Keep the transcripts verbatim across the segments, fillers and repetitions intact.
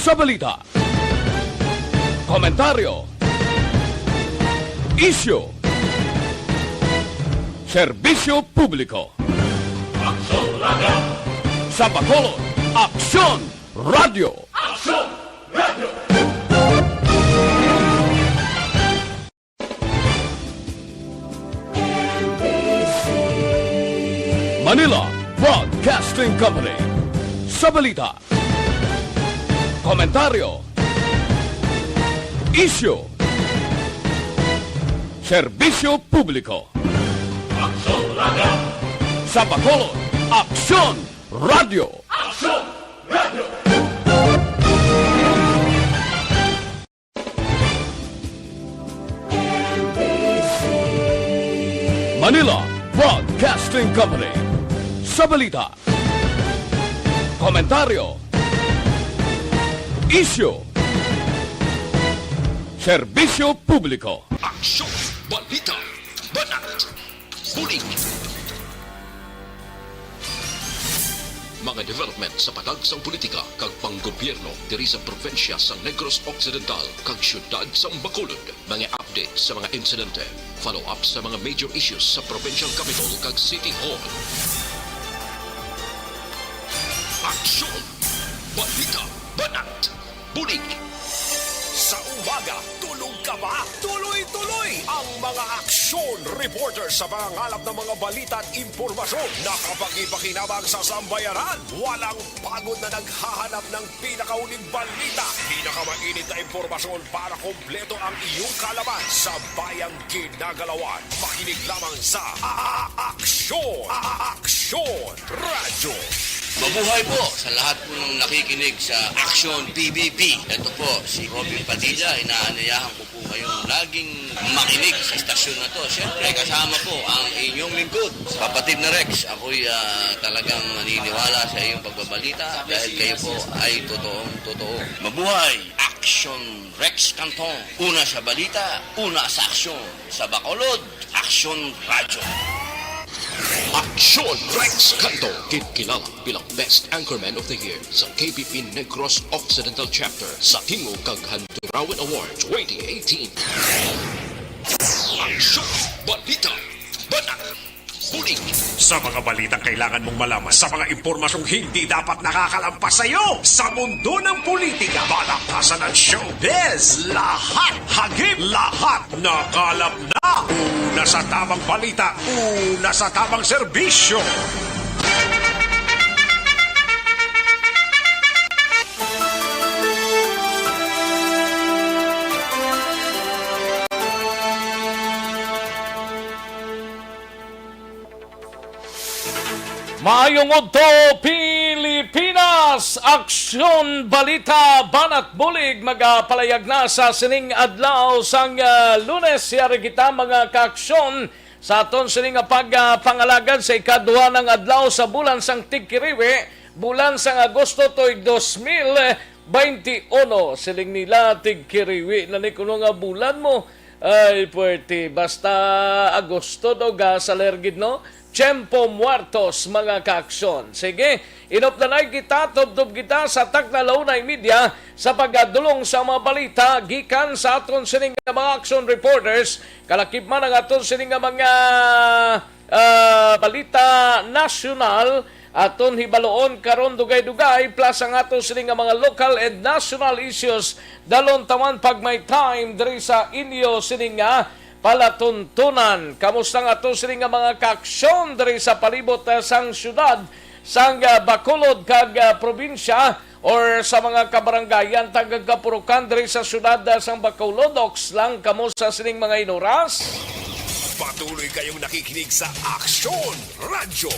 Sa balita, komentaryo, isyu, serbisyo publiko. Aksyon Radio. Sa Bacolod, Aksyon Radio. Aksyon Radio. Manila Broadcasting Company. Sa balita, komentaryo, isyu, serbisyo publiko. Aksyon Radio. Sa Bacolod, Aksyon Radio. Aksyon Radio. Manila Broadcasting Company. Sa balita, komentaryo, isyu, serbisyo publiko. Aksyon, balita, banat, bulig. Mga development sa padagsang politika kag panggobyerno diri sa probinsya sang Negros Occidental kag siyudad sang Bacolod. Mga update sa mga insidente, follow-up sa mga major issues sa provincial capital kag city hall. Aksyon! Balita! Banat! Bulig! Sa umaga, tulog ka ba? Tuloy-tuloy ang mga aksyon reporter sa pangangalap ng mga balita at impormasyon. Nakapagpakinabang sa sambayanan. Walang pagod na naghahanap ng pinakauling balita. Pinakamainit na impormasyon para kompleto ang iyong kaalaman sa bayang ginagalawan. Makinig lamang sa A-, A-, Aksyon! A-, A-, Aksyon! Radyo. Mabuhay po sa lahat po ng nakikinig sa Aksyon P B B. Ito po si Robin Padilla, inaanyayahan ko po kayong laging makinig sa istasyon na to. Siyempre, kasama po ang inyong lingkod, kapatid na Rex. Ako'y, ah, talagang naniniwala sa iyong pagbabalita dahil kayo po ay totoong totoo. Mabuhay! Aksyon Rex Canton. Una sa balita, una sa aksyon. Sa Bacolod, Aksyon Radyo. Aksyon Rex Canto, kinkilala bilang Best Anchorman of the Year sa K B P Negros Occidental Chapter sa Tingog kag Handurawan Award twenty eighteen. Aksyon, balita, banat, bulig. Sa mga balitang kailangan mong malaman, sa mga impormasyong hindi dapat nakakalampas sa iyo, sa mundo ng politika, balaktasan at showbiz, lahat hagip, lahat nakalap na. Una sa tamang balita, una sa tamang serbisyo. Maayong udto, Pilipinas! Aksyon, balita, banat, bulig, magapalayag na sa sining adlaw sang, ah, Lunes. Yari kita, mga kaaksyon, sa aton sini nga pag, ah, pangalagad sa ikaduha ng adlaw sa bulan sang Tigkiriwi, bulan sang Agosto, tuig dos mil baynte uno. Siling nila, tigkiriwi na ni kuno nga bulan mo. Ay, puwerte. Basta Agosto daw, ga sa lergid, no? Tiempo muertos, mga kaaksyon. Sige, inupdanay kita, tubtob kita sa takna la una y media sa pagdulong sa mga balita gikan sa aton sining mga action reporters. Kalakip man ang aton sining nga mga, ah, balita nasyonal, aton hibaluon karon dugay-dugay, plus ang aton sining nga mga local and national issues. Dalon taman pag may time diri sa inyo sining nga palatuntunan. Kamusta ang aton sining nga mga kaaksyon diri sa palibot, ah, sang syudad sang, ah, Bacolod kag, ah, probinsya or sa mga kabarangayan tag kapurukan diri sa syudad, ah, sang Bacolod? Oks lang kamo sa sining mga inuras. Patuloy kayong nakikinig sa Aksyon Radyo.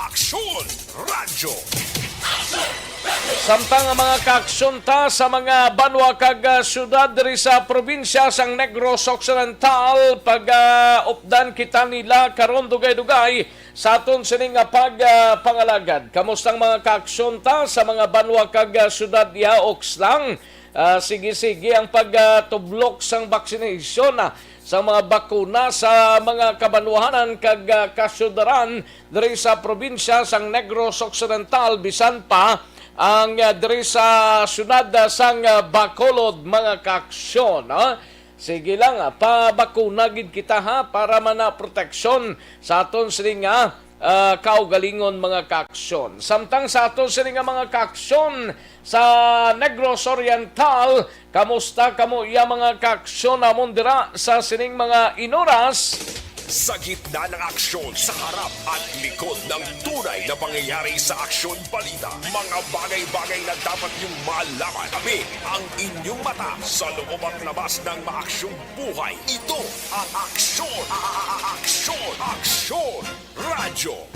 Aksyon Radyo. Samtang ang mga kaaksyon ta sa mga banwa kag, ah, syudad diri sa probinsya sang Negros Occidental, pag, ah, updan kita nila karon dugay-dugay sa aton sini nga pag, ah, pangalagad. Kamusta ang mga kaaksyon ta sa mga banwa kag, ah, syudad? Ya, oks lang. Ah, sige-sige ang pag, ah, tublok sang vaccination, ah, sa mga bakuna sa mga kabanwahanan kag, ah, kasyudaran diri sa probinsya sang Negros Occidental, bisan pa ang, ah, diri sa siyudad, ah, sang, ah, Bacolod, mga kaaksyon, ha? Sige lang, ah, pabakuna gid kita, ha, para man na proteksyon sa aton sini nga, ah, kaugalingon, mga kaaksyon. Samtang sa aton sini nga mga kaaksyon sa Negros Oriental, kamusta kamo iya, mga kaaksyon, namon dira sa sining mga inuras? Sa gitna ng aksyon, sa harap at likod ng tunay na pangyayari sa Aksyon Balita, mga bagay-bagay na dapat niyong malaman. Kami ang inyong mata sa loob at labas ng maaksyong buhay. Ito ang Aksyon, a-, a-, a-, Aksyon, Aksyon Radyo.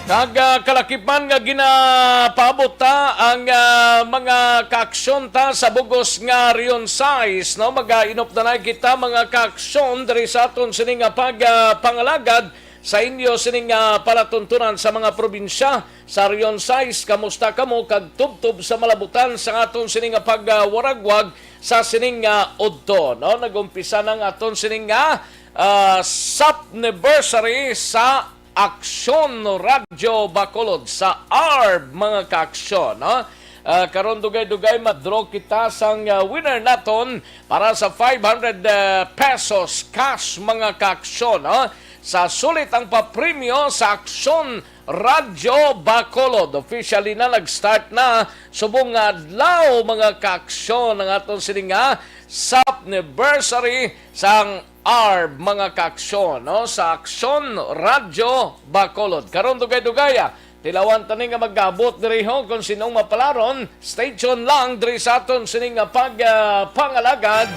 Kag, ah, kalakipan nga ginapaabot ta ang, ah, mga kaaksyon ta sa bugos nga Region sais, no? Mag-ainop na lang kita, mga kaaksyon, diri sa aton sini nga pag, ah, pangalagad sa inyo sining, ah, palatuntunan sa mga probinsya sa Region sais. Kamusta kamo? Kag tubtob sa malabutan sa aton sini nga pagwaragwag sa sining, ah, udto, no? Nag-umpisa na ang aton sining nga, ah, sapniversary sa Aksyon Radyo Bacolod sa arb, mga kaaksyon, no? Ah, karon dugay-dugay ma-draw kita sang, ah, winner naton para sa five hundred, ah, pesos cash, mga kaaksyon, no? Sa sulit ang papremyo sa Aksyon Radyo Bacolod. Officially na nag-start na subong nga adlaw, mga kaaksyon, ang aton sini nga sapniversary sang arb, mga kaaksyon, no? Sa Aksyon Radyo Bacolod. Karon dugay-dugay, ah, tilawan tani nga mag-abot diri, ho, kung sinong mapalaron. Stay tuned lang diri sa aton sining nga pag, ah, pangalagad.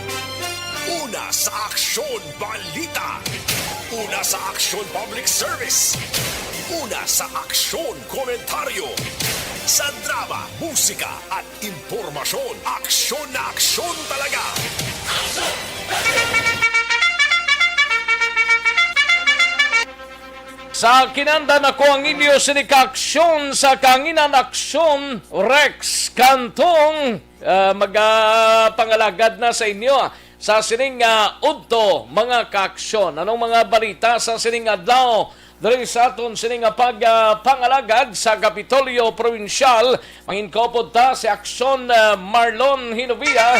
Una sa Aksyon Balita. Una sa Aksyon Public Service. Una sa Aksyon Komentaryo. Sa drama, musika, at impormasyon, aksyon na aksyon talaga. Sa kinanda nako ang inyo sini ka aksyon sa kanginan aksyon, Rex Cantong, ah, magapangalagad na sa inyo sa sining, ah, udto, mga kaaksyon. Anong mga balita sa sining adlaw? Diri sa aton sini nga pag, ah, pangalagad sa Kapitolyo Probinsyal, mangin-upod ta si Aksyon, ah, Marlon Hinovia.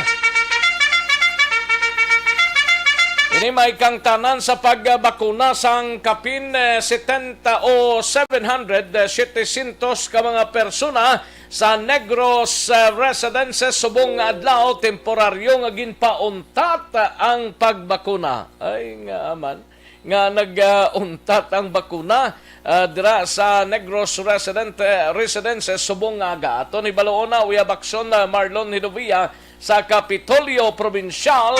Ini may kangtanan sa pagbakuna sang kapin, eh, setenta o seven hundred, eh, setecientos ka mga persona sa Negros, eh, Residences subong nga adlaw temporaryo nga ginpauntat ang pagbakuna. Ay, nga man nga nag-untat ang bakuna, ah, dira sa Negros resident, eh, residences subong nga aga. Aton hibaluon na, uyab Aksyon, ah, Marlon Hinovia sa Kapitolyo Probinsyal.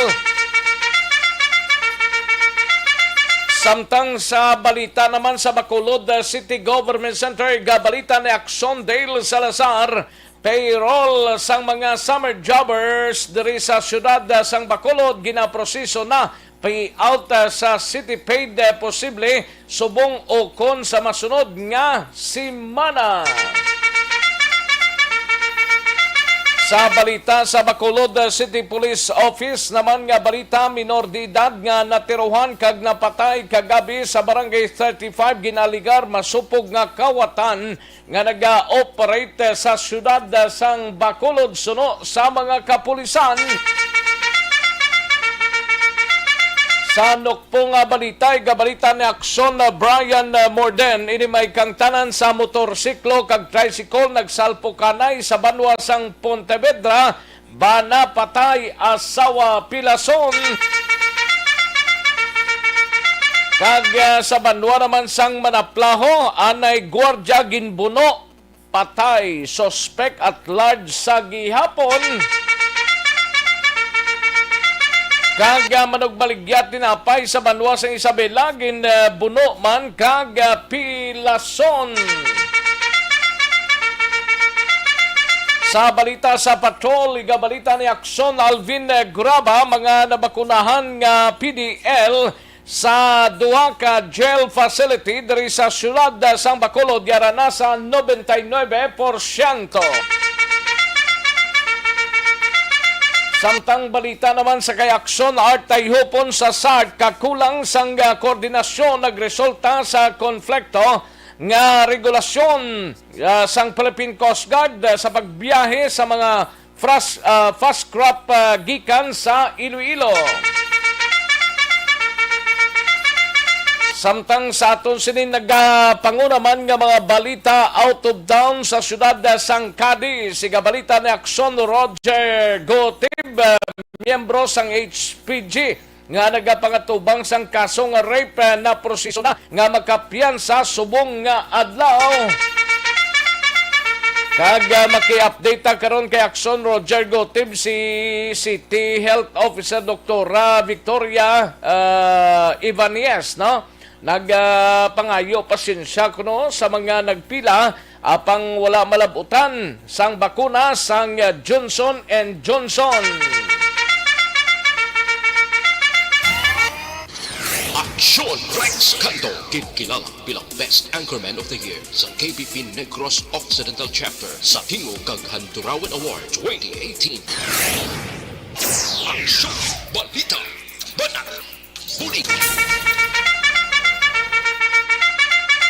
Samtang sa balita naman sa Bacolod, ah, City Government Center, gabalita ni Aksyon Dale Salazar, payroll sang mga summer jobbers diri sa siyudad, ah, sang Bacolod ginaproseso na payout, ah, sa City Paid, ah, posible subong ukon sa masunod nga semana. Sa balita sa Bacolod, ah, City Police Office naman nga balita, minor de edad nga natirohan kag napatay kagabi sa Barangay thirty-five, ginaligar masupog nga kawatan nga naga-operate sa siyudad sang Bacolod suno sa mga kapulisan. Sa nukpong nga balita, gabalita ni Aksyon Brian Morden, ini may kangtanan sa motorsiklo kag tricycle nagsalpukanay sa banwa sang Pontevedra, ba napatay asawa pilason. Kag, ah, sa banwa naman sang Manaplaho, anay gwardiya ginbuno, patay suspek at large sa gihapon. Kag, ah, manugbaligya tinapay sa banwa sang Isabela, ginbuno man kag, ah, pilason. Sa balita sa patrol, igabalita ni Aksyon Alvin Graba, mga nabakunahan nga P D L sa duha ka jail facility diri sa siyudad sang Bacolod, yara na sa nobenta y nuebe porsyento. Samtang balita naman sa kay Aksyon Art, tayhupon sa SART, kakulang sang, ah, koordinasyon nagresulta sa konflikto nga regulasyon, ah, sang Philippine Coast Guard, ah, sa pagbiyahe sa mga fras-, ah, fast craft, ah, gikan sa Iloilo. Samtang sa aton sini nagapanguna man nga mga balita out of town sa siyudad, ah, sang Cadiz, igabalita ni Akson Roger Gotib, ah, miyembro sang H P G nga nagapangatubang sang kaso nga rape, eh, naproseso na nga makapiyansa subong nga adlaw. Kag, ah, maki-update ta karon kay Akson Roger Gotib, si City Health Officer Doktora Victoria, ah, Ibanez, no? Nag, ah, pangayo pasensya kuno sa mga nagpila apang wala malabutan sang bakuna sang Johnson and Johnson. Aksyon! Rex Canto, ginkilala bilang Best Anchorman of the Year sa K B P Negros Occidental Chapter sa Tingog kag Handurawan Award twenty eighteen. Aksyon! Balita! Banat! Bulig!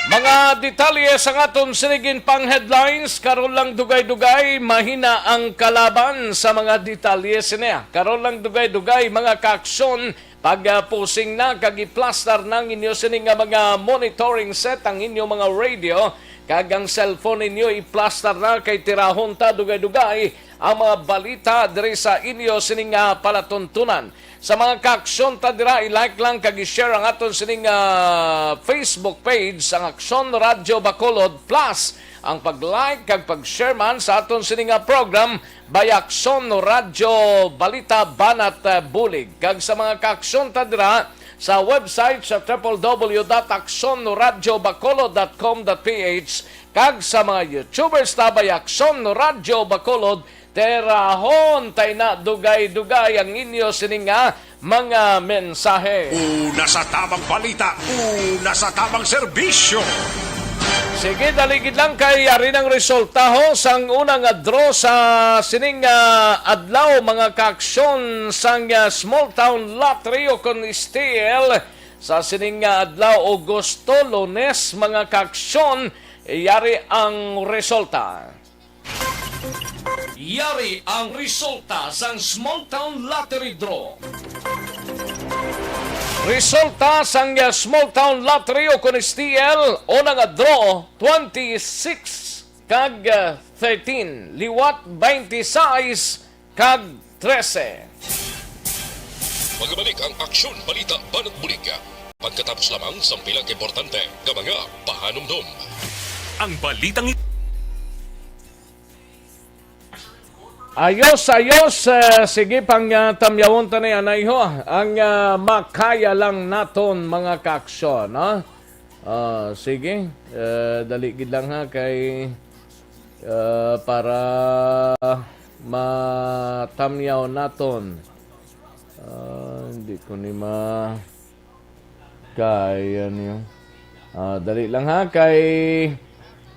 Mga detalye sang aton sining pang headlines, karon lang dugay-dugay, mahina ang kalaban sa mga detalye sini. Karon lang dugay-dugay, mga kaaksyon, pag, ah, pusing na kag iplastar na ang inyo sini nga mga monitoring set, ang inyo mga radio, kag ang cellphone ninyo iplastar na kay tirahon ta dugay-dugay ang mga balita diri sa inyo sini nga palatuntunan. Sa mga kaaksyon ta dira, i-like lang kag i-share ang aton sining, ah, Facebook page, ang Aksyon Radyo Bacolod, plus ang pag-like kag pag-share man sa aton sini nga program, Bayaksyon Radyo Balita Banat, ah, Bulig. Kag sa mga kaaksyon ta dira sa website sa triple W dot aksyon radyo bacolod dot com dot P H, kag sa mga YouTubers ta, Bayaksyon Radyo Bacolod, terahon tay na dugay-dugay ang inyo sini nga mga mensahe. Una sa tamang balita, una sa tamang serbisyo. Sige, dali gid lang kay yari nang resulta ho sang una nga draw sa sining, ah, adlaw, mga kaaksyon, sang, ah, Small Town Lottery o kon S T L sa sining nga adlaw, Agosto, Lunes, mga kaaksyon, yari ang resulta. Yari ang resulta sang Small Town Lottery Draw. Resulta sang, uh, Small Town Lottery o kon S T L, una nga draw, twenty-six kag, uh, thirteen, liwat twenty-six kag trese. Magabalik ang Aksyon Balita Banat Bulig pagkatapos lamang sang pila ka importante nga mga pahanumdom. Ang balitang it- Ayos, ayos. Eh, sige, pang, ah, tamyawon ta na yan, ay ho. Ang, ah, makaya lang naton, mga kaaksyon, ha? Ah, sige. Eh, dali gid lang, ha, kay, ah, para matamyaw naton. Ah, hindi ko ni ma- Kaya niyo. Ah, dali lang ha, kay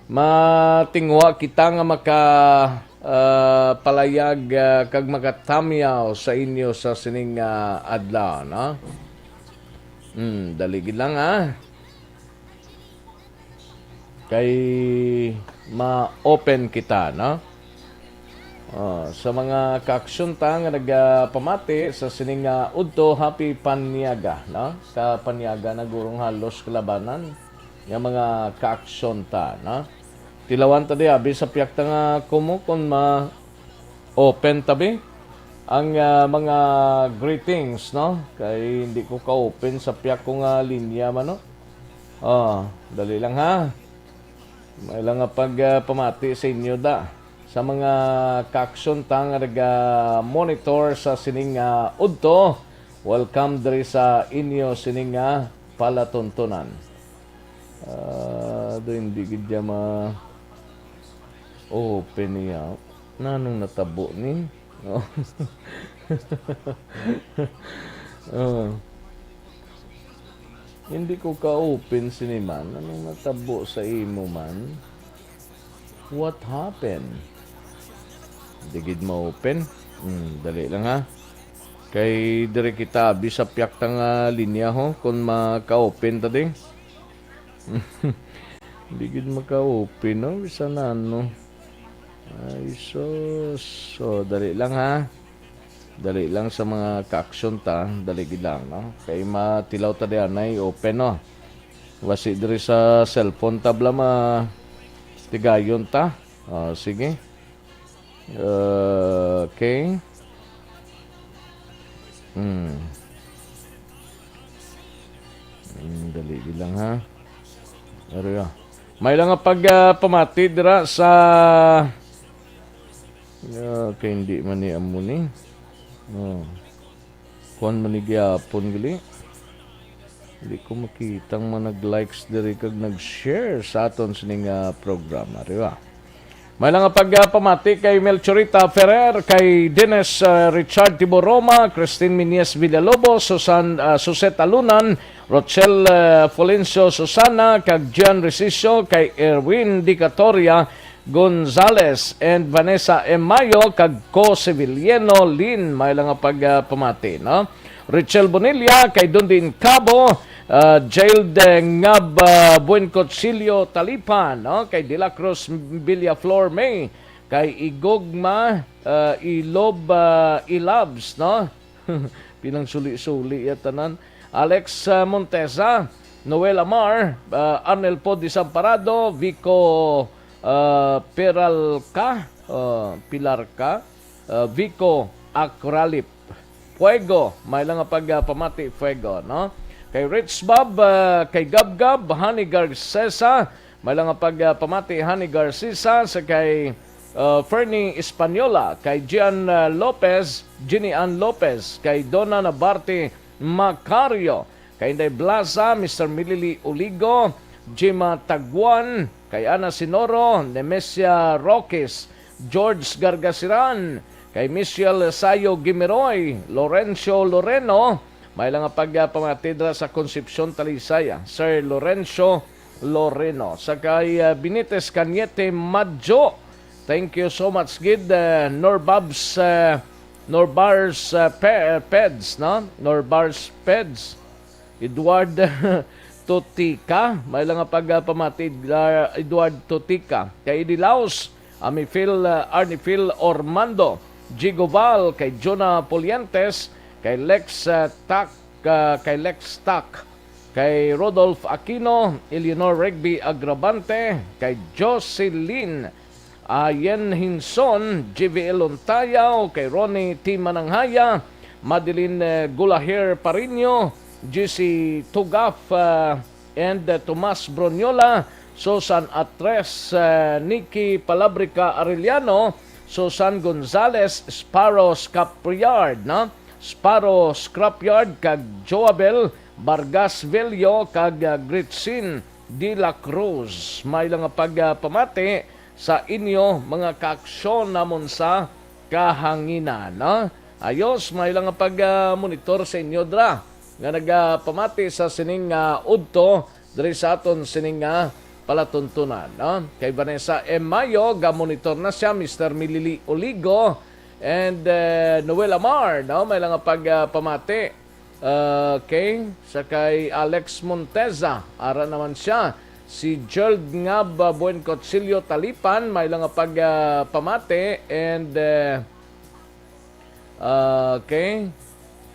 matinguha kita nga maka, ah, palayag, ah, kag makatamyaw sa inyo sa sining, ah, adlaw, no? Hmm, dali gid lang ha. Kay ma-open kita, no? Oh, sa mga kaaksyon ta nga nagapamati sa sining nga udto, happy Paniaga, no? Sa Paniaga na gurong halos kalabanan nga mga kaaksyon ta, no? Tilawan ta di abi sa piyakta nga kumo kung ma-open ta bi ang, ah, mga greetings, no? Kay hindi ko ka-open sa piyak ko nga linya man, no? Oh, dali lang ha. May lang nga pag, ah, pamati sa inyo da. Sa mga kaaksyon ta nga naga-monitor sa sining, ah, udto, welcome diri sa inyo sining, ah, palatuntunan. Ah, do hindi gid ya ma-open niya. Nanong natabo ni? Oh. Oh. Hindi ko ka-open sini man. Anong natabo sa imo man? What happened? Di gid ma-open? Hmm, dali lang ha. Kay diri kita abi sa piyak ta nga linya ho, kung maka-open ta di. Hindi gid maka-open, no? Bisan na ano. Ay, sus. So, dali lang, ha. Dali lang sa mga ka-action ta. Dali gid lang, no? Kay matilaw ta diyan ay open, no? Wasi diri sa cellphone tabla ma tigayon ta. Oh, sige. Okay. Hmm. Hmm, dali lang, ha. Pero, yeah. May lang nga pag, ah, pamati dira sa, ah, kay hindi man ni amo ni. Oh. Kuan man ni gyapon gali. Hindi ko makita ang mga nag-likes diri kag nag-share sa aton sining, ah, programa, di ba? May lang nga pag, ah, pamati kay Melchorita Ferrer, kay Dennis, ah, Richard Tiboroma, Christine Miñez Villalobos, Susan, ah, Suset Alunan, Rochelle, ah, Fulencio Susana, kag Gian Recicio, kay Erwin Dicatoria Gonzales, and Vanessa M. Mayo, kag Co Sevilleno Lin. May lang nga pag, ah, pamati, no? Richel Bonilla, kay Dundin Cabo, ah, Jailed, eh, Ngab, ah, Buen Cuchillo Talipan, no? Kay De La Cruz Villaflor May, kay Igugma, ah, Ilob, ah, Ilabs, no? Pinang suli-suli ya tanan. Alex, ah, Montesa, Noel Amar, ah, Arnel Pod Desamparado, Vico, ah, Peralca, ah, Pilarca, ah, Vico Acralip. Fuego, may lang nga pag, ah, pamati, Fuego, no? Kay Rich Bob, ah, kay Gabgab, Honey Garcesa, may lang nga pag, ah, pamati, Honey Garcesa, sa kay, ah, Fernie Española, kay Gian, ah, Lopez, Jenny Ann Lopez, kay Donna Nabarte Macario, kay Inday Blaza, Mister Milili Uligo, Jima Taguan, kay Ana Sinoro, Nemesia Roques, George Gargasiran, kay Michelle Sayo Gimiroy, Lorenzo Loreno, may lang nga pag, ah, pamati dira sa Concepcion, Talisay, ah, Sir Lorenzo Loreno. Sa kay, ah, Benitez Cañete Madjo, thank you so much gid, ah, Norbabs, ah, Norbars, ah, Pe-, Peds, no? Norbars Peds. Edward Totika, may lang nga pag, ah, pamati, ah, Edward Totika. Kay Eddie Laos, Amifil, ah, Arnifil Ormando, Jigo Val, kay Jonah Pulientes, kay Lex, ah, Tak, ah, kay Lex Tak, kay Rodolph Aquino, Eleanor Rigby Agravante, kay Jocelyn Ayen Hinson, G V L Lontayaw, kay Ronnie T Mananghaya, Madeline, eh, Gulahir Pariño, G C Tugaf, ah, and, eh, Tomas Broniola, Susan Atres, eh, Nikki Palabrica Arellano, Susan Gonzales, Sparrow Scrapyard, no? Sparrow Scrapyard, kag Joabel Vargas Velio, kag, ah, Gretchen de la Cruz. May lang nga pag, ah, pamati sa inyo mga kaaksyon namon sa kahanginan, no? Ayos, may lang nga pag, ah, monitor sa inyo dra nga nagapamati sa sining, ah, udto diri sa aton sining, ah, palatuntunan, no? Kay Vanessa M. Mayo, ga-monitor na siya, Mister Milili Oligo, and, eh, Noel Amar, no? May lang nga pag, ah, pamati. Okay, sa kay Alex Monteza, ara naman siya. Si Gerald Ngab, ah, Buen Cuchillo Talipan, may lang nga pag, ah, pamati, and, eh, ah, okay,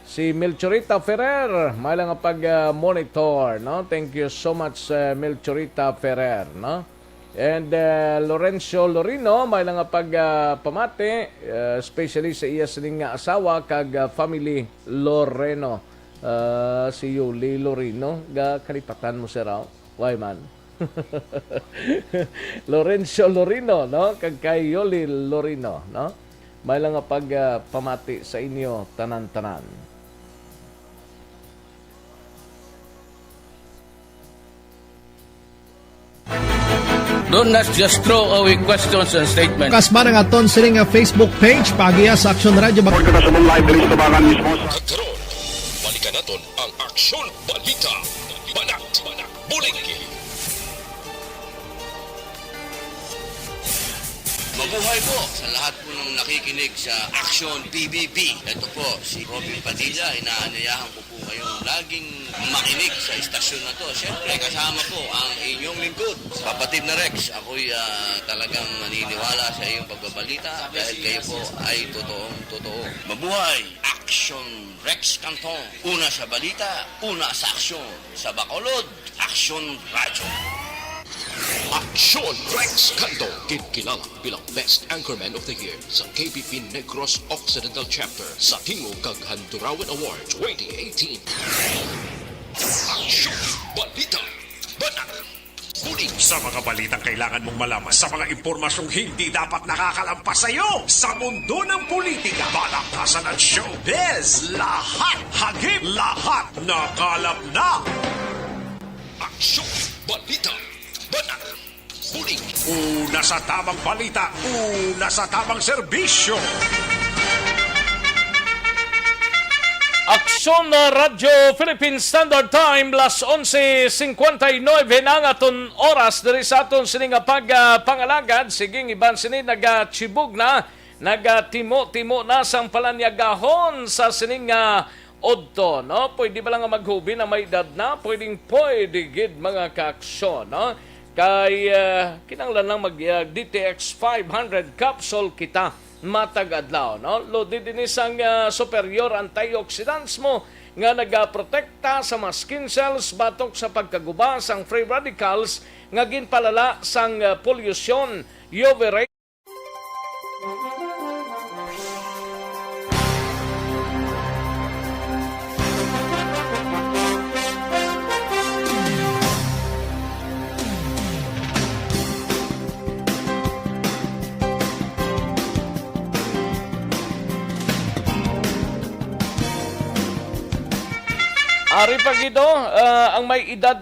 si Melchorita Ferrer, may lang nga pag, ah, monitor, no? Thank you so much, eh, Melchorita Ferrer, no? And, eh, Lorenzo Lorino, may lang nga pag, ah, pamati, eh, especially sa iya sining nga asawa kag, ah, family Loreno. Ah, si Yuli Lorino, ga kalipatan mo siya raw? Why man? Lorenzo Lorino, no? Kag kay Yuli Lorino, no? May lang nga pag, ah, pamati sa inyo tanan-tanan. Don't not just throw away questions and statements. Kasman ang aton sini nga Facebook page, paagiha sa Aksyon Radyo. Report kita sa live diri sa Tabangan mismo. Kag karon, balikan naton ang Aksyon Balita. Banat, Banat, Buligi. Mabuhay po sa lahat po ng nakikinig sa Action P B B. Ito po si Robin Padilla. Inaanyayahan ko po kayong laging makinig sa istasyon na to. Siyempre, kasama po ang inyong lingkod, Papa Tim na Rex. Ako'y ah, talagang naniniwala sa iyong pagbabalita dahil kayo po ay totoong totoo. Mabuhay! Action Rex Canton. Una sa balita, una sa aksyon. Sa Bacolod, Aksyon Radyo. Aksyon Rex Canto, ginkilala bilang Best Anchorman of the Year sa K B P Negros Occidental Chapter sa Tingog kag Handurawan Award twenty eighteen. Aksyon Balita Banat Buling. Sa mga balitang kailangan mong malaman, sa mga impormasyong hindi dapat nakakalampas sa iyo, sa mundo ng politika, balakasan at showbiz, lahat hagip, lahat nakalap na. Aksyon Balita Banat Buling. Una sa tamang balita, una sa tamang serbisyo. Aksyon na Radyo Philippine Standard Time, las onse cincuenta y nueve na ang aton oras diri sa aton sini nga pagpangalagad. Siging iban sini nagachibog na, nagatimo-timo na sang palanyagahon sa sini nga udto, no? Pwede ba lang nga maghubi na may edad na? Pwedeng pwede gid, mga kaaksyon, no? Kay, ah, kinahanglan lang mag, ah, D T X five hundred capsule kita matag adlaw, no? Loaded ini sang, ah, superior antioxidants mo nga nagaprotekta sa mga skin cells batok sa pagkaguba sang free radicals nga ginpalala sang, ah, polusyon, U V rays. Ari pa gid, oh, ah, ang may edad.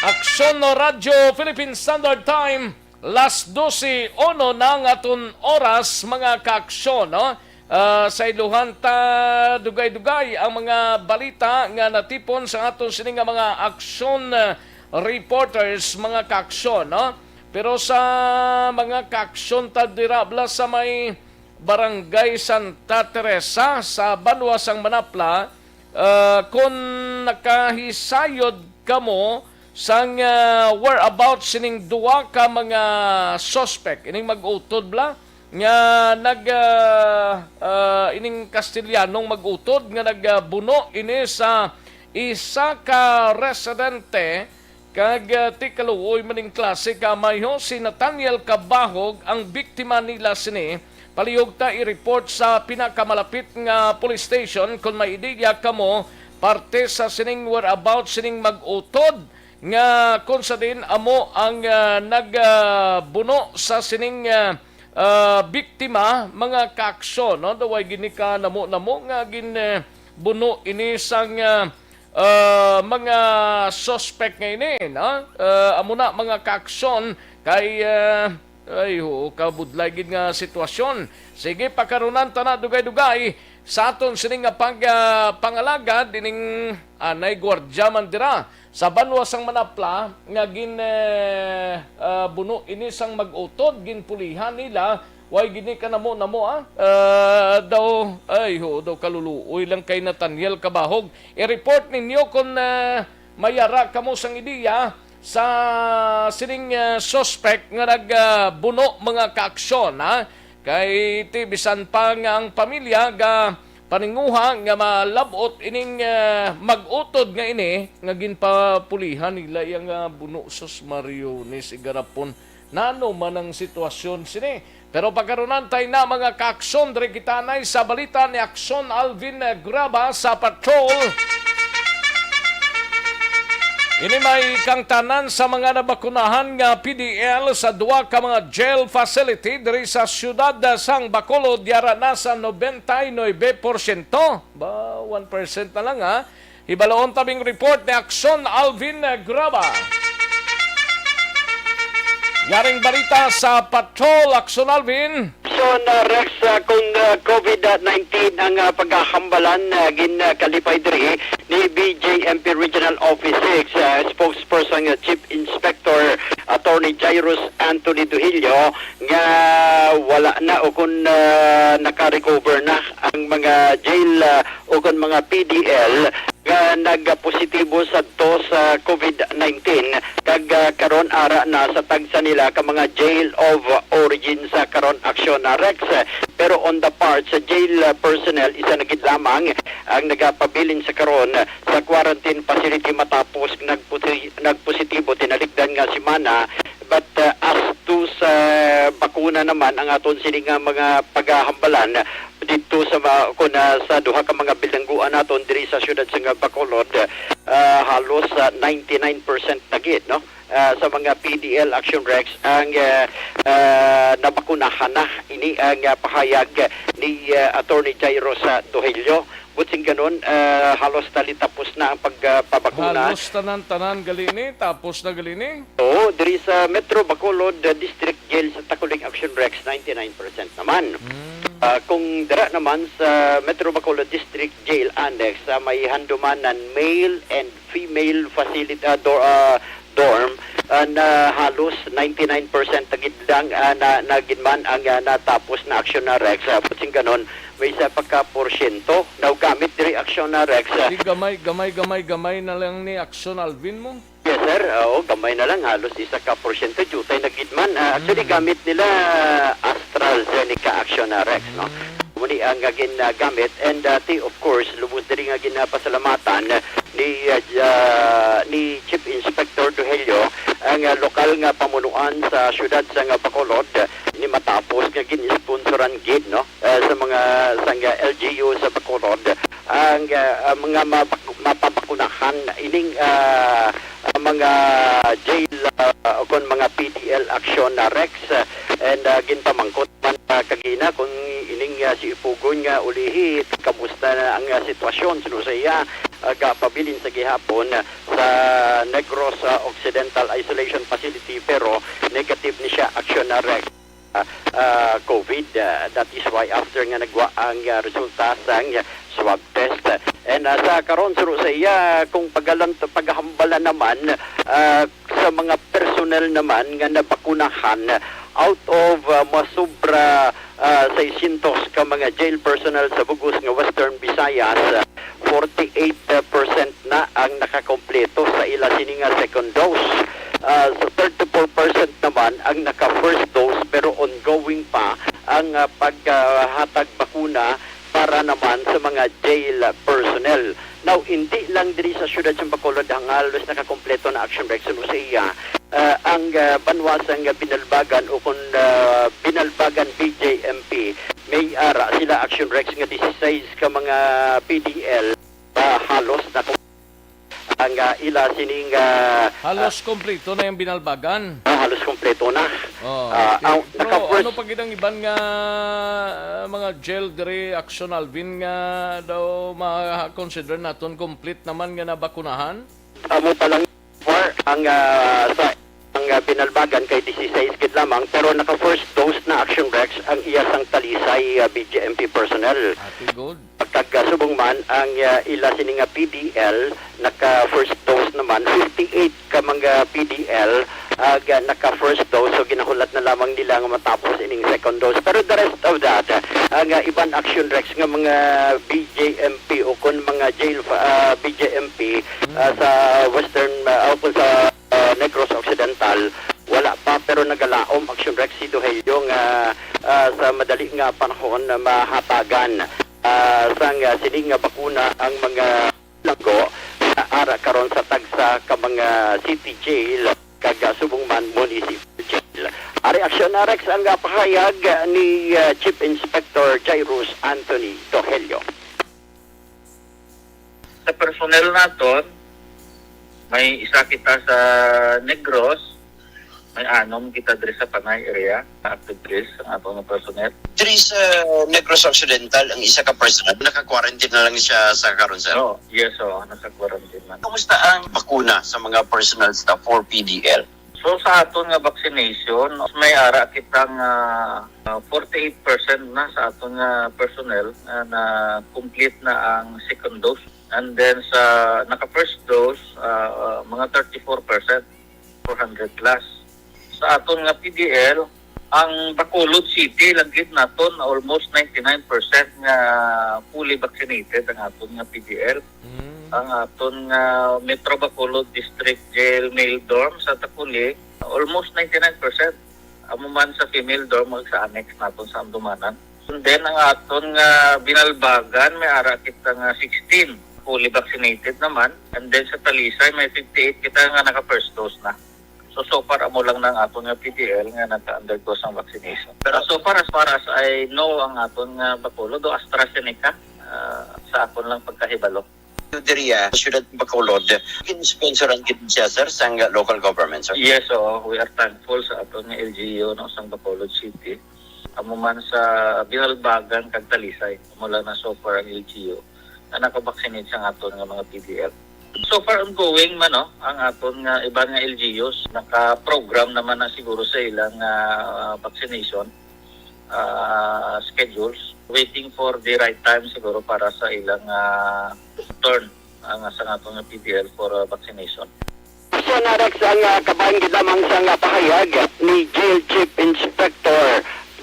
Aksyon no Radyo Philippine Standard Time, las doce uno na ang aton oras, mga kaaksyon, no? Ah, sa iluhan ta, dugay-dugay ang mga balita nga natipon sa aton sini nga mga aksyon, ah, reporters, mga kaaksyon, no? Pero sa mga kaaksyon ta dira bala sa may Barangay Santa Teresa sa banwa sang Manapla, ah, kon nakahisayod kamo sang, ah, whereabouts sining duha ka mga suspect, ining mag-utod bala nga nag, ah, ah, ining Kastilyanong mag-utod nga nagbuno ini sa isa ka residente kag, ah, ti kaluoy man ning klase ka mayho. Si Nathaniel Cabahog ang biktima nila sini. Palihog ta i-report sa pinakamalapit nga police station kon may ideya kamo parte sa sining whereabouts sining mag-utod nga kon sa diin amo ang, ah, nagbuno sa sining, ah, ah, biktima, mga kaaksyon, no? Daw way gid ni ka namo-namo nga gin, eh, buno ini sang, ah, ah, mga suspect nga ini, no? Ah, amo na, mga kaaksyon, kay, ah, Ay, oo, kabudlay gid nga sitwasyon. Sige, pakarunan ta na dugay-dugay sa aton sini nga pag, ah, pangalagad ining anay gwardiya man dira sa banwa sang Manapla nga gin, eh, ah, buno ini sang mag-utod, ginpulihan nila. Way gini ka namo-namo, ah. Ah, daw, ay, oo, daw kaluluoy lang kay Nathaniel Kabahog. I-report ninyo kung, ah, mayara kamo sang ideya sa sining, ah, suspect nga nag, ah, buno mga kaaksyon, ha? Kay ti bisan pa nga ang pamilya ga paninguha nga malab-ot ining, ah, mag-utod nga ini nga ginpapulihan nila iya nga buno, sus Mario ni si garapon. Nano man ang sitwasyon sini? Pero pagkarunan tay na mga kaakson, diri kita nay sa balita ni Akson Alvin Graba sa Patrol. Ini may kangtanan sa mga nabakunahan nga P D L sa duha ka mga jail facility diri sa siyudad sang Bacolod, yara na sa nobenta y nuebe porsyento. Ba, one percent na lang, ha. Hibaloon tabing report ni Akson Alvin Graba. Yaring balita sa Patrol, Akson Alvin. So, na Rex, ah, kung, ah, COVID nineteen ang, ah, pagkahambalan, ah, gin, ah, kalipay diri ni B J M P Regional Office six, ah, spokesperson nga Chief Inspector Attorney Jairus Anthony Duhilio nga wala na o kung, ah, naka-recover na ang mga jail, ah, o kung mga P D L nga nagpositibo sadto sa COVID nineteen, kag, ah, karon ara na sa tagsa nila ka mga jail of origin sa karon aksyon na Rex. Pero on the part sa jail, ah, personnel, isa na gid lamang ang nagapabilin sa karon sa quarantine facility matapos nagpusi-, nagpositibo tinalikdan nga semana. But, ah, as to sa bakuna naman, ang aton sini nga mga paghahambalan, didto sa ma-, kun, ah, sa duha ka mga bilangguan naton diri sa siyudad sa nga Bacolod, ah, halos, ah, ninety-nine percent na gid, no? Ah, sa mga P D L Action Rex ang, ah, ah, nabakunahan na. Ini ang, ah, pahayag ni, ah, Attorney Jairo sa Duhelio. Butsing ganon, ah, halos tali tapos na ang pagpabakuna. Halos tanan-tanan gali ni, tapos na gali ni? Oo, diri sa Metro Bacolod, ah, District Jail sa Takuling Action Rex, ninety-nine percent naman. Mm. Ah, kung dira naman sa Metro Bacolod District Jail Annex, ah, may handumanan male and female facility, ah, dor-, ah, dorm, ah, na halos ninety-nine percent na gid lang, ah, na, na gid man ang, ah, natapos na action na Rex. Ah, butsing ganon, may isa pa ka porsyento na gamit diri action na Rex. Ah, Di gamay, gamay, gamay, gamay na lang ni action, Alvin, mo? Yes, sir. Oo, gamay na lang. Halos isa ka porsyento. Jutay na gid man. Ah, actually, Mm. gamit nila AstraZeneca action na Rex, no? Mm. Muni ang, ah, ginagamit. And, ah, ti, of course, lubos diri nga ginapasalamatan ni, ah, ah, ni Chief Inspector Duhelio ang, ah, lokal nga pamunuan sa siyudad sa nga Bacolod, ni matapos nga gin-sponsoran gid, no, ah, sa mga sang, ah, L G U sa Bacolod ang, ah, ang mga mabak-, mapabakunahan ining, ah, ah, mga jail, ah, o kon mga P D L action na Rex, ah, and, ah, ginpamangkot man, ah, kagina kung ining, ah, si Ipugon nga ulihi, kamusta na ang, ah, sitwasyon. Suno sa iya, ah, gapabilin sa gihapon, ah, sa Negros, ah, Occidental Isolation Facility, pero negative ni siya action na Rex, ah, ah, COVID. Ah, that is why after nga nagwa ang, ah, resulta sang swab test. And, ah, sa karon, suno sa iya, kung pagalant-, pagahambala naman, ah, sa mga personnel naman nga nabakunahan, out of, ah, masobra, ah, seiscientos ka mga jail personnel sa bug-os nga Western Visayas, ah, forty-eight percent na ang nakakompleto sa ila sini nga second dose. Ah, sa thirty-four percent naman ang naka-first dose, pero ongoing pa ang, ah, paghatag bakuna para naman sa mga jail personnel. Now, hindi lang diri sa siyudad sa Bacolod ang halos nakakompleto na action Rex, suno sa iya, ah, ang, ah, banwa sang Binalbagan o kon, ah, Binalbagan B J M P, may ara sila action Rex nga dieciséis ka mga P D L, ah, halos na ang, ah, ila sining, ah, Halos kompleto na yung Binalbagan. Ah, halos kompleto na. Oh, Ah, okay. ang Pero naka-first ano pa gid ang iban nga, ah, mga jail diri, Action Alvin, nga daw ma-consider naton complete naman nga nabakunahan? Amo pa lang, far ang, ah, sa ang ah, Binalbagan kay disisais gid lamang, pero naka-first dose na, Action Rex, ang iya sang Talisay, ah, B J M P personnel. Ati, good. Kag, ah, subong man ang, ah, ila sini nga P D L, naka-first dose naman, fifty-eight ka mga P D L, ag, ah, naka-first dose, so ginahulat na lamang nila nga matapos ining second dose. Pero the rest of that, ah, ang, ah, iban, Action Rex, nga mga B J M P o kon mga jail fa-, ah, B J M P, ah, sa Western, ah, o kon sa, ah, Negros Occidental, wala pa, pero nagalaom, Action Rex, si Dohelio nga, ah, sa madali nga panahon na mahatagan, ah, sang, ah, sini nga bakuna ang mga langgo nga ara karon sa tagsa ka mga city jail kag, ah, subong man municipal jail. Ari, Action Rex, ang, ah, pahayag, ah, ni, ah, Chief Inspector Jairus Anthony Dohelio. Sa personnel naton, may isa kita sa Negros, may anom kita diri sa Panay area, active case ang aton nga personnel. Diri sa Negros Occidental, ang isa ka personnel, naka-quarantine na lang siya sa karon, sir? Oo, yes, oo, nasa quarantine man. Kumusta ang bakuna sa mga personnel staff for P D L? So, sa aton nga vaccination, may ara kita nga, ah, forty-eight percent na sa aton nga personnel nga na-complete na ang second dose. And then sa naka-first dose, ah, ah, mga thirty-four percent, four hundred plus. Sa aton nga P D L, ang Bacolod City, lang gid naton, almost ninety-nine percent nga fully vaccinated ang aton nga P D L. Mm. Ang aton nga Metro Bacolod District Jail male dorm sa Taculi, almost ninety-nine percent. Amo man sa female dorm, mag sa annex naton sa Andumanan. And then, ang aton nga Binalbagan, may ara kita nga sixteen fully vaccinated naman. And then, sa Talisay, may fifty-eight kita nga naka-first dose na. So, so far, amo lang na ang aton nga P D L nga naka-undergo sang vaccination. Pero so far, as far as I know, ang aton nga Bacolod o AstraZeneca, ah, sa akon lang pagkahibalo. Diri, ah, siyudad Bacolod, ginsponsoran gid siya, sir, sang local government, sir? Yes, oo. We are thankful sa aton nga L G U, no, sang Bacolod City. Amo man sa Binalbagan kag Talisay, amo lang na so far ang L G U na nakabaksinate sang aton nga mga P D L. So far, ongoing man, no, ang aton nga iban nga L G Us, naka-program naman na siguro sa ilang, ah, vaccination, ah, schedules, waiting for the right time siguro para sa ilang, ah, turn, ah, nga sa aton nga P D L for, ah, vaccination. So, Rex, ang, ah, kabahin gid lamang sa nga pahayag ni Jail Chief Inspector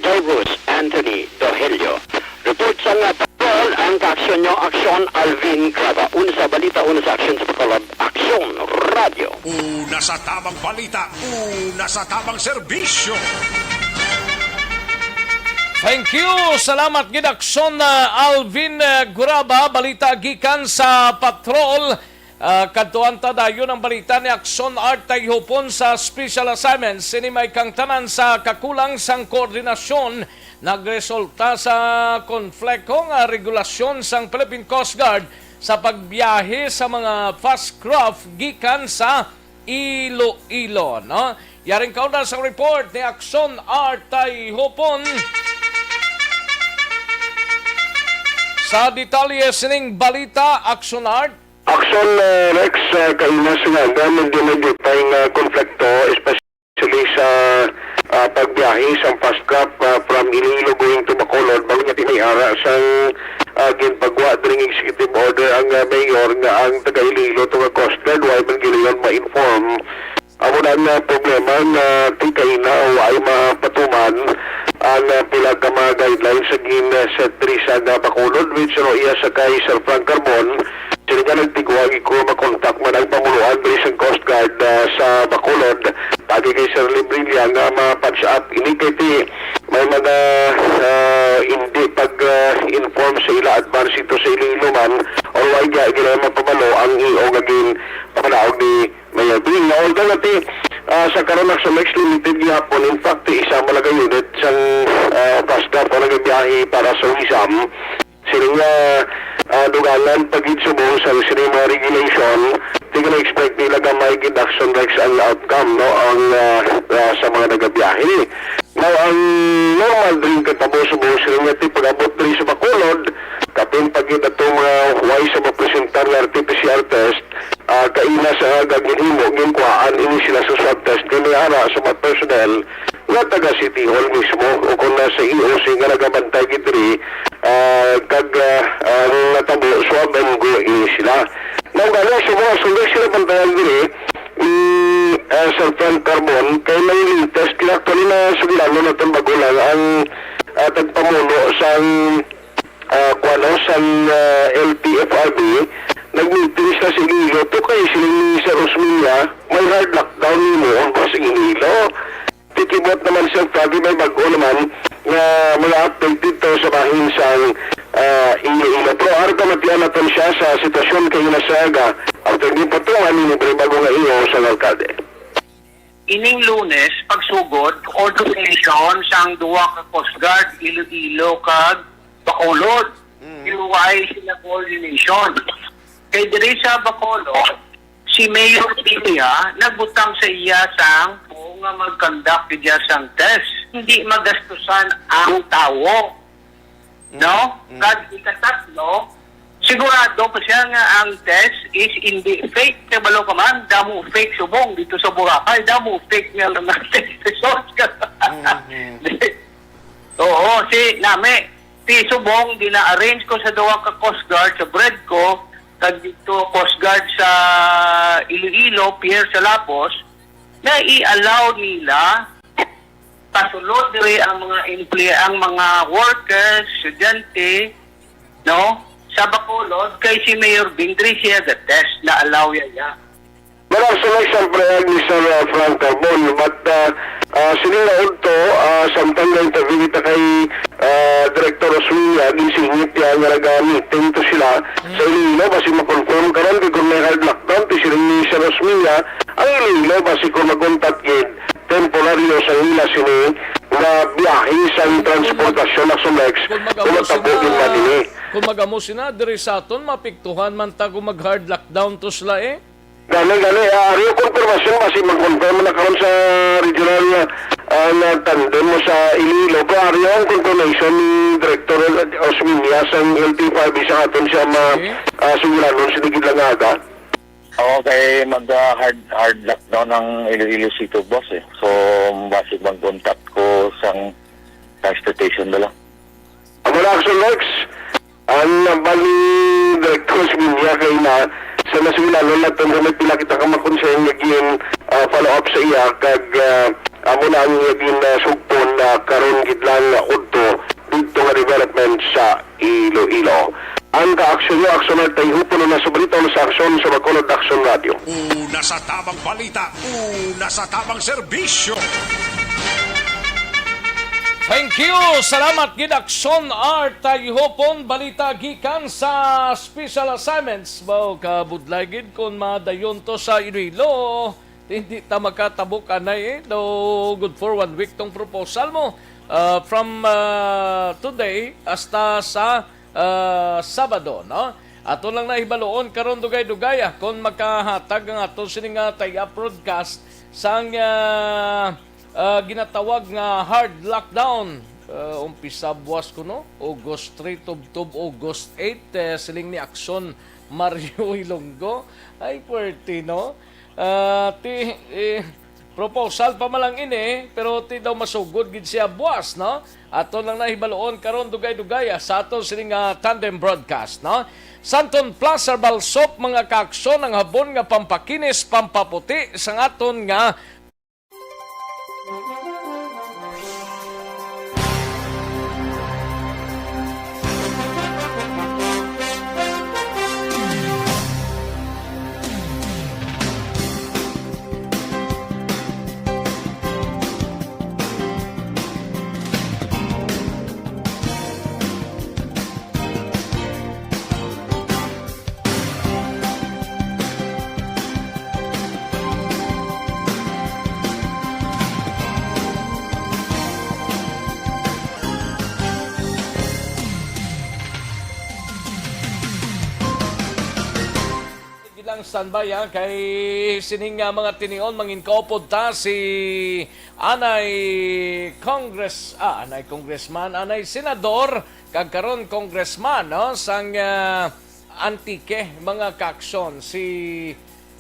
Jairus Anthony Dohelio. Report sa nga patrol, ang kaaksyon nyo, Aksyon Alvin Graba. Una sa balita, una sa aksyon sa Bacolod, Aksyon Radio. Una sa tabang balita, una sa tabang serbisyo. Thank you. Salamat gid, Aksyon, uh, Alvin, uh, Guraba. Balita gikan sa patrol. Uh, kadtuan ta dayon ang balita ni Aksyon Art Tayhupon sa special assignment. Sini may kangtanan sa kakulang sang koordinasyon nagresulta sa konflikto nga regulasyon sang Philippine Coast Guard sa pagbiyahe sa mga fast craft gikan sa Iloilo, no? Yaring kauna sa report ni Aksyon Art Tayhupon. Sa detalye sining balita, Aksyon Art. Aksyon, uh, Rex, uh, kaina sa nga gamit din ang dutay nga konflikto, especially sa, uh, pagbiyahe sa fast craft, uh, from Iloilo going to Bacolod, bangod nga di may ara sang, uh, ginpagwa dring executive order ang, uh, mayor nga ang taga Iloilo to nga Coast Guard, wa man gilayon ma-inform. Amo na ang, ah, problema nga ti kaina o ay mapatuman ang, ah, pila ka mga guidelines sa gin-set diri sa, ah, Bacolod, which ro iya sa kay Sir Frank Carbon. Sila nga nagtigwa, ig ko makontak man ang pamunuan diri sa Coast Guard, ah, sa Bacolod, pagi kay Sir Librilla nga ma-patch up. Ini kay ti may mga, ah, hindi pag, ah, inform sa ila advance ito sa Iloilo man, or why ga, gila mapabalo ang I O nga gin pamanaog ni Mayor Bing, na although nga ti, ah, sa karon, Aksyon Rex, limited gihapon. In fact, ti isa malaga unit sang, ah, fast craft ang nagabiyahe para sa Wisam. Sini nga, ah, dugangan pa gid subong sa sini mga regulation, ti gina-expect nila gamay gid, Aksyon Rex, ang outcome, no, ang, ah, ah, sa mga nagabiyahe. Now, ang normal diri nga tabo subong sini nga ti pag-abot diri sa Bacolod, kapin pa gid ato mga way sa mapresentar nga R T P C R test, ah, kaina sa nga ginhimo, ginkuhaan ini sila sa swab test nga ara sa mga personnel nga taga City Hall mismo o kung nasa E O C nga nagabantay gid diri, ah, kag, ah, ang natabo, swab and go away sila. Now, gani, sa mga sundog sila bantayan diri, ni, ah, Sir Frank Carbon, kay may latest nga actually na sugilanon naton bago lang ang, ah, tagpamuno sang, ah, kuwano, sang, ah, L T F R B, nag-meeting sa Iloilo, to kay siling ni Sir Osmeña, may hard lockdown ni mo, ang basing Iloilo. Tikibot naman siya, sabi may bag-o naman nga mga update dito sa bahin sang, ah, Iloilo. Pero ari ta matian naton siya sa sitwasyon kay nasaga after ni patuman ni Libre bago nga iyo sa alkalde. Ining Lunes, pagsugod, coordination sang duwa ka Coast Guard, Iloilo kag Bacolod. Mm. Hiway sila coordination. Kay diri sa Bacolod, si Mayor Pia nagbutang sa iya sang po nga mag-conduct siya sang test. Hindi magastusan ang tawo. No? Mm. Kag ikatatlo, sigurado pa siya nga ang test is hindi fake. Kabalo ka man, damo fake subong dito sa Boracay, damo fake nga mga test results. Mm-hmm. Oo, si nami, si subong, gina-arrange ko sa duwa ka Coast Guard, sa bread ko, kag dito Coast Guard sa Iloilo, Pier sa Lapos, na i-allow nila pasulod diri ang mga emple-, ang mga workers, estudyante, no, sa Bacolod, kay si Mayor Bing diri siya ga-test, na-allow ya, ya. Wala sa may isang pahayag ni Sir, ah, Frank Carbon, but, ah, ah, sini nga udto, ah, samtang na-interview kita kay, ah, Director Osmeña, ginsingit niya nga naga-meeting to sila sa Iloilo, basi ma-confirm karon kay kung may hard lockdown, ti siling ni Sir Osmeña, ang Iloilo, basi kung mag-untat gid, temporaryo sa ila sini nga biyahe sang transportasyon, Action Rex, kung mag-amo matabo sina, gid man ini. Kung mag-amo sina, diri sa aton, mapiktuhan man ta kung mag-hard lockdown to sila, eh. Gani, gani, ah, ari ang confirmation, basi mag-confirm na karon sa regional, ah, nga tandem mo sa Iloilo. Pero ari ang confirmation ni Director Osmeña sa L T five sa aton siya ma-, Okay. ah, sugilanon sa digid lang aga. Oo, kay mag, ah, hard, hard lockdown ang Iloilo City, boss, eh. So, basig mag-contact ko sang transportation na lang. Amo na, Action Rex. Ang nambal ni Director Osmeña kay na sa nasugilanon naton sa may pila kita ka mga concern nga gin, ah, follow up sa iya kag, ah, amo na ang iya gin, ah, sugpon na karon gid lang nga udto didto nga development sa Iloilo. Ang ka-aksyon nyo, Aksyon Art, kay hupon na sa balita, sa aksyon sa Bacolod Aksyon Radio. Una sa tabang balita, una sa tabang serbisyo. Thank you. Salamat gid, Aksyon Art. Tayo hupon balita gikan sa special assignments. Mao ka budlay gid kung madayon to sa Iloilo. Hindi ta makatabok anay, eh. No, good for one week tong proposal mo. Ah, from, ah, today hasta sa, ah, Sabado, no? Ato lang na hibaluon karon dugay-dugay, ah, kung makahatag ang ato sini nga taya broadcast sang, ah, ah, ginatawag nga hard lockdown. Ah, umpisa buwas kuno, August three, tubtob August eight, eh, siling ni Aksyon Mario Ilonggo. Ay, puwerte, no? Ah, ti, eh, proposal pa man lang ini, pero ti daw masugod gid siya buwas, no? Ato lang na hibaluon karon dugay-dugay, ah, sa aton sini nga tandem broadcast, no? Santon Plus Herbal Soap, mga kaaksyon, ang habon nga pampakinis, pampaputi sa aton nga Sige lang, standby, ha, kay sining, ah, mga tinion, mangin kaupod ta si anay Congress, ah, anay Congressman, anay Senador, kag karon Congressman, no, sang, ah, Antique, mga kaaksyon, si,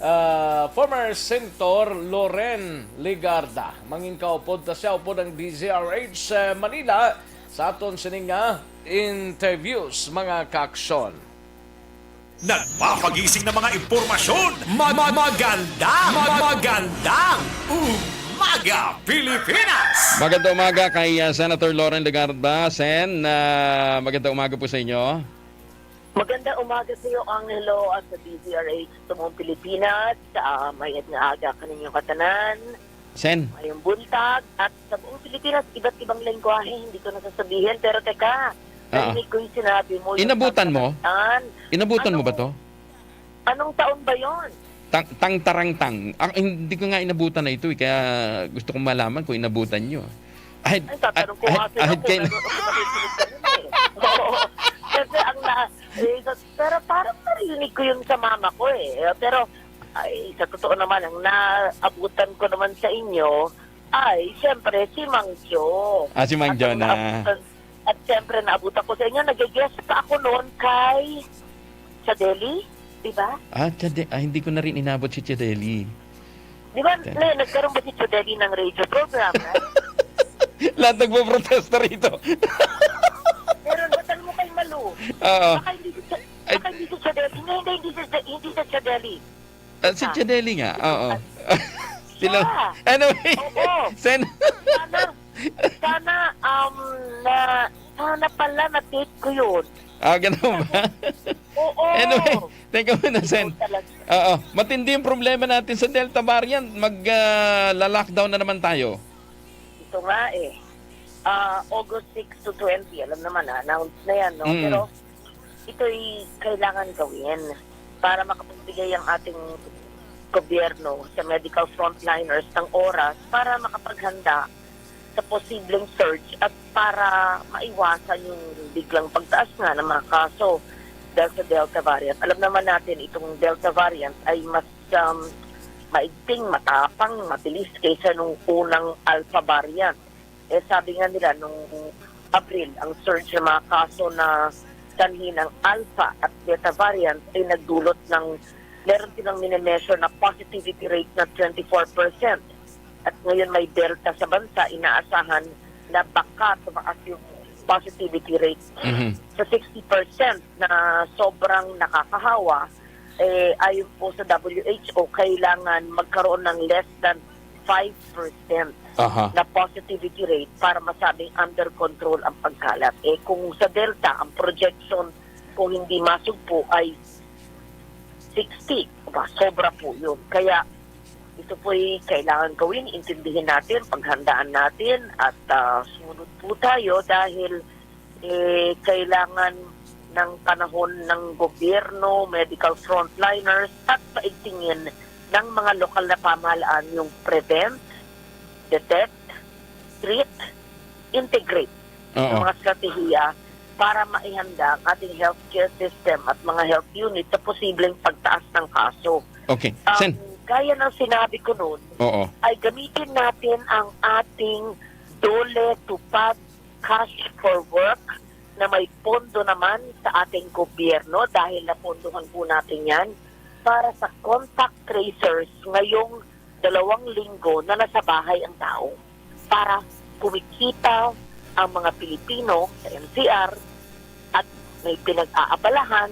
ah, former Senator Loren Legarda. Mangin kaupod ta siya upod ang D Z R H sa Manila sa aton sini nga interviews, mga kaaksyon. Nagpapagising na mga impormasyon. Ma-, ma-, magandang, ma-, magandang umaga, Pilipinas! Magandang umaga kay, ah, Senator Loren Legarda. Sen, ah, magandang umaga po sa inyo. Magandang umaga sa iyo, Angelo, at sa D Z R H sa buong Pilipinas. Ah, mayad nga aga kaninyo katanan. Sen. Mayong buntag. At sa buong Pilipinas, iba't ibang lengguwahe, hindi ko nasasabihin. Pero teka, Ah. narinig ko yung sinabi mo, yung Inabutan mo? Tangtarangtan. Inabutan mo ba Anong, to? anong taon ba yon? Tang, tang tarang tang. Ah, hindi ko nga inabutan na ito eh, kaya gusto kong malaman kung inabutan nyo. Ahead, Ay, tatanong ko ahead, nga sa'yo ahead kung kayo na. nanonood ka, nakikinig ka nun eh. Oo. Kasi ang na, eh, sa, pero parang narinig ko yun sa mama ko eh. Pero, ay, sa totoo naman, ang naabutan ko naman sa inyo, ay, siyempre, si Mang Jo. Ah, si Mang At Jo ang na. naabutan, at siyempre, naabutan ko sa inyo, nag-guest pa ako noon kay Chadeli, di ba? Ah, Chade-, ah, hindi ko na rin inabot si Chadeli. Di ba, Chad- Le, nagkaroon ba si Chadeli ng radio program, right? Lahat nagpoprotesta rito. Meron, ba't mo kay Malu? Oo. Baka hindi si Cha-, Ay. baka hindi si Chadeli. Hindi, hindi, hindi si, hindi si Chadeli. Ah, si Ah. Chadeli nga, oo. Sila, Yeah. anyway, Oo. Sen. Sana, sana, um, na, sana pala na-take ko yun. Ah, ganun ba? Oo. Anyway, teka muna, Sen. Oo, talaga. Oo, matindi yung problema natin sa Delta variant. Mag, ah, la-lockdown na naman tayo. Ito nga eh. Ah, August six to twenty, alam naman, na-announce na yan, no? Mm. Pero ito'y kailangan gawin para makapagbigay ang ating gobyerno sa medical frontliners ng oras para makapaghanda sa posibleng surge at para maiwasan yung biglang pagtaas nga ng mga kaso dahil sa Delta variant. Alam naman natin, itong Delta variant ay mas, um, maigting, matapang, mabilis kaysa nung unang Alpha variant. Eh, sabi nga nila, nung Abril, ang surge ng mga kaso na sanhi ng Alpha at Beta variant ay nagdulot ng, meron silang minimeasure na positivity rate na twenty-four percent. At ngayon may Delta sa bansa, inaasahan na baka tumaas yung positivity rate Mhm. sa sixty percent na sobrang nakakahawa. Eh, ayon po sa W H O, kailangan magkaroon ng less than five percent Aha. na positivity rate para masabing under control ang pagkalat. Eh, kung sa Delta, ang projection kung hindi masugpo ay sixty, ba, sobra po yun. Kaya ito po'y kailangan gawin, intindihin natin, paghandaan natin, at, ah, sumunod po tayo dahil, eh, kailangan ng panahon ng gobyerno, medical frontliners, at paigtingin ng mga lokal na pamahalaan yung prevent, detect, treat, integrate Oo. ng mga estratehiya para maihanda ang ating healthcare system at mga health unit sa posibleng pagtaas ng kaso. Okay. Ang Sen. gaya ng sinabi ko noon, Oo. ay gamitin natin ang ating DOLE TUPAD Cash for Work na may pondo naman sa ating gobyerno dahil napondohan po natin yan para sa contact tracers ngayong dalawang linggo na nasa bahay ang tao para kumikita ang mga Pilipino sa N C R at may pinag-aabalahan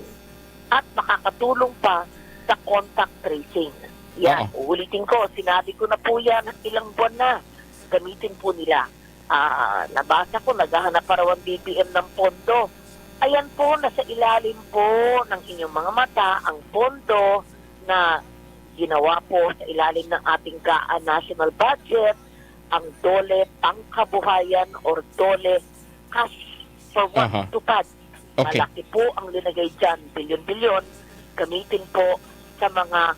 at makakatulong pa sa contact tracing. Yan, Oo. uulitin ko, sinabi ko na po yan ilang buwan na. Gamitin po nila. Ah, nabasa ko, naghahanap pa raw ang B B M ng pondo. Ayan po, nasa ilalim po ng inyong mga mata ang pondo na ginawa po sa ilalim ng ating GAA National Budget, ang DOLE Pangkabuhayan or DOLE Cash for Work Aha. TUPAD. Okay. Malaki po ang linagay dyan, bilyon-bilyon. Gamitin po sa mga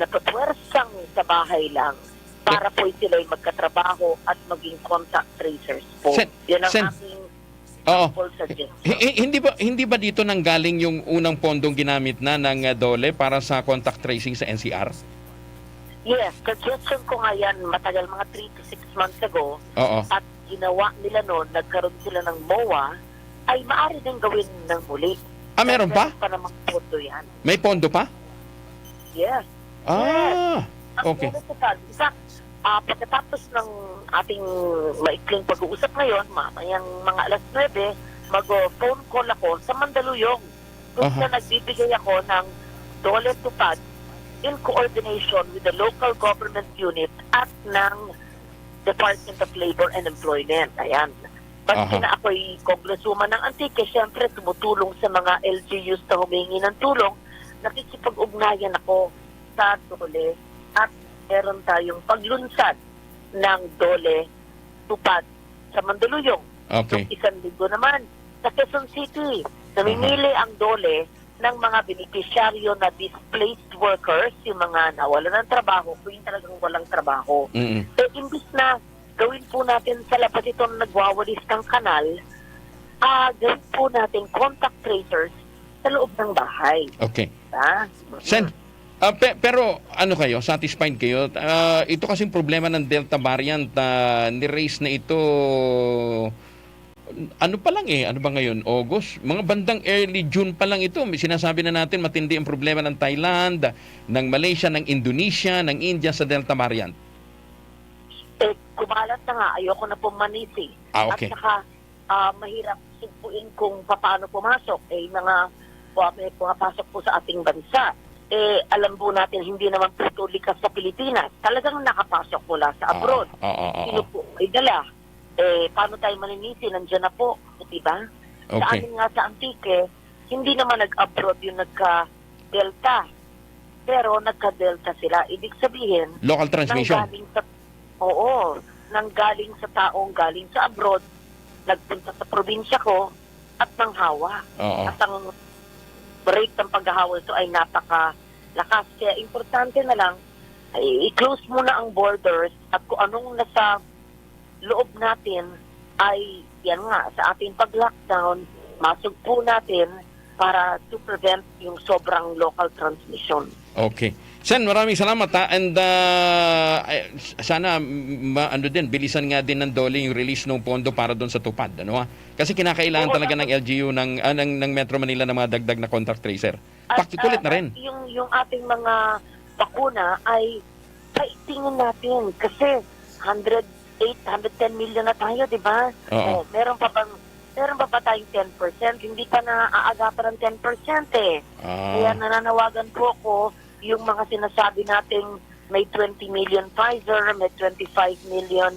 napapwersang sa bahay lang para Sen- po sila'y magkatrabaho at maging contact tracers po. Sen-, Yan ang Sen-, aking Oo. simple suggestion. Hi-, hi-, hindi ba, hindi ba dito nanggaling yung unang pondong ginamit na ng, uh, DOLE para sa contact tracing sa N C R? Yes, suggestion ko nga yan matagal, mga three to six months ago. Oo. At ginawa nila noon, nagkaroon sila ng MOA, ay maaari din gawin ng muli. Ah, meron pa? Dagdag pa namang pondo yan. May pondo pa? Yes. Ah, Ang okay. Dole Tupad. In fact, ah, pagkatapos ng ating maikling pag-uusap ngayon, mamayang mga alas nuebe, mag-phone call ako sa Mandaluyong, kung Aha. saan nagbibigay ako ng Dole Tupad in coordination with the local government unit at ng Department of Labor and Employment. Ayan. Pag Aha. na ako'y congresswoman ng Antique, siyempre tumutulong sa mga L G Us na humingi ng tulong, nakikipag-ugnayan ako sa Dole at meron tayong paglunsad ng Dole Tupad sa Mandaluyong. Okay. Isang linggo naman, sa Quezon City, namimili ang Dole ng mga benepisyaryo na displaced workers, yung mga nawalan ng trabaho, kung yung talagang walang trabaho. Mm-mm. Eh, imbis na gawin po natin sa labas itong nagwawalis ng kanal, ah, gawin po natin contact tracers sa loob ng bahay. Okay. Ah? Sen, ah, pe- pero ano kayo, satisfied kayo? Ah, ito kasing problema ng Delta variant, ah, ni-raise na ito, ano pa lang eh, ano ba ngayon, August? Mga bandang early June pa lang ito, may sinasabi na natin matindi ang problema ng Thailand, ng Malaysia, ng Indonesia, ng India sa Delta variant. Eh, kumalat na nga, ayoko na pong manisi. Ah, okay. At saka, ah, mahirap sugpuin kung paano pumasok. Eh, mga, pa- may pumapasok po sa ating bansa. Eh, alam po natin, hindi naman po ito likas sa Pilipinas. Talagang nakapasok mula sa abroad. Ah, oo, oo. Sino po may dala? Eh, paano tayo maninisi? Nandiyan na po, di ba? Sa Okay. amin nga sa Antique, hindi naman nag-abroad yung nagka-Delta. Pero nagka-Delta sila. Ibig sabihin, Local transmission. nanggaling sa, oo, nanggaling sa taong galing sa abroad, nagpunta sa probinsya ko, at nanghawa. Oo. At ang rate ng paghahawa nito ay napakalakas. Kaya importante na lang, ay i-close muna ang borders at kung anong nasa loob natin ay, yan nga, sa ating pag-lockdown, masugpo natin para to prevent yung sobrang local transmission. Okay. Sen, maraming salamat ha. And ah, eh, sana ma, ano din, bilisan nga din ng Dole yung release ng pondo para doon sa Tupad, ano ha? Kasi kinakailangan Oo, talaga ng L G U ng, ah, ng, ng Metro Manila ng mga dagdag na contact tracer. At, Pakikulit na ah, rin. Yung, yung ating mga bakuna ay paigtingin natin kasi hundred eight, hundred ten million na tayo, di ba? Oo. Oh, meron pa bang meron pa ba tayong ten percent? Hindi pa naaagapan ng ten percent eh. Ah, Kaya nananawagan po ako yung mga sinasabi nating may twenty million Pfizer, may twenty-five million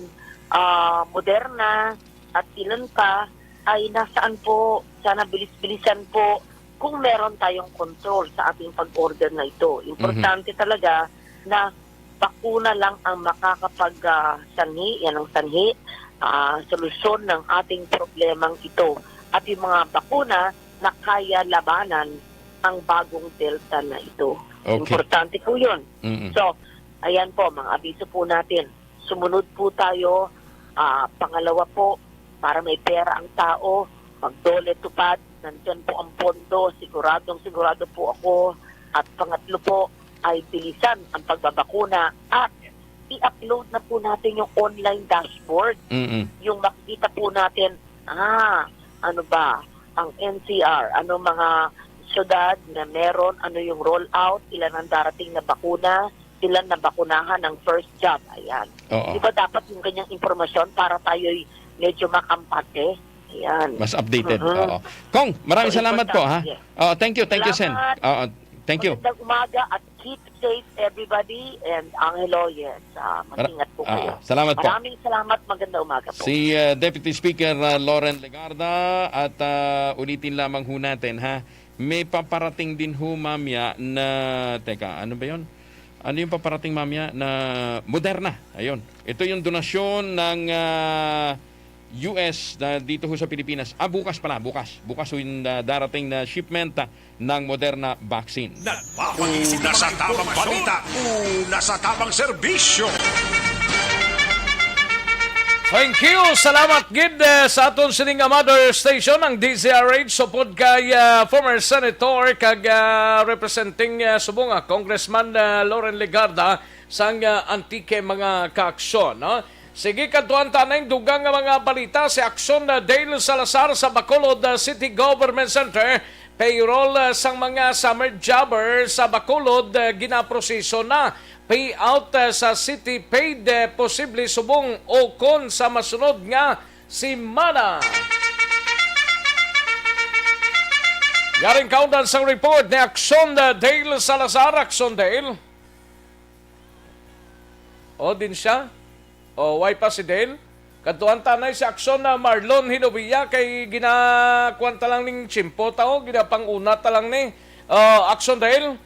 ah, Moderna, at ilan pa, ay nasaan po, sana bilis-bilisan po kung meron tayong control sa ating pag-order na ito. Importante talaga na bakuna lang ang makakapag ah, sanhi, yan ang sanhi, ah, solusyon ng ating problemang ito. At yung mga bakuna na kaya labanan ang bagong Delta na ito. Okay. Importante po yun. Mm-mm. So, ayan po, mga abiso po natin. Sumunod po tayo. Ah, pangalawa po, para may pera ang tao, mag-Dole Tupad, nandyan po ang pondo, siguradong sigurado po ako. At pangatlo po, ay bilisan ang pagbabakuna at i-upload na po natin yung online dashboard. Mm-mm. Yung makikita po natin, ah, ano ba, ang N C R, ano mga syudad na meron, ano yung rollout, ilan ang darating na bakuna, ilan na bakunahan ng first jab. Ayan. Oo. Di ba dapat yung ganyang impormasyon para tayo'y medyo makampante? Ayan. Mas updated. Mhm. Oo. Kong, maraming So, salamat po ha. importante. Oo, thank you, thank you Sen. Salamat. Oo, thank you. Magandang umaga at keep safe everybody and Angelo, yes, ah, mag-ingat po Ah, kayo. salamat po. Maraming salamat, magandang umaga po. Si uh, Deputy Speaker uh, Loren Legarda at uh, ulitin lamang ho natin ha, may paparating din ho mamya na, teka, ano ba yon? Ano yung paparating mamya na Moderna? Ayun. Ito yung donasyon ng uh, U S na dito ho sa Pilipinas. Ah, bukas pala, bukas. Bukas ho yung uh, darating na shipment uh, ng Moderna vaccine. Nagpapagising na sa tamang balita, una sa tamang serbisyo. Thank you. Salamat gid eh, sa aton sining nga mother station, ang D Z R H, upod kay ah, former senator kag ah, representing ah, subong nga Congressman ah, Loren Legarda sang ah, Antique, mga kaaksyon, no? Sige, kadtuan ta na ang dugang nga mga balita. Si Aksyon ah, Dale Salazar sa Bacolod ah, City Government Center Payroll, ah, sang mga summer jobber sa Bacolod, ah, ginaproseso na. Payout, ah, sa City Paid, ah, posible subong o kon sa masunod nga semana. Yaring kaundan sang report ni Action, ah, Dale Salazar. Action, Dale. O, din siya. O, way pa si Dale. Kadtuan ta anay si Action na Marlon Hinovia kay ginakuan ta lang ning tiyempo ta, o, ginapang-una ta lang ni. O, Action, Dale.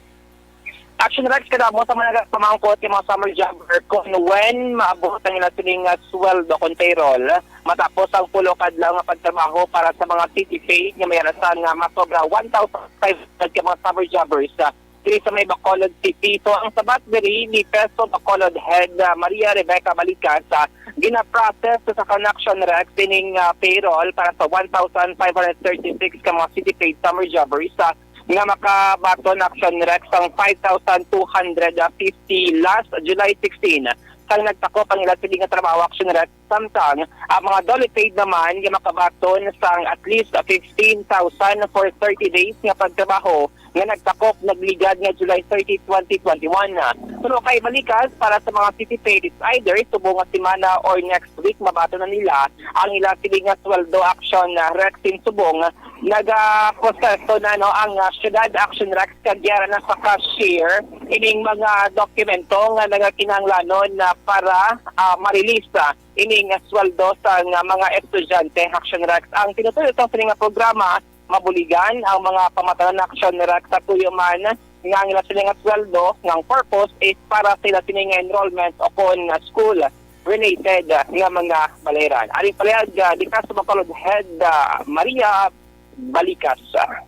Action Rex, kadamo sa mga nagapamangkot nga mga summer jobber kung when maabot ang ila sining nga sweldo kon payroll matapos ang pulo ka adlaw nga pagtrabaho para sa mga city paid nga may alasan nga masobra one thousand five hundred ka mga summer jobbers, ah, diri sa may Bacolod City. So, ang sabat diri ni Peso Bacolod Head, ah, Maria Rebecca Balicas, ah, gina-process sa Action Rex ining, ah, payroll para sa one thousand five hundred thirty-six ka mga city paid summer jobbers, ah, nga makabaton, Action Rex, ang five thousand two hundred fifty last July sixteen, sang nagtakop ang ila sini nga trabaho, Action Rex. Samtang ang mga dully paid naman nga makabaton sang at least fifteen thousand for thirty days nga pagtrabaho nga nagtakop nagligad nga July thirty, twenty twenty-one. Pero kay Balicas, para sa mga city paid, it's either subong nga semana or next week mabaton na nila ang ila sini nga sweldo, Action Rex. Subong nagaproseso na, no, ang, ah, Syudad, Action Rex, kag yara na sa cashier ining mga dokumento nga nagakinahanglanon na para, ah, ma-release, ah, ining sweldo sa nga mga estudyante, Action Rex. Ang tinutuyo sa sini nga programa, mabuligan ang mga pamatanan, Action Rex, sa tuyo man nga ang ila sini nga sweldo nga ang purpose is para sa ila sini nga enrollment o kon, ah, school related, ah, nga mga balayran. Ari palihag, ah, di ka sa Bacolod Head, ah, Maria Balicas. Ah.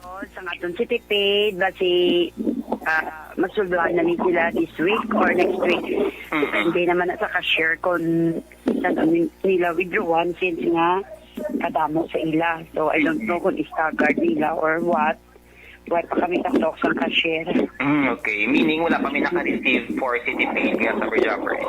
Oh, sa aton city paid, basi, ah, masulbahan na ni sila this week or next week. Mm-mm. Depende naman na sa cashier kung saan ang nila withdrawan since nga kadamo sa ila. So, I don't know kung staggered nila or what. Wala pa kami katok sa cashier. Mm, okay. Meaning, wala pa may naka-receive for city paid nga sa Rizabres?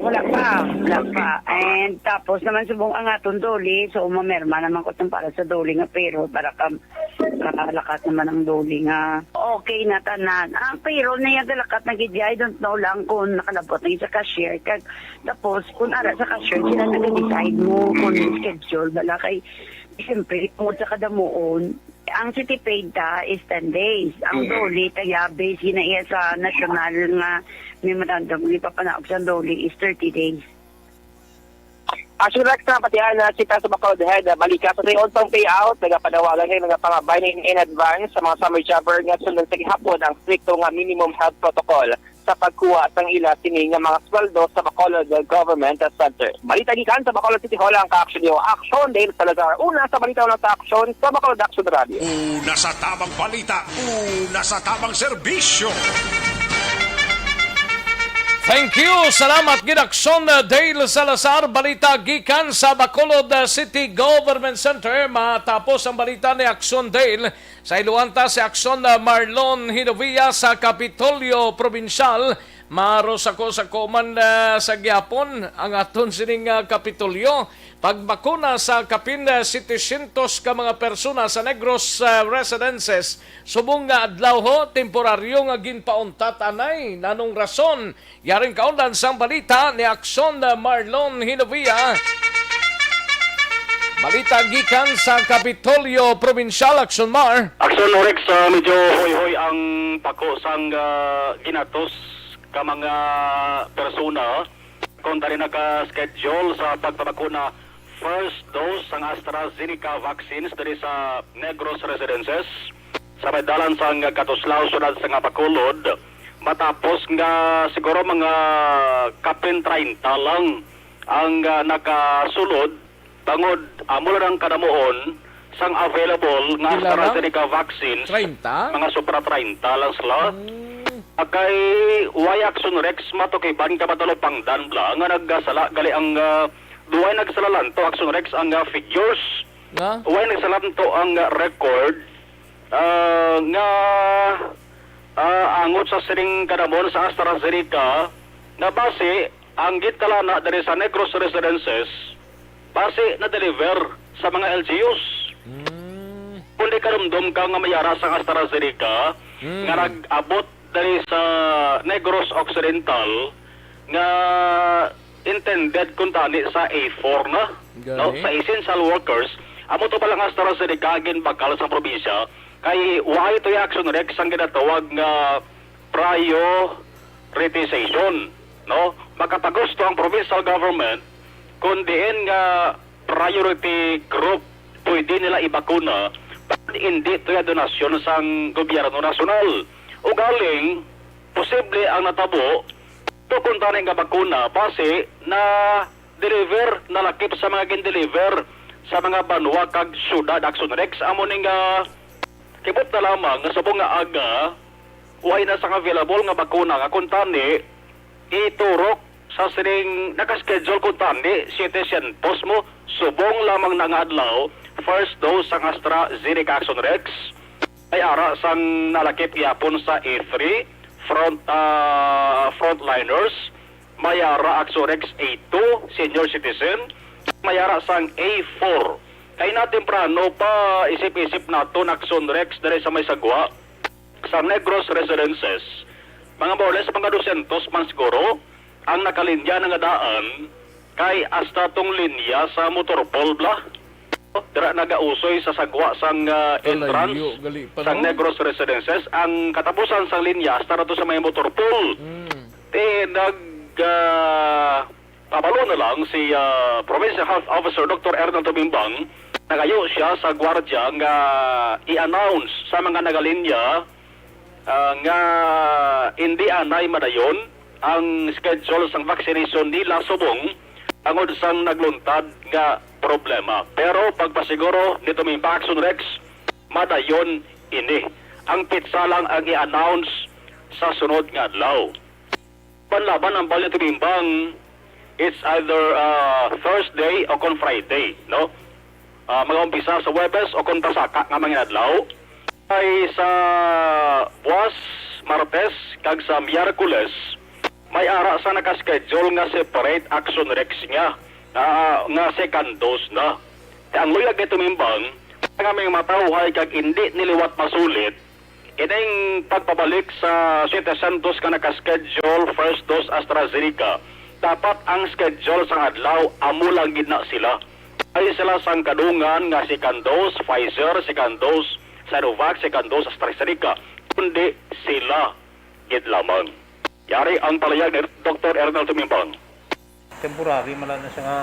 Wala pa. Wala Okay. pa. And tapos naman, subong ang aton duli. So, mamerma naman ko itong para sa duli nga payroll para ka, kalakat naman ang duli nga. Okay na tanan. Ang payroll na yan, kalakat na gid. I don't know lang kung nakalabot na yun sa cashier. Kag, tapos, kung ara sa cashier, sila nag-decide mo kung Mm. schedule. Bala kay, siyempre, tungod sa kadamuon, ang city paid ta is ten days. Ang Mm. duli, kaya based yun na iya sa national nga memorandum, ipapanaog sa duli is thirty days. Action Rex, na patihan na si Peso Bacolod Head, ah, Balicas sa sayon pang payout, nagapanawagan kay mga pangabay na in, in advance sa mga summer jobber nga sundan sa gihapon ang strikto nga minimum health protocol sa pagkuha sang ila sini nga mga sweldo sa Bacolod Government Center. Balita gikan sa Bacolod City Hall ang ka-action niyo. Action, Dale Salazar. Una sa balita, una sa action sa Bacolod Action Radio. Una sa tamang balita, una sa tamang serbisyo. Thank you. Salamat gid, Action, uh, Dale Salazar. Balita gikan sa Bacolod, uh, City Government Center. Matapos ang balita ni Action Dale, sa iluan ta si Action, uh, Marlon Hinovia sa Kapitolyo Probinsyal. Maros ako sa kuman, uh, sa gihapon ang aton sining, uh, Kapitolyo. Pagbakuna sa kapin, uh, setecientos ka mga persona sa Negros, uh, residences. Subong nga adlaw ho, temporaryo nga ginpauntat anay. Nanong rason? Yaring kaundan sang balita ni Action, uh, Marlon Hinovia. Balita gikan sa Kapitolyo Probinsyal, Action Mar. Action Rex, ah, medyo hoy-hoy ang pako sang, ah, ginatos ka mga persona kung dali naka-schedule sa pagpabakuna first dose sang AstraZeneca vaccines diri sa Negros Residences, sa may dalan sang Katuslao, siyudad sang Bacolod, matapos nga siguro mga kapin treinta lang ang, ah, nakasulod, bangod amo lang ang kadamuon sang available nga Pila lang? AstraZeneca vaccines. Treinta? Mga sobra treinta lang sila. Hmm. Kay way Action Rex, matukiban ka matalupangdan bala nga nagasala gali ang, ah, Duway nagsalanto, Action Rex, ang, ah, figures. Nga? Way nagsalanto ang, ah, record, ah, nga, ah, angot sa sining kadamon sa AstraZeneca, nga basi ang gintalana diri sa Negros Residences, basi na-deliver sa mga L G Us. Hmm. Dumdom ka nga may ara sang AstraZeneca Mm. nga nag-abot diri sa Negros Occidental nga intended kuntani sa A four na, no? Gani. Sa essential workers, amo to pala nga AstraZeneca ginbakal sa probinsya kay wala to yung Action Rex ang ginatawag nga prioritization, no? Makatagusto ang provincial government kung diin nga priority group pwede nila ibakuna, bangod hindi to ya donasyon sang gobyerno nasyonal. Ugaling, posible ang natabo, to kung tani nga bakuna, basi na deliver, nalakip sa mga gin-deliver sa mga banwa kag syudad. Action Rex, amo ni nga kibot na lamang nga subong nga aga, way na sang available nga bakuna nga kung tani, iturok sa sining nakaschedule kung tani, setecientos mo, subong lamang na nga adlaw, first dose sang AstraZeneca. Action Rex, may ara sang nalakip gihapon sa A three, front, ah, frontliners, may ara Action Rex A two, senior citizen, may ara sang A four. Kay na temprano pa, isip-isip naton Action Rex diri sa may sagwa sa Negros Residences, mga more or less, mga dosyentos man siguro ang nakalinya na nga daan, kay hasta tong linya sa motor pool bala. Dira nagausoy sa sagwa sang, ah, Kalayo entrance gali pa, sang no? Negros Residences, ang katapusan sang linya hasta na to sa may motor pool. Mm. Ti nag, ah, pabalo na lang si, ah, Provincial Health Officer Doctor Ernel Tumimbang, nagayo siya sa gwardya nga i-announce sa mga nagalinya, ah, nga hindi anay madayon ang schedule sang vaccination nila subong tungod sang nagluntad nga problema. Pero pagpasiguro ni Tumimbang, Action Rex, madayon ini. Ang pitsa lang ang i-announce sa sunod nga adlaw. Panlaban ang Balya Tumimbang, it's either, ah, Thursday o kon Friday, no? Ah, mag-umpisa sa Huwebes o kon pasaka nga mga adlaw. Ay sa buwas, Martes, kag sa Miyerkules, may ara sa naka-schedule nga separate Action Rex nga, ah, nga second dose na. Ang luyag ni Tumimbang, nga may matawhay kag hindi niliwat masulit, ining pagpabalik sa setecientos ka naka-schedule first dose AstraZeneca, dapat ang schedule sa adlaw amo lang gid na sila. Ay sila sang kadungan nga second dose Pfizer, second dose Sinovac, second dose AstraZeneca, kundi sila gid lamang. Yari ang palayag ni Doktor Ernal Tumimbang. Temporary man na siya nga,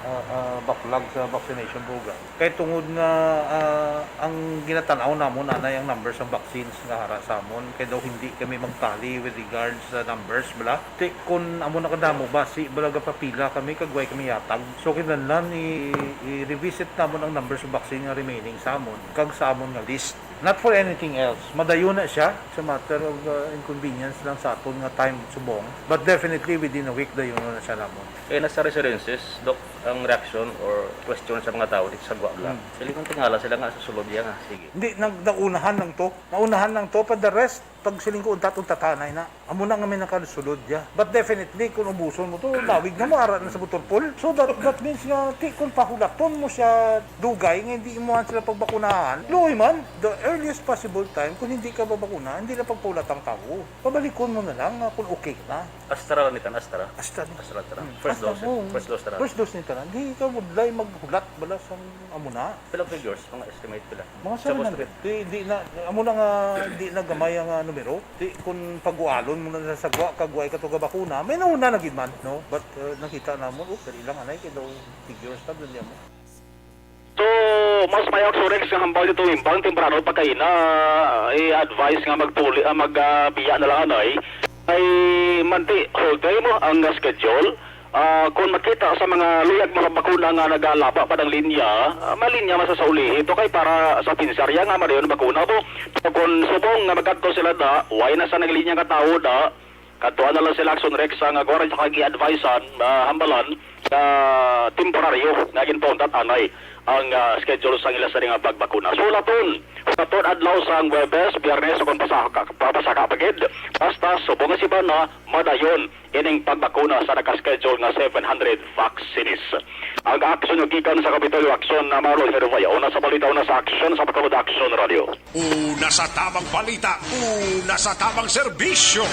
ah, ah, backlog sa vaccination program. Kay tungod nga, ah, ang ginatanaw namon anay ang numbers sang vaccines nga ara sa amon, kay daw hindi kami magtali with regards sa numbers bala. Ti kun amo na kadamo, basi bala gapapila kami kag way kami yatag. So kinahanglan i-, i-revisit namon ang numbers of vaccine nga remaining sa amon kag sa amon nga list. Not for anything else. Madayon na siya. It's a matter of, uh, inconvenience lang sa aton nga time subong. But definitely within a week, dayon na siya namon. Eh, nasa residences, Doc, ang reaction or question sa mga tao dito sa Guagla. Hmm. Sila kung tingala sila nga sa sulod niya nga, sige. Hindi, nag-, naunahan lang to. Naunahan lang to, but the rest, pag siling ko untat-untatanay na. Amo na nga may nakasulod ya. But definitely, kung ubuson mo to, lawig na mo, ara na sa motor pool. So that, that means nga, ti, kung pahulaton mo siya dugay, nga hindi imuhan sila pagbakunahan, luoy man, the earliest possible time, kung hindi ka babakuna, hindi na pagpahulat ang tao. Pabalikon mo na lang nga kung okay ka na. Astra ni tan, Astra? Astra ni. Astra, Astra. Hmm, First Astra, dose, oo. First dose, Astra. First dose ni tanan. Di ka budlay maghulat bala sa amo na. Pila figures, mga estimate pila? Mga Sa seven hundred. Boston. Di, di na, amo na nga, di na gamay ang, ah, numero. Di, kung pagualon mo na sa sagwa, kag way ka to gabakuna, may nauna na gid man, no? But, uh, nakita namon, oh, dali lang, anay, kay daw figures na, dali mo. So, mas may Action Rex nga hambal dito, Imbang, temprano pa kaina, i-advise nga magpuli, ah, mag, ah, biya na lang, anay. Ay, manti, hold time mo ang, ah, schedule. Ah, kung makita sa mga luyag mga bakuna nga nagalaba pa ng linya, ah, malinya man sa, sa ulihi. Ito kay para sa pinsarya nga marayon bakuna po. Pero kung subong nga magkadto sila da, way na sa naglinya nga tao da, kadtuan na lang sila Action Rex sa nga gwardiya kag i-advisean, ah, hambalan, ah, temporaryo nga ginpauntat anay ang, ah, schedule sang ila sini nga pagbakuna. So, hulaton, hulaton adlaw sang Huwebes, Biyernes, o kung pasaka, papasaka pa gid, basta subong nga semana, madayon ining pagbakuna sa naka-schedule nga seven hundred vaccines. Ang aksyon nga gikan sa Kapitolyo Aksyon na Marlon Hervaya, una sa balita, una sa aksyon sa Bacolod Aksyon Radio. Una sa tamang balita, una sa tamang serbisyo.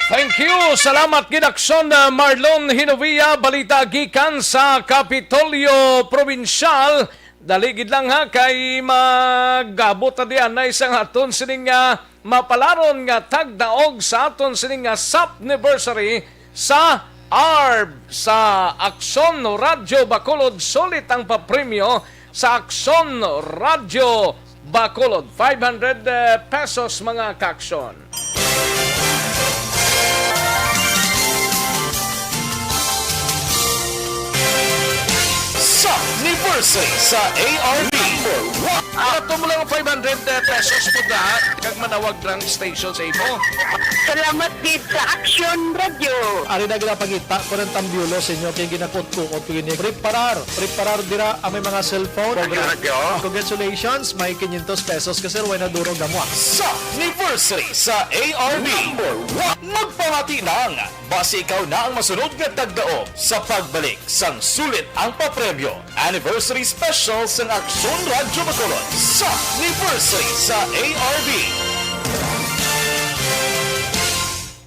Thank you. Salamat gid, Aksyon, uh, Marlon Hinovia. Balita gikan sa Kapitolyo Probinsyal. Dali gid lang, ha, kay magabot na diyan na isang aton sining, ah, mapalaron nga tagdaog sa aton sining nga sapniversary sa ARB sa Aksyon Radyo Bacolod. Sulit ang papremyo sa Aksyon Radyo Bacolod. Five hundred, eh, pesos, mga kaaksyon. Sa anniversary sa A R B. Number one. Ato mo lang five hundred pesos po na. Kag manawag lang station sa imo. Salamat gid sa Action Radio. Ari na ginapangita ko ng tambyulo sa inyo kay ginakot-kuot ko ini. Preparar, preparar dira ang may mga cellphone. Action Radio. Congratulations, may quinientos pesos ka, sir. Way na durog na mo, ah. Sa anniversary sa A R B. Number one. Magpamati lang. Basi ikaw na ang masunod nga tagdaog sa pagbalik sang sulit ang papremyo. Anniversary Special sang Aksyon Radyo Bacolod sa anniversary sa A R B.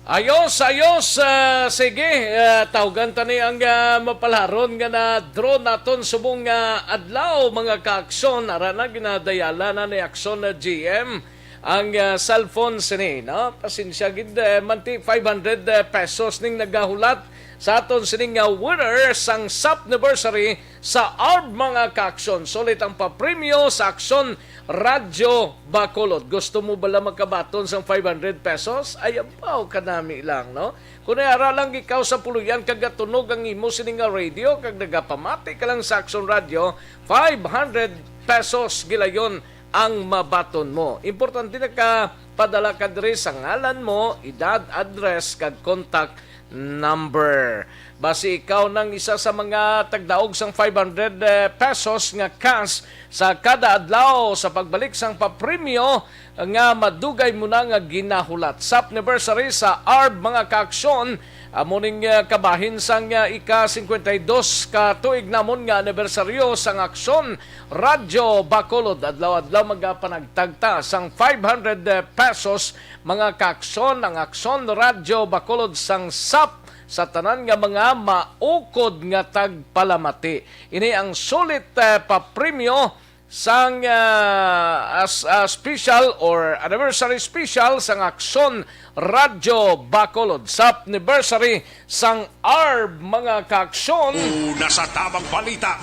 Ayos, ayos. Ah, sige, ah, tawgan ta ni ang, ah, mapalaron nga na-draw naton subong nga adlaw, mga kaaksyon. Ara na, ginadayala na ni Aksyon na G M ang, ah, cellphone sini, no? Pasensya gid, eh, manti five hundred, eh, pesos ning nagahulat sa aton sining nga winner sang sapniversary sa ARB, mga kaaksyon. Sulit ang papremyo sa Aksyon Radyo Bacolod. Gusto mo bala makabaton sang five hundred pesos? Ay, abaw ka nami lang, no? Kung ara lang ikaw sa puloy-an kag gatunog ang imo sini nga radio kag nagapamati ka lang sa Aksyon Radyo, five hundred pesos gilayon ang mabaton mo. Importante, nakapadala ka diri sa ngalan mo, edad, address, kag contact number. Basi ikaw nang isa sa mga tagdaog sang five hundred, eh, pesos nga cash sa kada adlaw sa pagbalik sang papremyo nga madugay mo na nga ginahulat. Sapniversary sa ARB, mga kaaksyon, amo ning, eh, kabahin sang, eh, ika-cincuenta y dos ka tuig namon nga anibersaryo sang Aksyon Radyo Bacolod. Adlaw-adlaw magapanagtagta sang five hundred pesos, mga kaaksyon, ang Aksyon Radyo Bacolod sang sap sa tanan nga mga maukod nga tagpalamati. Ini ang sulit, eh, papremyo sang, ah, as, ah, special or anniversary special sang Aksyon Radyo Bacolod, sapniversary sang ARB, mga kaaksyon. Una sa tamang balita,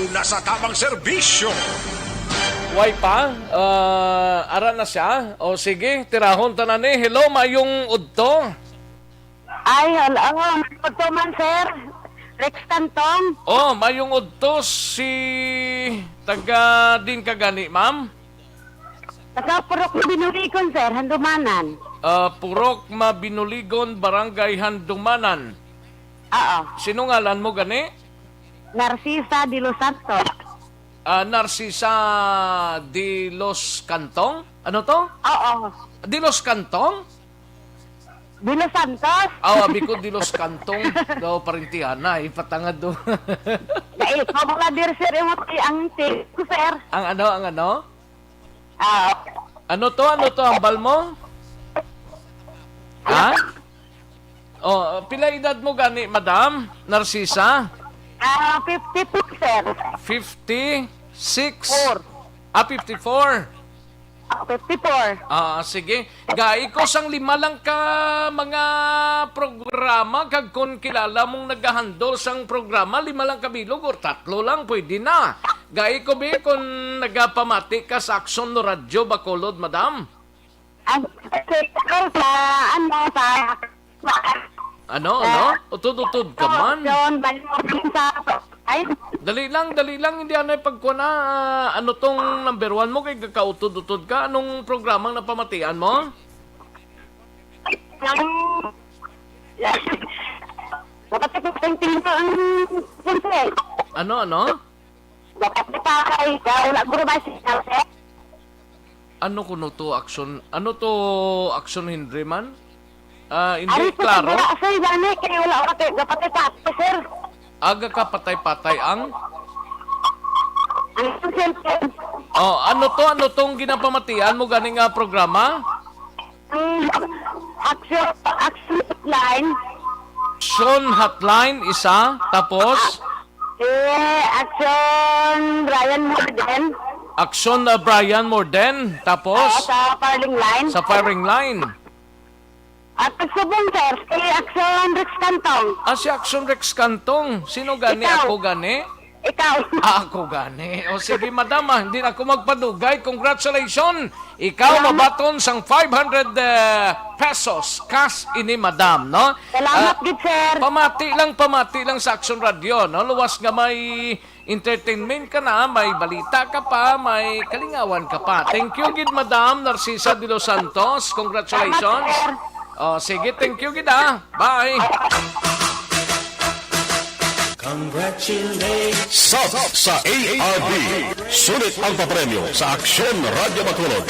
una sa tamang serbisyo. Way pa? Ah, ara na siya. O sige, tirahon ta na ni. Hello, mayong udto. Ay, hello. Mayong udto man, sir. Rex Cantong. Oh, mayong udto. Si taga din ka gani, ma'am? Taga Purok Binuligon, sir, Handumanan. Ah, Purok Mabinuligon, Barangay Handumanan. Oo. Sino ngalan mo gani? Narcisa de los Santos. Ah, Narcisa de los Cantong? Ano to? Oo. De los Cantong? De los Santos. Aw, abi ko De Los Cantong. Daw, parintihan na, ipatangad do. Dai ko mga dir, sir, yung ang ti ko, sir. Ang ano, ang ano? Ah. Ano to? Ano to, hambal mo? Ha? Oh, pila edad mo gani, Madam Narcisa? Ah, fifty-two, sir. Fifty-six? Four. Ah, fifty-four. Ah, fifty-four. Ah, sige. Gai ko sang lima lang ka mga programa, kag kon kilala mong nagahandle sang programa, lima lang ka bilog or tatlo lang, pwede na. Gai ko, bi, kon nagapamati ka sa Aksyon Radyo Bacolod, madam. Ang, sir, sa, ano, sa Ano, ano? Ah, Utod-utod ka man. John, balik mo sa, ay? Dali lang, dali lang, hindi anay pagkuha na. Ah, ano tong number one mo? Kay gakautod-utod ka. Anong programang napamatian mo? Ang, Dapat ito ang tingin ang sponsor. Ano, ano? Dapat ito ay, ah, wala guro ba si Jose? Ano kuno to action? Ano to action, Henry man? Ah, hindi Ari sa klaro. Siguro, sir, gani, kay wala ka kay dapat ito, sir. Aga ka patay-patay ang? Ang cellphone. Oh, ano to? Ano tong ginapamatian mo gani nga programa? Ang action, action line. Action Hotline, isa. Tapos? Eh, action Brian Morden. Action, uh, Brian Morden. Tapos? Oo, sa firing line. Sa firing line. At subong, sir, si Action Rex Cantong. Ah, si Action Rex Cantong. Sino gani? Ikaw. Ako gani? Ikaw. Ah, ako gani. O sige, madam, ah, hindi na ako magpadugay. Congratulations. Ikaw Salamat. Mabaton sang five hundred, eh, pesos. Cash ini, madam, no? Salamat Ah, gid, sir. Pamati lang, pamati lang sa Action Radio, no? Luwas nga may entertainment ka na, may balita ka pa, may kalingawan ka pa. Thank you gid, Madam Narcisa de los Santos. Congratulations. Salamat, sir. Oh, sige, thank you gid, ah. Bye. Congratulations. Sub sa A R B. Sulit ang papremyo sa Aksyon Radyo Bacolod.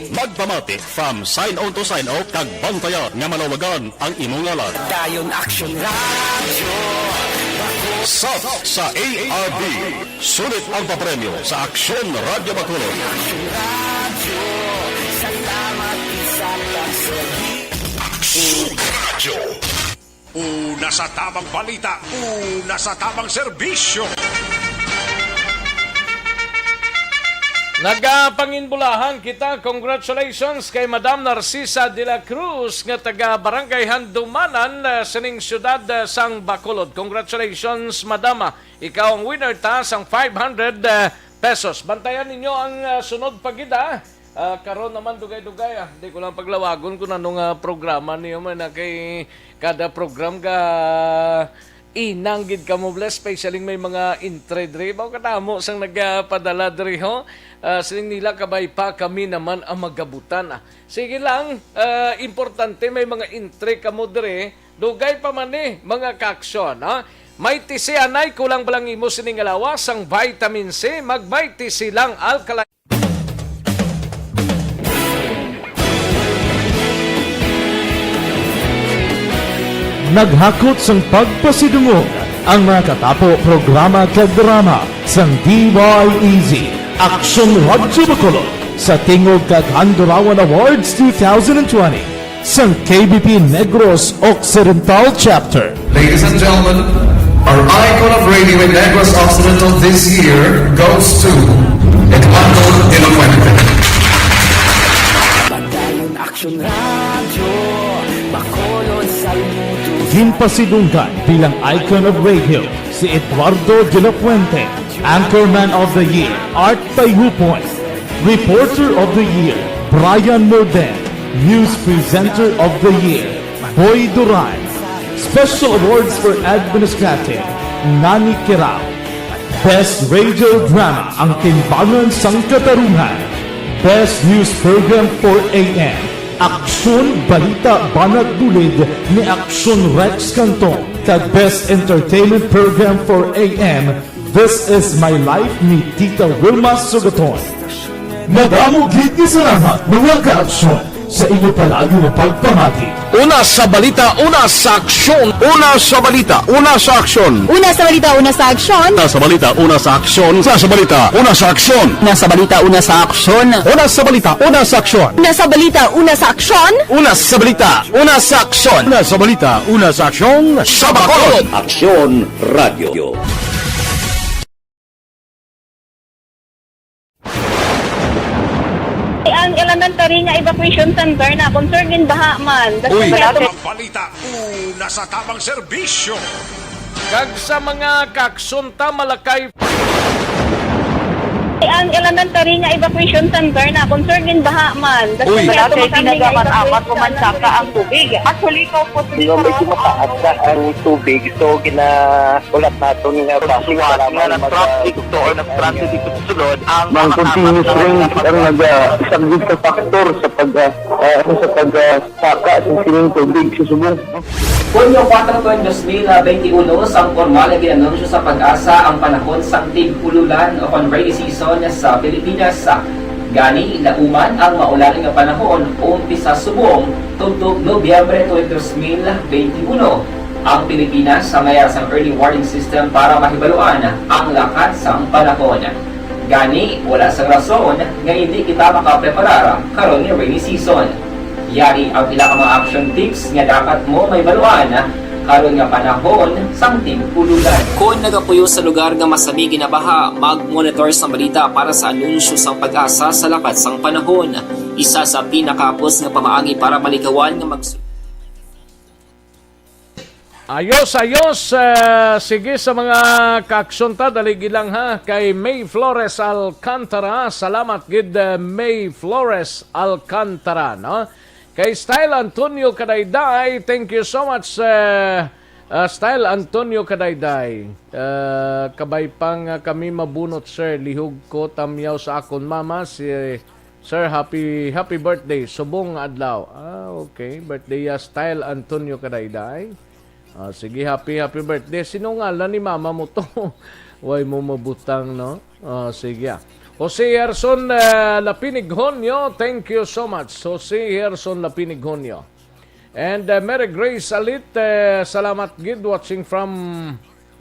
Magpamati from sign on to sign off kag bantayan nga malawagan ang imong ngalan. Dayon Aksyon Radyo. Sub sa A R B. Sulit ang papremyo sa Aksyon Radyo Bacolod. Aksyon Radyo. Salamat sa pagserbi. Aksyon Radyo. Una sa tamang balita, una sa tamang serbisyo. Nagapanginbulahan kita. Congratulations kay Madam Narcisa de la Cruz nga taga Barangay Handumanan, eh, sining siyudad, eh, sang Bacolod. Congratulations, Madam. Ah, ikaw ang winner ta sang five hundred, eh, pesos. Bantayan ninyo ang, ah, sunod pa gid, ah. Ah, karon naman, dugay-dugay, ah. Di ko lang paglawagon kung ano nga programa niyo man, ah, kay kada program ka inang gid kamo, bless, especially may mga entry diri. Mao kadamo sang nagapadala diri, ho. Ah, siling nila, "Kabay pa, kami naman ang magabutan." Ah, sige lang, ah, importante may mga entry kamo diri. Dugay pa man ni, mga kaaksyon, ha? Mighty C, anay, kulang ba lang imo sining alawas sang vitamin C? Mag Mighty C lang, alkaline. Naghakot sang pagpasidungog ang mga katapo, programa kag drama sang D Y E Z, Aksyon Radyo Bacolod, sa tingog kag Handurawan Awards two thousand twenty sang K B P Negros Occidental Chapter. Ladies and gentlemen, our icon of radio in Negros Occidental this year goes to Eduardo de la Fuente. Padayon Aksyon Radyo, Bacolod, saludo. Ginpasidunggan bilang icon of radio si Eduardo de la Fuente, Anchorman of the Year, Art Tayhupon, Reporter of the Year, Brian Morden, News Presenter of the Year, Boy Duran, Special Awards for Administrative, Nani Kirao, Best Radio Drama, Ang Timbangan sang Katarungan, Best News Program for A M, Aksyon Balita Banat Bulid ni Aksyon Rex Cantong, kag Best Entertainment Program for A M, This Is My Life ni Tita Wilma Sugaton. Madamo gid nga salamat, mga kaaksyon, sa inyo palagi nga pagpamati. Una sa balita, una sa aksyon. Una sa balita, una sa aksyon. Una sa balita, una sa aksyon. Una sa balita, una sa aksyon. Una sa balita, una sa aksyon. Una sa balita, una sa aksyon. Una sa balita, una sa aksyon. Una sa balita, una sa aksyon. Una sa balita, una sa aksyon. Una sa balita, una sa aksyon. Sa Bacolod. Aksyon Radio. Ang elementary nga evacuation center na concern din baha man. Uy. Ang balita, una sa tamang serbisyo. Kag sa mga kaksunta, Malakay. Ang elementary nga evacuation center na concern gid baha man. Uy. Wala kay tinaga man, amat ko man saka ang tubig. Actually, ikaw po, no, medyo mataas na ang tubig. So, gina-, ulat naton nga basi nga para nga nag-traffic to or nag-traffic dito sa sulod, ang mga continuous rain ang nag-, ah, isang big factor sa pag, ah, ah, ano, sa pag, ah, saka sa sining tubig sa subong. Hunyo kuwatro, dos mil benti uno, sang pormal nga gin-anunsyo sa PAGASA ang panahon sang tig-ululan o kon rainy season sa Pilipinas. Gani, nauman ang maulan nga panahon umpisa subong tubtob Nobyembre twenty, dos mil benti uno. Ang Pilipinas may ara sang early warning system para mahibaluan ang lakat sang panahon. Gani, wala sang rason nga hindi kita makapreparar karon nga rainy season. Yari ang pila ka mga action tips nga dapat mo mahibaluan karon nga panahon sang tig-ululan. Kon nagapuyo sa lugar nga masami ginabaha, mag-monitor sa balita para sa anunsyo sang PAGASA sa lakat sang panahon. Isa sa pinakahapos nga pamaagi para malikawan nga mag- Ayos, ayos. Eh, sige, sa mga kaaksyon ta, dali gid lang, ha, kay May Flores Alcantara. Salamat gid, eh, May Flores Alcantara, no? Kay Style Antonio Kadayday, thank you so much, eh, ah, Style Antonio Kadayday. Eh, kabay pa nga kami mabunot, sir. Lihog ko tamyaw sa akon mama, si Sir, happy, happy birthday. Subong nga adlaw. Ah, okay. Birthday ya Style Antonio Kadayday. Ah, sige, happy, happy birthday. Sino ngalan ni mama mo to? Way mo mabutang, no? Ah, sige, ah. Jose Herson, eh, Lapinig Honyo, thank you so much. Jose Herson Lapinig Honyo. And, eh, Mary Grace Alit, eh, salamat gid, watching from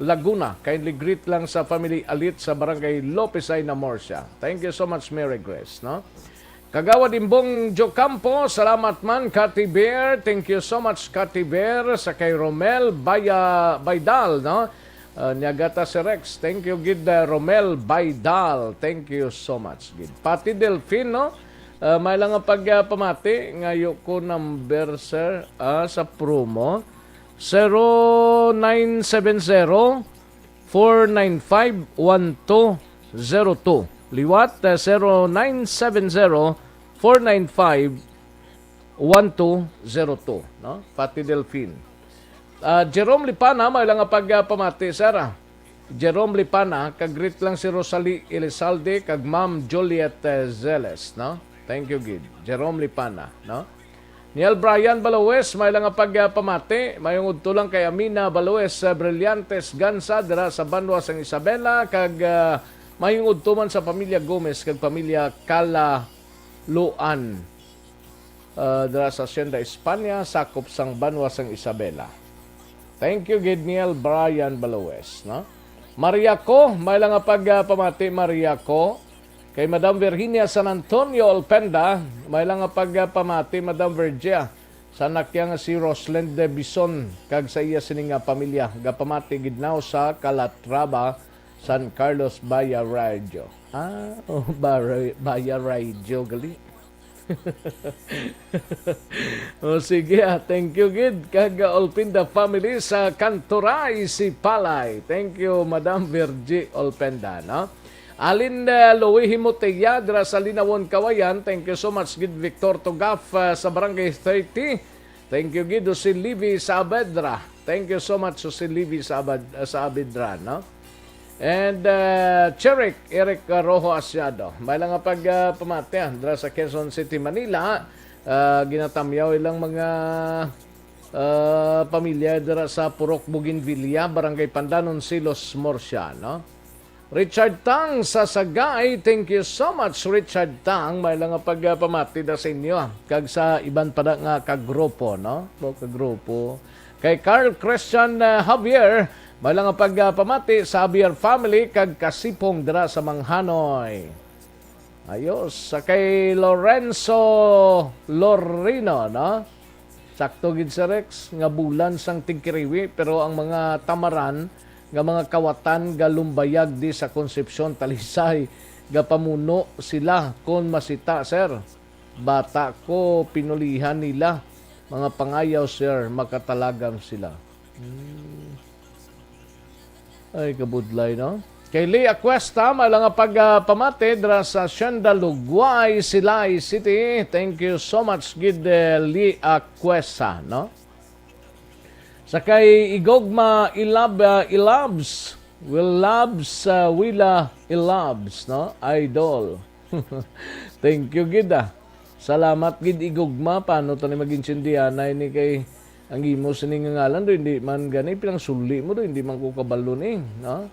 Laguna. Kindly greet lang sa family Alit sa Barangay Lopez Ayna, Murcia. Thank you so much, Mary Grace, no? Kagawad Imbong Jocampo, salamat man, Kati Bear. Thank you so much, Kati Bear. Sa kay Romel Baya-, Baydal, no? Uh, Niagata si Rex. Thank you gid, uh, Romel Baydal. Thank you so much gid. Pati Delfin, no? Uh, may lang nga pag, uh, pamati, ngayo ko number, sir, ah, sa promo. Zero nine seven zero, four nine five, one two zero two. Liwat, eh, zero nine seven zero, four nine five, one two zero two, no? Pati Delfin. Ah, Jerome Lipana, may lang nga pag, ah, pamati, sir, ah. Jerome Lipana, kag greet lang si Rosalie Elizalde, kag Ma'am Juliet, eh, Zeles, no? Thank you, gid. Jerome Lipana, no? Niel Brian Baloes, may lang nga pag, ah, pamati. Mayong udto lang kay Amina Baloes, ah, Brillantes Gansa, dira sa banwa sang Isabela, kag, ah, mayong udto man sa pamilya Gomez kag pamilya Calaluan, ah, dira sa Hacienda España, sakop sang banwa sang Isabela. Thank you, gid, Niel Brian Baloes, no? Maria Co, may lang nga pag, ah, pamati, Maria Co. Kay Madam Virginia San Antonio Olpenda, may lang nga pag, ah, pamati, Madam Virgia, sa anak niya nga si Rosalind de Bison, kag sa iya sini nga pamilya, gapamati gid naw sa Calatrava, San Carlos, Bayaradjo. Ah, oh, Bara-, Bayaradjo, gali. O, sige, ah, thank you gid. Kag, ah, Olpenda family sa Kanturay, Sipalay. Thank you, Madam Virgie Olpenda, no? Alin, ah, Louis Himotea, dira sa Linawon, Kawayan. Thank you so much gid, Victor Tugaf, ah, sa Barangay thirty. Thank you gid, si Livy Saavedra. Thank you so much, si Livy Saabad-, Saavedra, no? And, uh, Cherrick, Eric, uh, Rojo Asiado. May lang nga pag, uh, pamati, ah, dira sa Quezon City, Manila. Uh, ginatamyaw ilang mga, uh, pamilya dira sa Purok Bougainvillea, Barangay Pandanon, Silos, Murcia, no? Richard Tang sa Sagay, thank you so much, Richard Tang. May lang nga pag, uh, pamati na sa inyo, ah. Kag sa iban pa na nga kagrupo, no? O, kagrupo. Kay Carl Christian, uh, Javier, may lang nga pag, uh, pamati sa Javier family kag Kasipong dira sa Manghanoy. Ayos. Sa kay Lorenzo Lorino, no? Sakto gid, Sir Rex, nga bulan sang tigkiriwi, pero ang mga tamaran nga mga kawatan galumbayag di sa Concepcion, Talisay, gapamuno sila kon masita, sir. Bata ko, pinulihan nila. Mga pangayaw, sir, makatalagan sila. Hmm. Ay, kabudlay, no? Kay Lee Acuesta, may lang nga pagpamati dira sa Hacienda Luguay, Silay City. Thank you so much, gid, eh, Lee Acuesta, no? Sa kay Igogma Ilab, ah, Ilabs, Will Labs, ah, Wila Ilabs, no? Idol. Thank you, gid, ah. Salamat, gid, Igogma. Paano tani mag-intindihan na ini kay ang imo sini nga ngalan do, hindi man gani, pinang suli mo do, hindi man ko kabalo ni, no?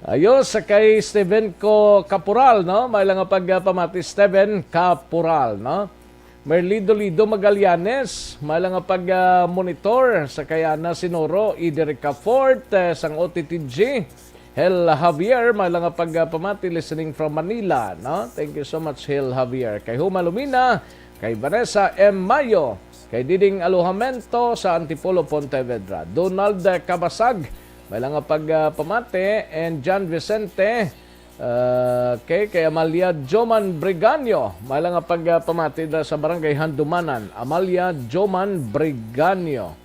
Ayos, sa kay Steven ko Caporal, no? May lang nga pagpamati, Steven Caporal, no? Merlido Lido Magallanes, may lang nga pag, ah, monitor sa kay Ana Sinoro, Iderica Fort, eh, sang O T T G. Hel Javier, may lang nga pagpamati, listening from Manila, no? Thank you so much, Hel Javier. Kay Huma Lumina, kay Vanessa M Mayo, kay Diding Alojamento sa Antipolo, Pontevedra. Donald, eh, Cabasag, may lang nga pagpamati, and John Vicente, uh, kay, kay Amalia Joman Briganyo, may lang nga pagpamati dira sa Barangay Handumanan. Amalia Joman Briganyo.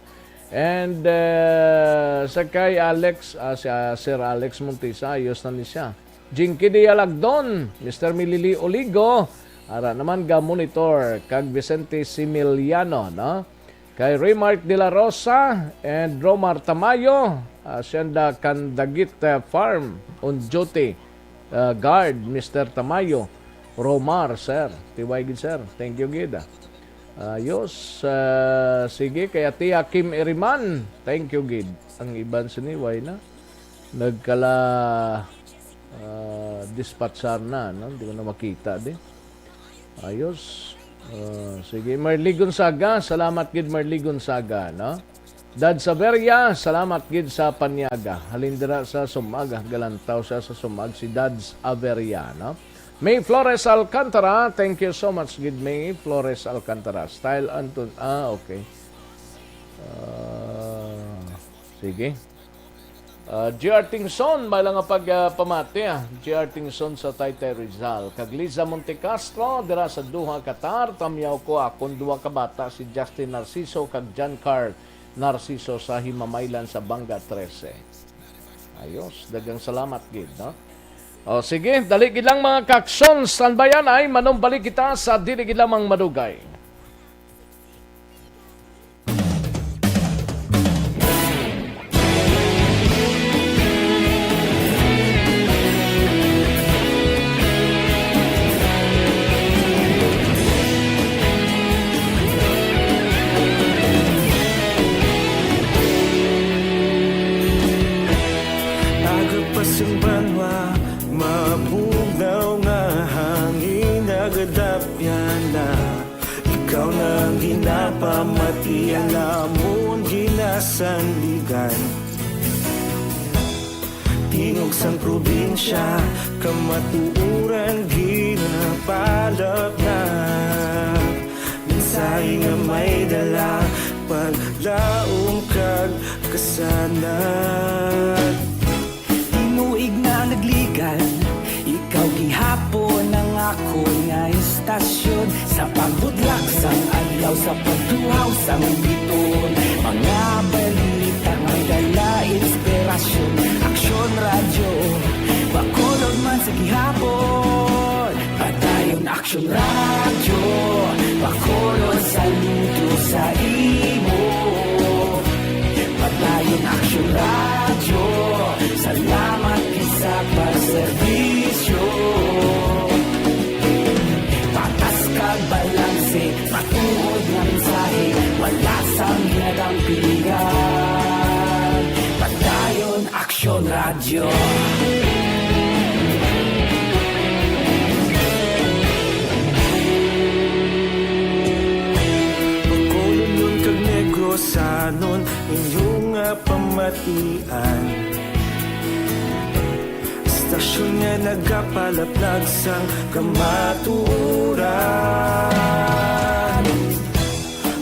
And, uh, sa kay Alex, ah, si, ah, Sir Alex Montisa, ayos na ni siya. Jinky Dialagdon, Mister Milili Oligo, ara naman ga monitor, kag Vicente Similiano, no? Kay Remark de la Rosa and Romar Tamayo, Hacienda Candagit, uh, Farm, on duty, uh, guard, Mister Tamayo. Romar, sir. Tiway gid, sir. Thank you gid, ah. Ayos. Ah, sige, kay Ate Kim Iriman. Thank you gid. Ang iban sini, way na. Nagkala, ah, dispatchar na, no? Hindi ko na makita, di. Ayos. Ah, sige, Marley Gonzaga. Salamat gid, Marley Gonzaga, no? Dad Saveria, salamat gid sa panyaga. Halin dira sa Sumag, galantaw siya sa Sumag, si Dads Averia, no? May Flores Alcantara, thank you so much gid, May Flores Alcantara. Style Anton, ah, okay. Ah, sige. Ah, G R Tingson, may lang nga pag, ah, pamati, ah. G R Tingson sa Taytay Rizal. Kag Liza Montecastro, dira sa Doha, Qatar, tamyaw ko akon duha ka bata, si Justin Narciso kag John Carl Narciso sa Himamaylan sa Banga trese. Ayos, daghang salamat gid, no? O, sige, dali gid lang, mga kaaksyon, standby anay, manumbalik kita sa dili gid lamang madugay. Aga pa sing banwa, mabugnaw nga hangin, nagadapyan na. Ikaw na ang ginapamati, ang amon ginasandigan. Tingog sang probinsya, kamatuoran ginapalapnap. Mensahe nga may dala, paglaom kag kasanag. Tinuig na nagligan, ikaw gihapon ang akon nga istasyon. Sa pagbudlak sang adlaw, sa pagtuhaw sang bituon, mga balita may dala inspirasyon. Aksyon Radyo, Bacolod man sa gihapon. Padayon Aksyon Radyo, Bacolod, saludo sa imo. Padayon Aksyon Radyo, salamat gid sa pagserbisyo. Patas kag balanse, matuod nga mensahe, wala sang ginadampigan. Padayon Aksyon Radyo. Bacolodnon kag Negrosanon, inyo nga pamatian. Istasyon nga nagapalaplag sang kamatuoran.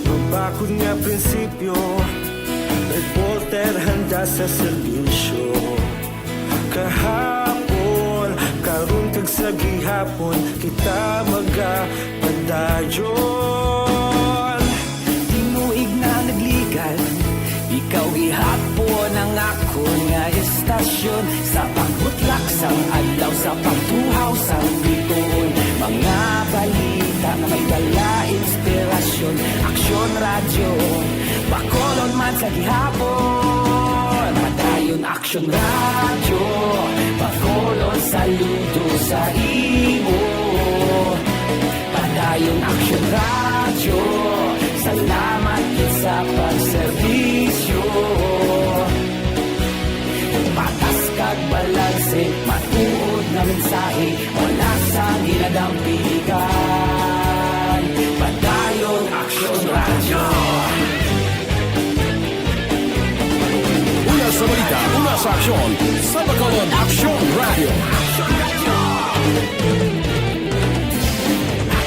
Mabakod nga prinsipyo, reporter handa sa serbisyo. Kahapon, karon kag sa gihapon, kita magapadayon. Tinuig na nagligan, ikaw gihapon ang akon nga Butlak sang adlaw sa pagtuhaw sang bituon, mga balita nga may dala inspirasyon. Aksyon Radyo, Bacolod man sa gihapon. Padayon Aksyon Radyo, Bacolod saludo sa imo. Padayon Aksyon Radyo, salamat gid sa pagserbisyo. Patas kag balanse, matuod nga mensahe, wala sang ginadampigan. Padayon Aksyon Radyo. Una sa balita, una sa aksyon, sa Bacolod Aksyon Radyo.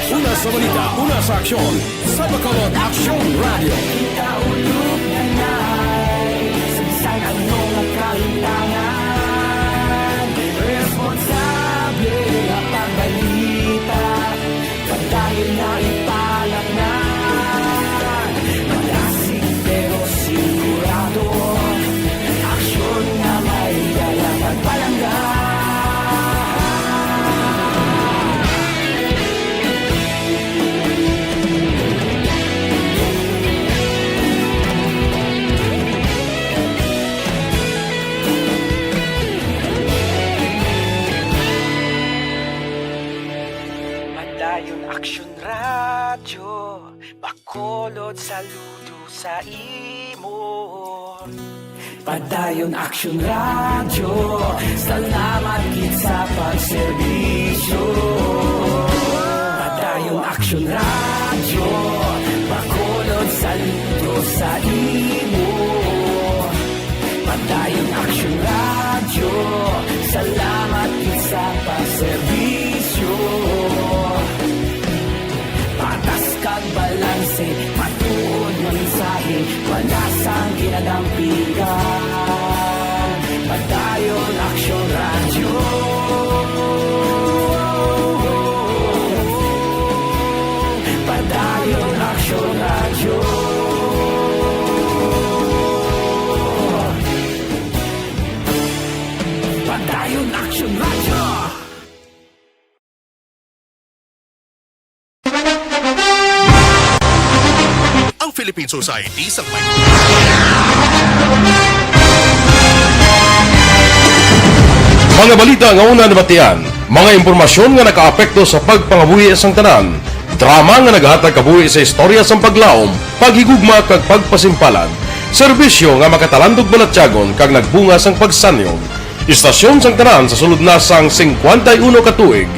Una sa balita, una sa aksyon, sa Bacolod Aksyon Radyo. Kita ulog na nai, sa bisan ano nga kahintangan, responsable nga pagbalita, padayon na ipalatnan. Magasig pero sigurado, aksyon nga may dala kag palangga. Padayon Aksyon Radyo, Bacolod saludo sa imo. Padayon Aksyon Radyo, salamat gid sa pagserbisyo. Padayon Aksyon Radyo, Bacolod saludo sa imo. Padayon Aksyon Radyo, salamat gid sa pagserbisyo. Patas kag balanse, matuod nga mensahe, wala sang ginadampigan. Padayon Aksyon Radyo. Padayon Aksyon Radyo. Padayon Aksyon Radyo. Ang Philippine Society sa Pag- Mga balita nga una nabatian, mga impormasyon nga nakaapekto sa pagpangabuhi sang tanan, drama nga naghatag kabuhi sa istorya sang paglaom, paghigugma kag pagpasimpalad, serbisyo nga makatalandog balatyagon kag nagbunga sang pagsanyog. Istasyon sang tanan sa sulod na sang singkwenta y uno ka tuig.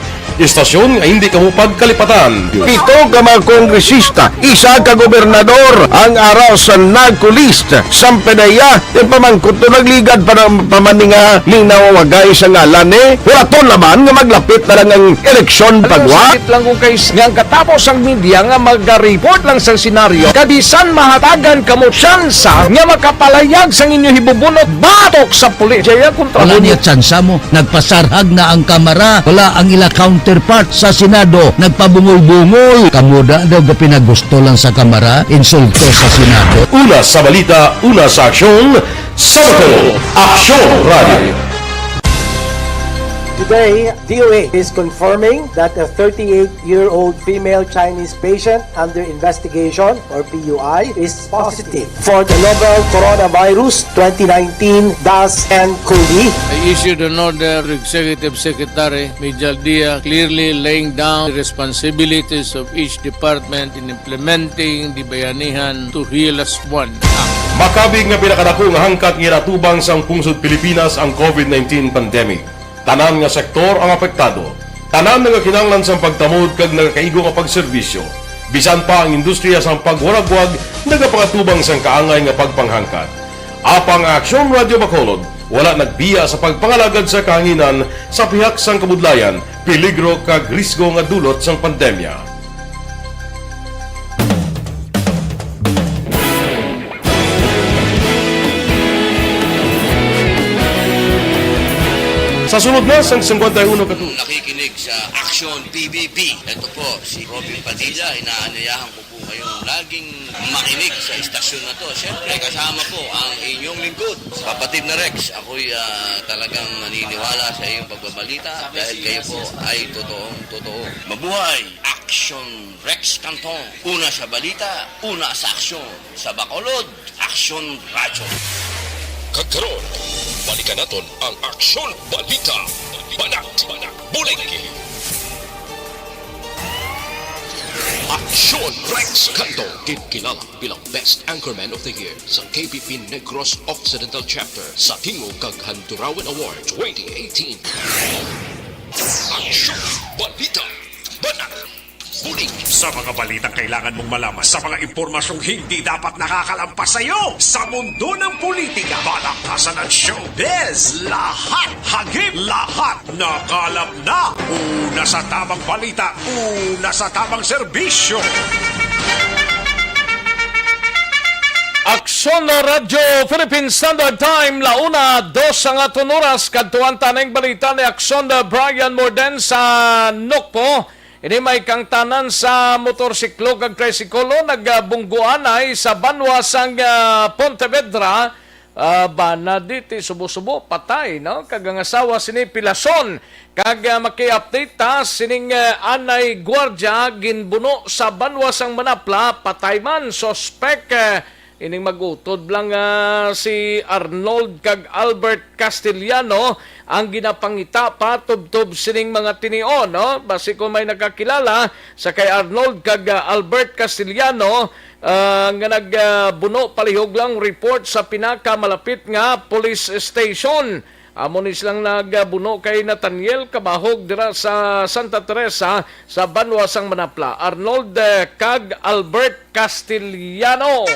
Istasyon nga hindi kamo pagkalipatan. Pito ka mga kongresista, isa ka gobernador, ang ara sa NAGCOLEST. Sampadaya, yung pamangkot to nagligad pa ng pamaninga, linaw wagay sa ngalan, eh. Wala to naman nga maglapit na lang ang eleksyon. Ano, pagwa? Sakit lang kung kay s-, nga ang katapos ang media nga maga-report lang sa senaryo, kabisan mahatagan kamo tsansa nga makapalayag sang inyo hibubunot batok sa pulis. Jaya kontra. Wala mo niya tsansa mo. Nagpasarhag na ang Kamara. Wala ang ila counterpart sa Senado. Nagpabungol-bungol. Kamo da daw gapinagusto lang sa Kamara, insulto sa Senado. Una sa balita, una sa aksyon, sa Bacolod Aksyon Radio. Today, D O A is confirming that a thirty-eight-year-old female Chinese patient under investigation, or P U I, is positive for the novel coronavirus twenty nineteen dash N COVID. I issued an order to Executive Secretary Mijal Dia, clearly laying down the responsibilities of each department in implementing the Bayanihan to Heal Us One Act. Makabig nga pinakadako nga hangkat nga ginatubang sang pungsod Pilipinas ang COVID nineteen pandemic. Tanan nga sektor ang apektado. Tanan nagakinahanglan sang pagtamod kag nagakaigo nga pagserbisyo. Bisan pa ang industriya sang pagwaragwag nagapangatubang sang kaangay nga pagpanghangkat. Apang ang Aksyon Radio Bacolod wala nagbiya sa pagpangalagad sa kahanginan sa pihak sang kabudlayan, peligro kag risgo nga dulot sang pandemya. Sa sunod na sang singkwenta y uno ka tuig. Nakikinig sa Action P B B. Ito po si Robin Padilla. Inaanyayahan ko po kayong laging makinig sa istasyon na to. Siyempre, kasama po ang inyong lingkod, kapatid na Rex. Ako'y ah, talagang naniniwala sa iyong pagbabalita dahil kayo po ay totoong totoo. Mabuhay Action Rex Canton. Una sa balita, una sa aksyon. Sa Bacolod, Aksyon Radyo. Kag karon, balikan naton ang Aksyon Balita. Banat, Banat, Bulig. Aksyon Rex Canto, ginkilala bilang Best Anchorman of the Year sa K P P Negros Occidental Chapter sa Tingog kag Handurawan Award twenty eighteen. Aksyon Balita. Banat. Bulig. Sa mga balitang kailangan mong malaman, sa mga impormasyong hindi dapat nakakalampas sa iyo, sa mundo ng politika, balakasan at showbiz, lahat hagip, lahat nakalap na. Una sa tamang balita, una sa tamang serbisyo. Aksyon na Radyo Philippine Standard Time, la una, dos ang aton oras. Kadtuan ta ning balita ni Aksyon na Brian Morden sa Nokpo. Ini may kangtanan sa motorsiklo kag trisiklo nagbungguanay sa banwa sang ah, Pontevedra. Ah, bana diti subo-subo patay, no? Kag ang asawa sini pilason. Kag ah, maki-update ta sining ah, anay gwardiya ginbuno sa banwa sang Manapla, patay man suspek. Ah, ining mag-utod lang ah, si Arnold kag Albert Castellano ang ginapangita pa tubtob sining mga tinion, no? Basi kung may nakakilala sa kay Arnold kag ah, Albert Castellano, ah, nga nagbuno palihog lang report sa pinakamalapit nga police station. Amo ni silang nagbuno kay Nathaniel Kabahog dira sa Santa Teresa sa banwa sang Manapla. Arnold eh, kag Albert Castellano.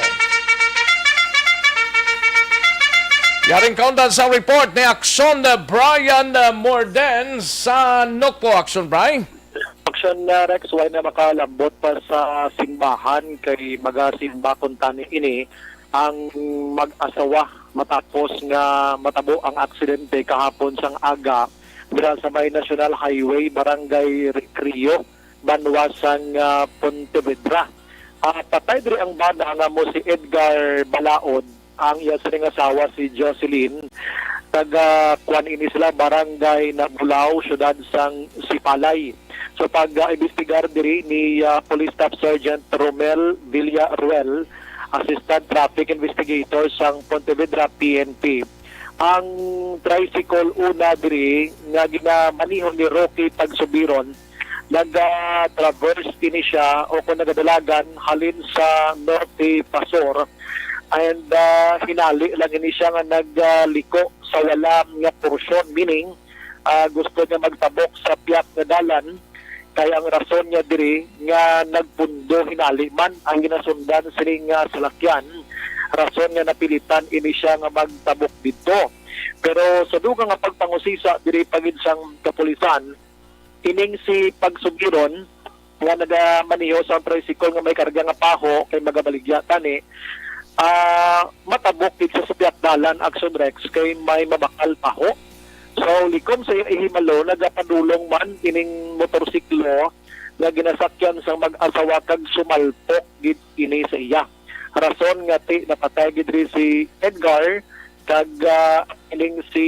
Yaring kaundan sa report ni Aksyon eh, Brian eh, Morden sa Nokpo. Aksyon, Brian. Action, uh, Rex, way na makalambot pa sa simbahan kay magasimba kuntani ini ang mag-asawa matapos nga matabo ang aksidente kahapon sang aga dira sa may National Highway, Barangay Recreo, banwa sang ah, Pontevedra. Ah, patay diri ang bana nga mo si Edgar Balaod, ang iya sining asawa si Jocelyn. Taga kuan ini sila, Barangay Nabulao, siyudad sang Sipalay. So pag ah, imbestigar diri ni ah, Police Staff Sergeant Romel Villaruel, Assistant Traffic Investigator sang Pontevedra P N P. Ang tricycle una diri nga ginamaneho ni Rocky Pagsubiron, naga-traverse ini siya o kung nagadalagan halin sa Norte Pasor, and ah, hinali lang ini siya nga nagliko sa wala nga porsyon, meaning ah, gusto niya magtabok sa piyat nga dalan, kay ang rason niya diri nga nagpundo hinali man ang ginasundan sining ah, salakyan, rason nga napilitan ini siya nga magtabok didto. Pero sa dugang nga pagpangusisa diri pa gid sang kapulisan, ining si Pagsubiron nga nagamaneho sang tricycle nga may karga nga paho kay magabaligya tani, ah, matabok gid sa piyat dalan, Action Rex, kay may mabakal paho. So likom sa iya ihibalo, nagapadulong man ining motorsiklo nga ginasakyan sang mag-asawa kag sumalpok gid ini sa iya. Rason nga ti napatay gid diri si Edgar kag ah, ining si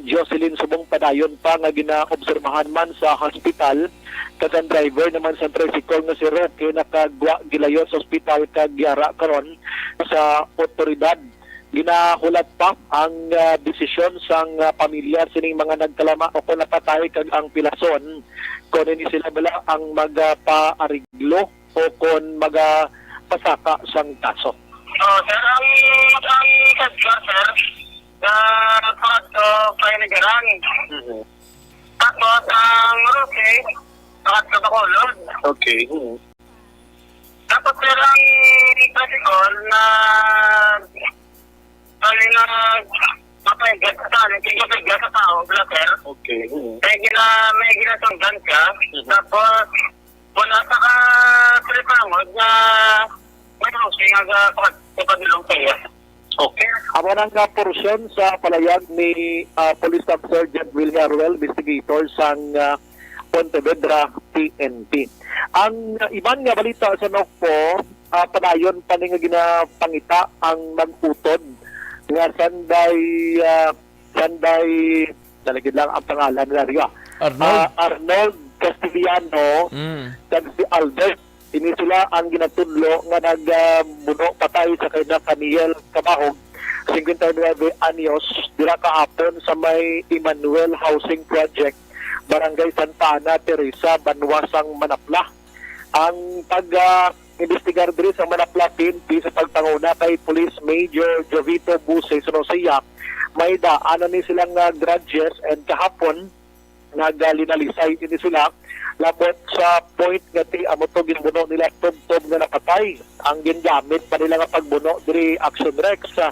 Jocelyn subong padayon pa nga ginaobserbahan man sa hospital, kag ang driver naman sa tricycle nga si Roque nakagwa gilayon sa ospital kag yara karon sa otoridad. Ginahulat pa ang ah, desisyon sang ah, pamilya sining mga nagkalama o kon napatay kag ang pilason kon ini sila bala ang magapaareglo o kon magapasaka sang kaso. Oh, sir, ang, ang Edgar, sir, na part of Panigaran. Mhm. Tapos, ang Roque, part of Bacolod. Okay. Mhm. Tapos, sir, ang tricycle na bali na mapaigat sa tao, hindi mapaigat sa tao, bala, sir. Okay. Mhm. May gina-, may ginasundan ka. Mhm. Tapos, wala pa ka tripangod na may housing nga sa pag-, sa pagdulong sa iya. Okay. Amo na nga porsyon sa palayag ni, ah, Police Staff Sergeant Willie Aruel, investigator sang, ah, Pontevedra P N P. Ang iban nga balita sa Nokpo, ah, padayon pa ni nga ginapangita ang nag-utod nga sanday, ah, sanday, dalagid lang ang pangalan nga, Rio. Arnold? Ah, Arnold Castellano, Mm. kag si Albert. Ini sila ang ginatudlo nga nagbuno patay sa kay Nathaniel Cabahog, singkwenta y nuebe anyos, dira kahapon sa may Emmanuel Housing Project, Barangay Santa Ana, Teresa, banwa sang Manapla. Ang pag, ah, imbestigar diri sa Manapla P N P sa pagpanguna kay Police Major Jovito Buse Sunosia, may daan na ni silang, ah, grudges, and kahapon nagalinalisay ini sila labot sa point nga ti amo to ginbuno nila tubtob nga napatay. Ang gingamit pa nila nga pagbuno diri, Action Rex, sa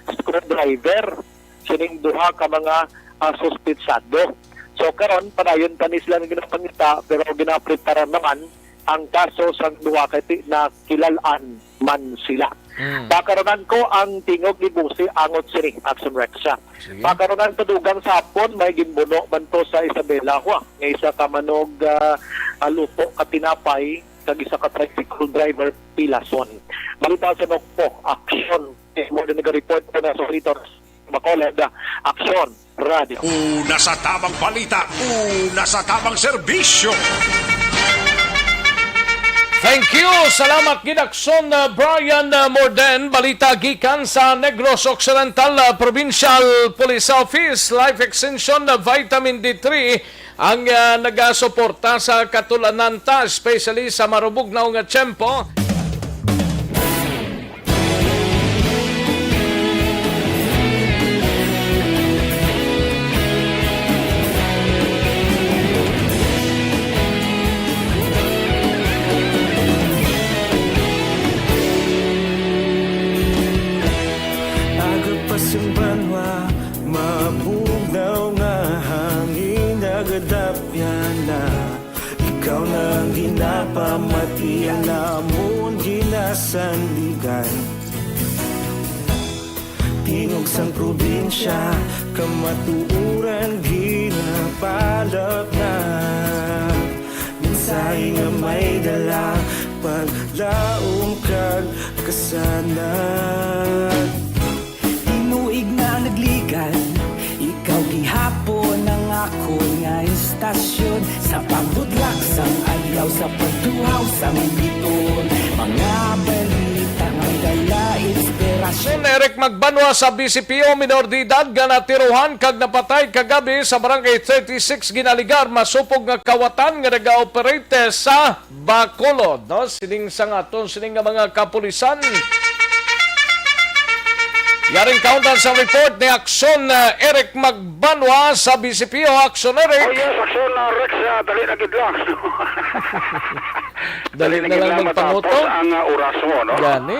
screwdriver sining duha ka mga, ah, suspitsado. So karon, padayon pa ni sila nga ginapangita, pero ginaprepara naman ang kaso sang duha kay ti nakilal-an man sila. Mm. Pakaronan ko ang tingog ni Buse angot sini, Action Rex, siya. Sige. Pakaronan sa dugang sa hapon, may ginbuno man to sa Isabela, Hua, nga isa ka manog, ah, ah, luto ka tinapay, kag isa ka tricycle driver, pilason. Balita sa Nokpo, Action. Eh, mo din nag-report ko na sa Bacolod, Action Radio. Una sa tamang balita, una sa tamang serbisyo. Thank you. Salamat gid, Akson, uh, Brian, uh, Morden. Balita gikan sa Negros Occidental, uh, Provincial Police Office. Life Extension, uh, Vitamin D three ang, uh, nagasuporta sa katulanan ta, especially sa marubugnaw nga tiyempo. Aga pa sang banwa, mabugnaw nga hangin nagadapyan na. Ikaw na ang ginapamati, ang namon ginasandigan. Tingog sang probinsya, kamatuoran ginapalapnag. Mensahe nga may dala, paglaom kag kasanag. Tinuig na nagligad, ikaw gihapon ang akon nga istasyon. Sa pagbudlak sang adlaw, sa pagtuhaw sang biton, mga balita may dala inspirasyon. Eric Magbanwa sa B C P O, minor de edad nga natirohan kag napatay kagabi sa Barangay thirty-six Ginaligar, masupog nga kawatan nga nag-ooperate sa Bacolod, no? Sining sang aton sining nga mga kapulisan. Yaring kauntan sa report ni Akson, uh, Eric Magbanwa sa B C P O. Akson, Eric. Oh, yes, Akson, uh, Rex, uh, dali na gid lang. Dali na lang magpangutong. Matapos ang, uh, oras mo, no? Gani.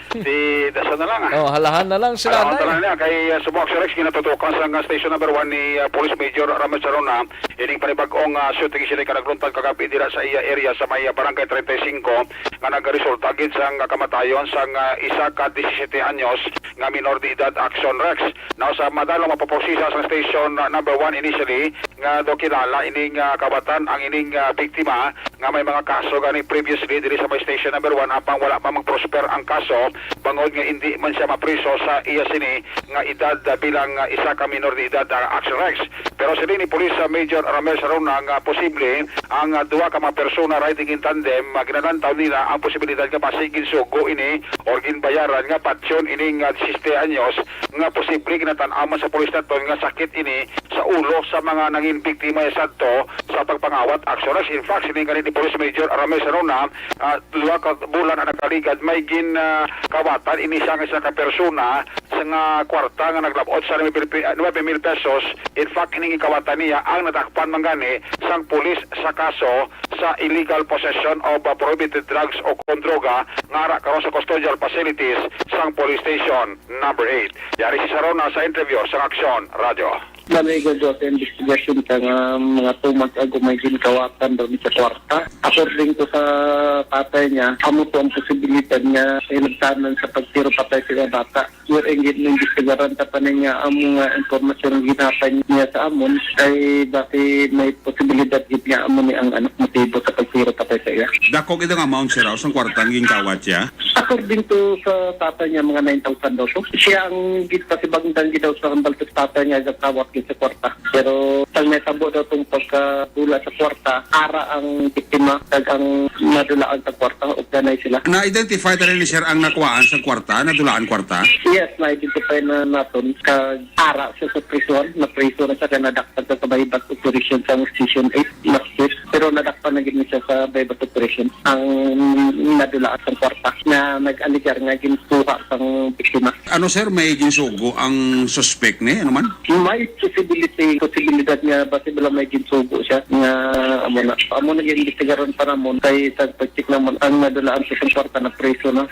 Di, dasa na lang, ah. Oh, halahan na lang sila, halahan na lang niya. Kay, uh, subong, Akson Rex, ginatutukan sa, uh, station number one ni, uh, Police Major Ramon Sarona. Ining panibag-ong, ah, shooting incident nga nagluntad kagabi dira sa iya area sa may, ah, Barangay treinta y cinco nga nagresulta gid sang kamatayon sang, ah, isa ka disisiyete anyos nga minor de edad, Akson Rex. Now, sa madalong mapapusisa sang station, ah, number one initially nga daw kilala ining, ah, kawatan ang ining, ah, biktima nga may mga kaso gani previously diri sa may station number one, apang wala pa magprosper ang kaso bangod nga indi man siya mapriso sa iya sini nga edad, ah, bilang, ah, isa ka minor de edad, ah, Akson Rex. Pero siling ni Police, ah, Major Ramel Saruna nga posible ang, ah, duha ka mga persona riding in tandem, ah, ginalantaw nila ang posibilidad nga basig ginsugo ini or ginbayaran nga patyon ining, ah, disisiyete anyos nga posible ginatan-aw man sa pulis naton nga sakit ini sa ulo sa mga nangin biktima sadto sa pagpangawat, Akson Rex. In fact, siling gani ni Police Major Ramel Saruna, ah, duha ka bulan ang nakaligad, may gin, ah, kawatan ini siya nga isa ka persona sa nga kwarta nga naglab-ot sa nuebe mil pe-, ah, nuebe mil pesos. In fact, ining gikawatan niya ang nadakpan man gani sang pulis sa kaso sa illegal possession of, ah, prohibited drugs o kon droga nga ara karon sa custodial facilities sang police station number eight. Yari si Sarona sa interview sang Aksyon Radyo. Bali, gagawa sa investigasyon ka nga mga two months ago may ginkawatan daw ni sa kwarta. According to sa tatay niya, amo to ang posibilidad nga hinabtanan sa pagtiro patay sa bata. We're engaged na investigaran ta pa ni nga amo nga impormasyon ang ginhatag niya sa amon kay basi may posibilidad gid nga amo ni ang anak motibo sa pagtiro patay sa iya. Dako gid ang amount, sir, o sang kwarta ang ginkawat siya? According to sa tatay niya, mga nine thousand daw to. Siya ang gid pasibangdan gid daw sa hambal sa tatay niya, gakawat gid sa kwarta. Pero sang natabo daw tong pagkadula sa kwarta, ara ang biktima kag ang nadulaan sa kwarta, ug danay sila. Na-identify ta rin ni sir ang nakuhaan sa kwarta, nadulaan kwarta? Yes, na-identify na naton kag ara siya sa prison, na prison na siya kay nadakpan sa baybat operation sa Station eight, Masjid. Pero nadakpan na gid ni siya sa baybat operation ang nadulaan sa kwarta na nag-alegar nga ginkuha sang biktima. Ano, sir, may ginsugo ang suspek ni? Ano man? May possibility, posibilidad nga basi bala may ginsugo siya nga amo na. Amo na yung investigaron pa namon kay sa pag-check namon ang nadulaan sa isang kwarta na preso na.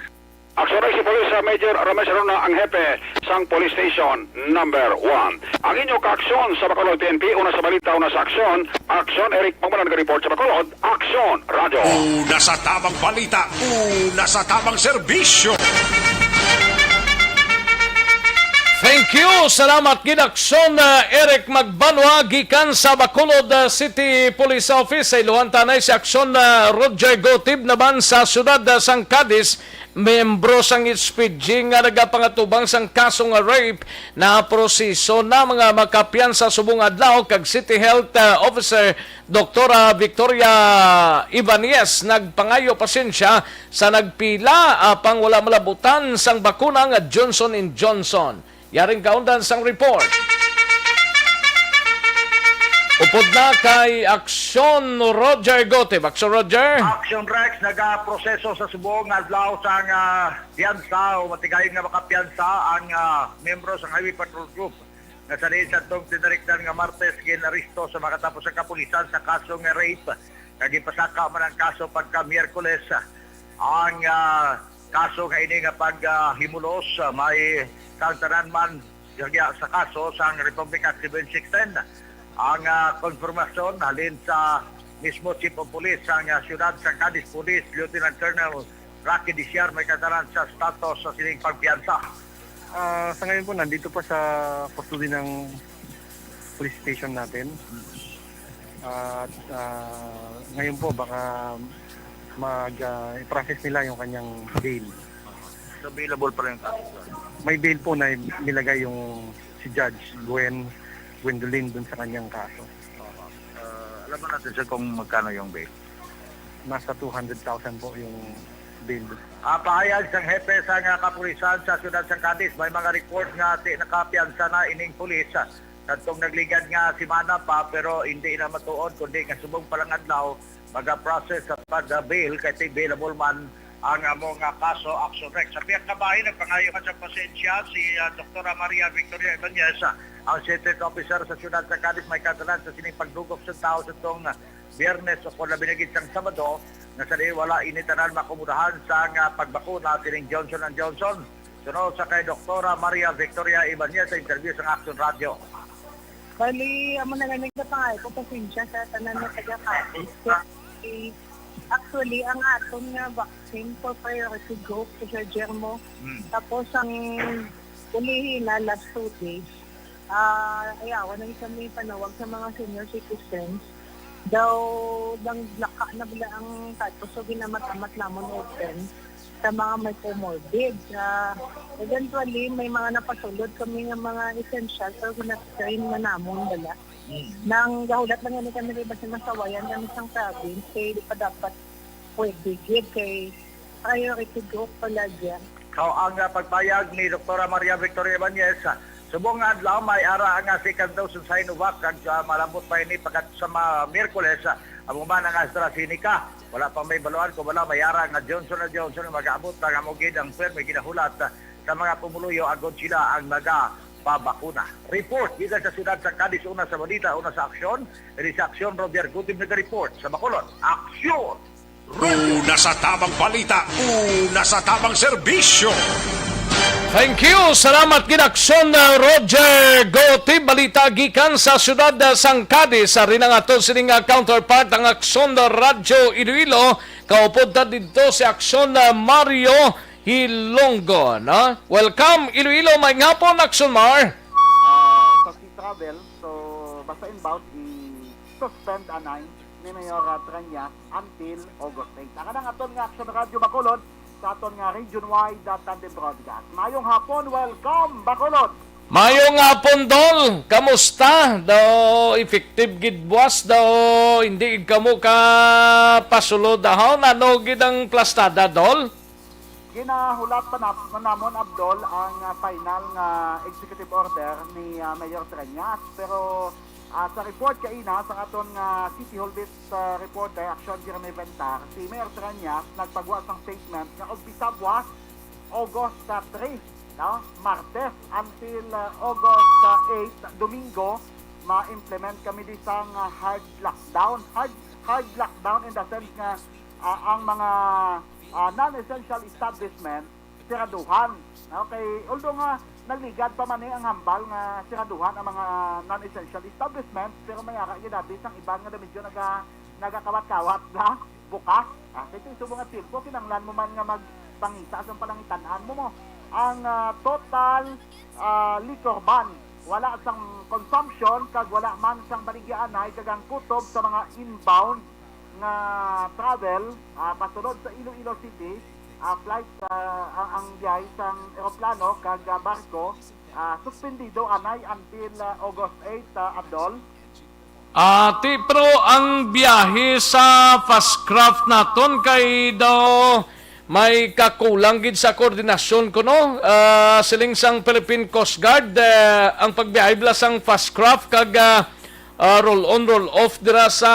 Action Race Police, uh, Major Ramesh Aruna ang hepe sang Police Station Number One. Ang inyo kaaksyon sa Bacolod P N P, una sa balita, una sa aksyon. Aksyon, Eric Magmalan, report sa Bacolod. Aksyon, Radyo. Una sa tamang balita, una sa tamang serbisyo. Thank you. Salamat gid, Aksyon, uh, Eric Magbanwa gikan sa Bacolod, uh, City Police Office. Sa iluhan tanay si Aksyon, uh, Roger Gotib naman sa siyudad, uh, sang Cadiz. Miyembro sang H P G nga nagapangatubang sang kaso nga rape naproseso na mga makapiyansa subong adlaw kag City Health, uh, Officer Doktora Victoria Ibanez nagpangayo pasensya sa nagpila, ah, pang wala malabutan sang bakuna nga Johnson and Johnson. Yaring kaundan sang report. Upod na kay Aksyon Roger Gotib. Aksyon Roger. Action Rex, nagaproseso sa subong nga adlaw sang, ah, piyansa o matigayon nga makapiyansa ang, ah, miyembro sang Highway Patrol Group nga sa diin sa tong tinalikdan nga Martes ginaresto sa makatapos ang kapulisan sa kaso nga rape nga gipasaka man ang kaso pagka Miyerkules. Ang, ah, kaso nga ini nga pag, ah, himulos, ah, may kaangtanan man sa kaso sang Republic Act seven six ten. Ang, ah, konfirmasyon halin sa mismo Chief of Police sang, ah, siyudad sang Cadiz Police, Lieutenant Colonel Rocky Diciar, may kaangtanan sa status sa sining pagpiyansa. Ah, sa ngayon po, nandito pa sa custody ng police station natin. At, ah, ngayon po, baka mag, ah, i-process nila yung kanyang bail. So, bailable pa rin yung kaso, sir? May bail po na nilagay yung si Judge Gwen, Gwendolyn dun sa kanyang kaso. Oo. Ah, alam ba natin, sir, kung magkano yung bail? Nasa two hundred thousand po yung bail. Ah, pahayag sang hepe sang kapulisan sa siyudad sang Cadiz, may mga report nga ti nakapiyansa na ining pulis, ah, kadtong nagligad nga semana pa, pero hindi na matuod kundi nga subong pa lang adlaw maga-process sa pag-bail kay ti bailable man ang amo nga kaso. Action Rex. Sa pihak nga bahin, nagpangayo man sa pasensya si, ah, Doktora Maria Victoria Ibanez, ah, ang Assistant Officer sa siyudad sa Cadiz, may kaangtanan sa sining pagdugok sa tawo sa tong Biyernes o kon labi na gid sang Sabado, nga sa diin wala ini tanan makomodahan sang pagbakuna sining Johnson and Johnson. Suno sa kay Doktora Maria Victoria Ibanez sa interview sang Action Radio. Bali, amo na lang nagpapangay ko pasensya sa tanan nga taga-Cadiz. Kay, actually, ang aton nga vaccine for priority group sa Sir Germo. Hmm. Tapos ang ulihi na last two days, ah, ayaw, wala kami panawag sa mga senior citizens. Daw, nang laka na bala ang status, so ginamamat namon open sa mga may comorbid. Ah, eventually, may mga napasulod kami nga mga essential, pero gina-screen na namon bala. Mm. Nang gahulat lang gani kami, di ba, sa nasawayan kami sang province, kay di pa dapat pwede gid, kay priority group pala dyan. Kao ang, ah, pagpayag ni Doktora Maria Victoria Ibanez, ah, subong nga adlaw may ara nga second dose sa Sinovac, kag, ah, malambot pa ini pagkat sa ma-, Miyerkules, ah, amo man ang AstraZeneca. Wala pa may baluan kung wala may ara nga Johnson and Johnson nga mag-abot, nga amo gid ang permi ginahulat, ah, sa mga pumuluyo agod sila ang nagapabakuna. Report gikan sa siyudad sa Cadiz, una sa balita, una sa aksyon. Ini sa aksyon, Roger Gutib nag-report sa Bacolod. Aksyon! Una sa tamang balita, una sa tamang serbisyo. Thank you. Salamat gid, Aksyon, uh, Roger Gotti. Balita gikan sa siyudad, uh, sang Cadiz. Ari na nga to sining, uh, counterpart, ang Aksyon, uh, Radyo Iloilo. Kaupod ta didto si Aksyon, uh, Mario Hilonggo, no? Welcome, Iloilo. Maayong hapon, Aksyon Mar. Ah, sa Sea Travel, so, basta inbound, i-suspend anay ni Mayor, ah, Treñas until August eight. Ang kanang aton nga Aksyon Radyo Bacolod sa aton nga region-wide, ah, tandem broadcast. Mayong hapon, welcome, Bacolod! Mayong hapon, Dol. Kamusta? Daw effective gid buwas, daw hindi gid kamo ka pasulod dahon. Ano gid ang plastada, Dol? Ginahulat pa na, na namon, Abdol, ang, ah, final nga executive order ni, ah, Mayor Treñas. Pero, ah, sa report kaina sa aton nga City Hall Beat, ah, reporter, Action Jeremy Ventar, si Mayor Treñas nagpagwa sang statement nga umpisa buwas August, ah, three, no? Martes, until, ah, August, ah, eight, Domingo, ma-implement kami di sang, ah, hard lockdown. Hard, hard lockdown in the sense nga, ah, ang mga, ah, non-essential establishment siraduhan. Okay, although nga nagligad pa man ni ang hambal nga siraduhan ang mga non-essential establishment, pero may ara gid abi sang iban nga medyo naga-, nagakawat-kawat na bukas. Ah, kay sa subong nga tiyempo, kinahanglan mo man nga magpangita sa panangitan-an mo, mo. Ang, ah, total, ah, liquor ban, wala sang consumption kag wala man sang baligyaanay kag ang kutob sa mga inbound nga travel, ah, pasulod sa Iloilo City, ah, flight, ah, ang, ang biyahe sang eroplano kag, ah, barko, ah, suspendido anay until, ah, August eight, ah, Abdol. Ah, ti, pero ang biyahe sa fast craft naton kay daw may kakulang gid sa koordinasyon kuno. Ah, siling sang Philippine Coast Guard, eh, ang pagbiyahe bala sang fast craft kag, ah, ah, roll on, roll off dira sa,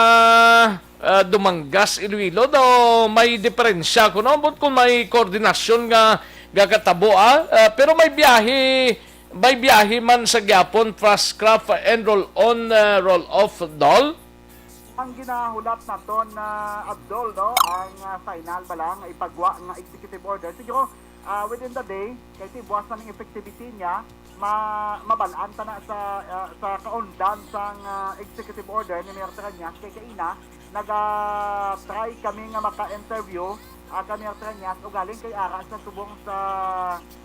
ah, Dumangas, Iloilo daw may diferensya kuno, ambot kung may koordinasyon nga gakatabo, ah. Ah, pero may biyahe, may biyahe man sa gyapon, fast craft and roll on, ah, roll off, Dol? Ang ginahulat naton na, Abdol, no, ang, ah, final bala nga ipagwa nga executive order. Siguro, ah, within the day, kay ti buwas na ning effectivity niya, ma-, mabal-an ta na sa, ah, sa kaundan sang, ah, executive order ni Mayor Treñas. Kay kaina, naga-try kami nga maka-interview, ah, kay Mayor Treñas, ugaling kay ara sa subong sa,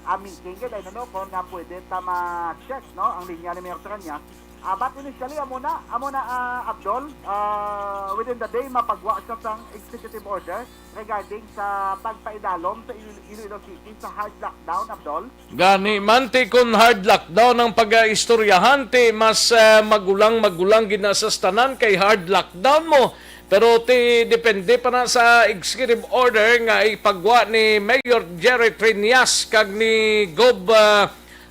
ah, meeting. Kay dahil ano ko nga pwede ta ma-check, no, ang linya ni Mayor Treñas. Ah, but initially, amo na, amo na, ah, Abdol, ah, within the day, mapagwa siya sang executive order regarding sa pagpaidalom sa Ilo-, Iloilo City sa hard lockdown, Abdol. Gani man, ti kon hard lockdown ang pag-istoryahan, ti mas, ah, magulang-magulang gid na sa tanan kay hard lockdown mo. Pero ti depende pa na sa executive order nga ipagwa ni Mayor Jerry Treñas kag ni Gob, ah,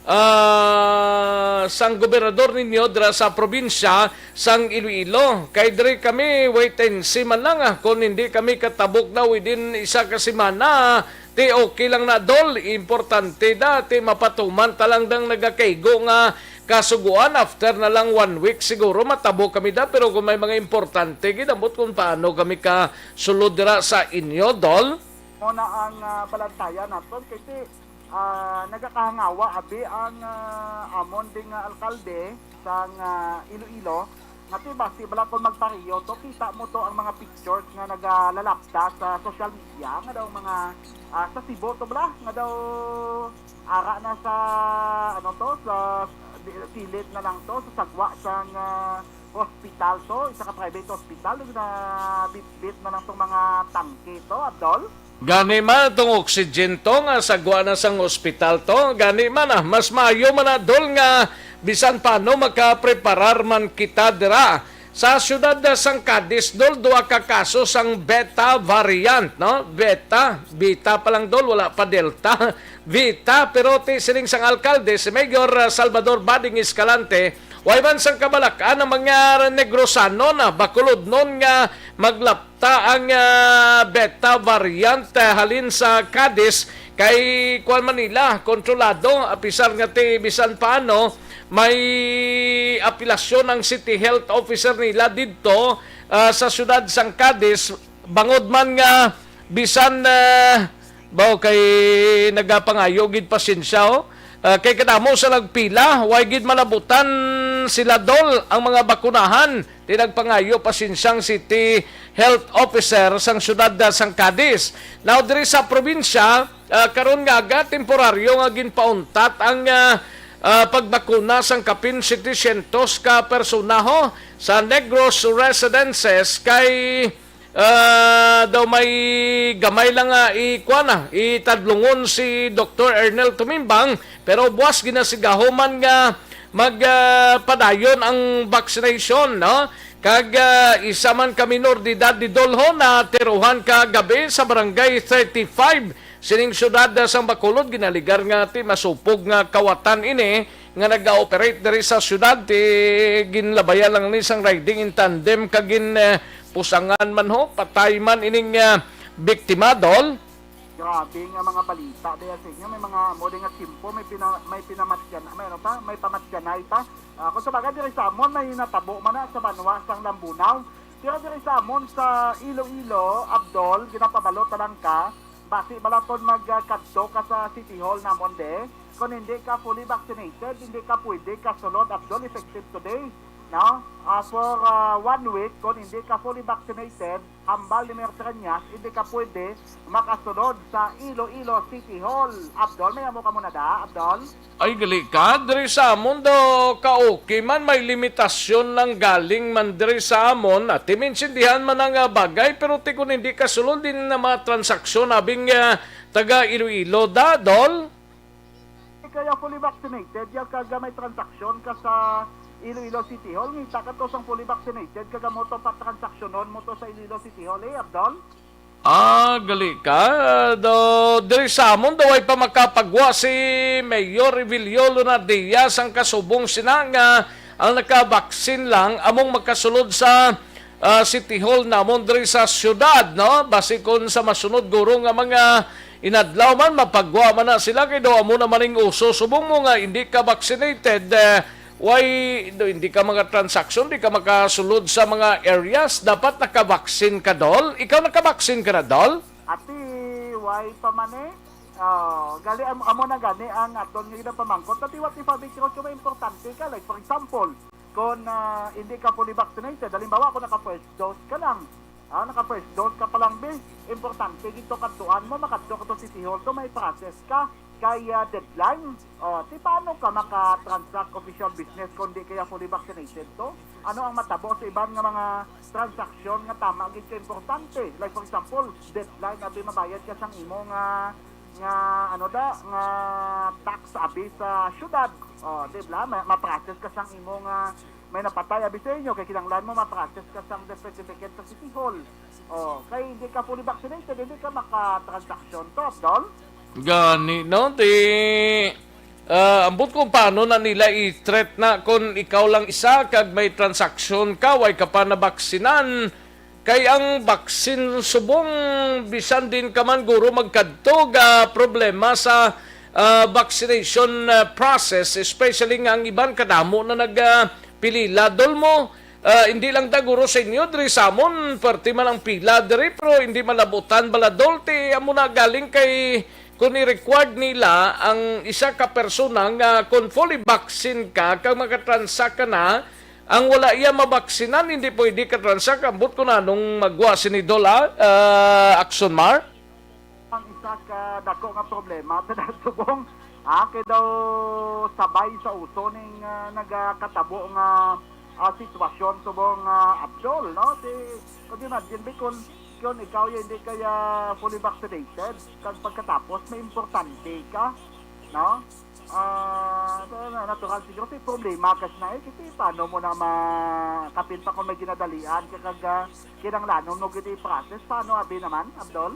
ah, sang gobernador ninyo dira sa probinsya sang Iloilo. Kay diri kami wait and see man lang, ah, kung hindi kami katabok na within isa ka semana, ti okay lang na, Dol. Importante da, ti mapatuman ta lang dang nagakaigo nga kasuguan. After na lang one week siguro matabo kami da, pero kung may mga importante gid, ambot kung paano kami ka sulod dira sa inyo, Dol? Mo na ang, ah, balantayan naton kay ti, ah, nagakahangawa abi ang, ah, amon ding, ah, alkalde sang, ah, Iloilo nga ti basi bala kon magpariyo to, kita mo to ang mga pictures nga nagalalapta sa social media nga daw mga, ah, sa Cebu to bala nga daw ara na sa, ano to, sa di-, silid na lang to, sa sagwa sang, ah, hospital to, isa ka private hospital, na bitbit na lang tong mga tangke to, Abdol. Gani man tong oxygen to nga sagwa na sang ospital to. Gani man, ah, mas maayo man na, Dol, nga bisan paano makapreparar man kita dira. Sa siyudad na sang Cadiz, Dol, duha ka kaso sang Beta variant, no? Beta, Beta pa lang, Dol, wala pa Delta. Beta, pero ti siling sang alkalde, si Mayor, ah, Salvador Bading Escalante, way man sang kabalak-an ang mga Negrosano na Bacolodnon nga maglapta ang, ah, Beta variant, ah, halin sa Cadiz kay kuan man nila, kontrolado, apisar nga ti bisan paano may apelasyon ang City Health Officer nila didto, ah, sa siyudad sang Cadiz, bangod man nga bisan, ah, Baw kay nagapangayo gid pasensya, oh. Ah, kay kadamo sa nagpila, way gid malabutan sila, Dol, ang mga bakunahan. Ti nagpangayo pasensya ang City Health Officer sang siyudad, ah, sang Cadiz. Now, diri sa probinsya, ah, karon nga aga, temporaryo nga ginpauntat ang, ah, ah, pagbakuna sang kapin setecientos ka personaho sa Negros Residences kay Ah, daw may gamay lang nga ikuan na, itadlungon si Doktor Ernel Tumimbang, pero buwas ginasigahuman nga mag, ah, padayon ang vaccination, no? Kag, ah, isa man ka minor de edad ni Dolho na tiruhan kagabi sa barangay thirty-five sining siyudad, ah, sang Bacolod. Ginaligar nga ti masupog nga kawatan ini nga naga-operate diri sa siyudad, ti ginlabayan lang ni sang riding in tandem kag gin, eh, pusangan man ho, patay man ining, ah, biktima, Dol. Grabe nga mga balita diya sa inyo. May mga mo nga tiyempo, may pina-, may pinamatyan, may ano pa, may pamatyanay pa. Ah, kung sa bagay, diri sa amon, may natabo man na sa banwa sang Lambunao. Pero diri sa amon sa Iloilo, Abdol, ginapabalo ta lang ka, basi bala kon magkadto ka sa City Hall namon de, kon hindi ka fully vaccinated, hindi ka pwede kasulod, Abdol, effective today, no? Ah, for, ah, one week, kon hindi ka fully vaccinated, hambal ni Mayor Treñas, hindi ka pwede makasulod sa Iloilo City Hall. Abdol, may amo ka muna da, Abdol? Ay, gali ka. Diri sa amon daw, ka-okay man, may limitasyon lang galing man diri sa amon. At maintindihan man ang, ah, bagay, pero ti kun hindi kasulod din na mga transaksyon, abing, ah, taga Iloilo da, Dol? Kaya fully vaccinated, ya kag may transaksyon ka sa Iloilo City Hall, ngita ka to sang fully vaccinated, kag amo to pa transaksyonon mo to sa Iloilo City Hall, eh, Abdol? Ah, gali ka. Do, diri sa amon, daw ay pa makapagwa si Mayor Evelio Lunardia sang kasubong sina nga ang nakabaksin lang among makasulod sa, ah, City Hall namon diri sa siyudad, no? Basi kon sa masunod guro nga mga inadlaw man, mapagwa man na sila kay daw amo na maning uso. Subong mo nga hindi ka vaccinated, eh, Why, do, hindi ka mga transaksyon, di ka makasulod sa mga areas. Dapat nakabaksin ka, Dol. Ikaw nakabaksin ka na, Dol? Ati, why pa man eh? Oh, gali, am-, amo na gani ang aton nga ginapamangkot. Ati, what if abi ko may importante ka? Like, for example, kung, ah, hindi ka fully vaccinated, halimbawa, kung naka-first dose ka lang, ah, naka-first dose ka pa lang, be, importante gito kadtuan mo, makadto ka to City Hall, to may process ka, kay, ah, deadline. Oh, ti paano ka maka-transact official business kung di kaya fully vaccinated to? Ano ang matabo sa iban nga mga transaksyon nga tama gid ka importante? Like, for example, deadline abi mabayad ka sang imo nga, nga, ano da, nga tax abi sa syudad. Oh, di ba? Ma-, ma-process ka sang imo nga may napatay abi sa inyo, kay kinahanglan mo ma-process ka sang death certificate sa City Hall. Oh, kay hindi ka fully vaccinated, hindi ka maka-transaction to, Abdol. Gani, no? Ti, ah, ambot kung paano na nila i-treat na kung ikaw lang isa kag may transaksyon ka, way ka pa nabaksinan. Kay ang baksin subong, bisan din ka man guro magkadto ga problema sa, ah, vaccination, ah, process, especially nga ang iban kadamo na nag, ah, pilila. Dol mo, ah, hindi lang ta guro sa inyo, diri sa amon, parte man ang pila diri, pero hindi malabutan bala, Dol. Ti amo na galing kay kung i-required nila ang isa ka persona nga kung fully vaccine ka, kag makatransact ka na, ang wala iya mabaksinan, hindi pwede ka-transact. Ambot ko na nung magwa sini, Dol, ah, ah, Action Mar? Ang isa ka dako nga problema, subong, ah, kay daw sabay sa uso ning, ah, nagakatabo nga, ah, sitwasyon, subong, ah, Abdol, no? Ti, could you imagine, be, kung, kung ikaw ya hindi kaya fully vaccinated, kag pagkatapos may importante ka, no? Ah, na-, natural siguro, ti problema ka na, eh, kasi paano mo na ma-, kapin pa kung may ginadalian ka, kag, ah, kinahanglanon mo gid i-process, paano abi naman, Abdol?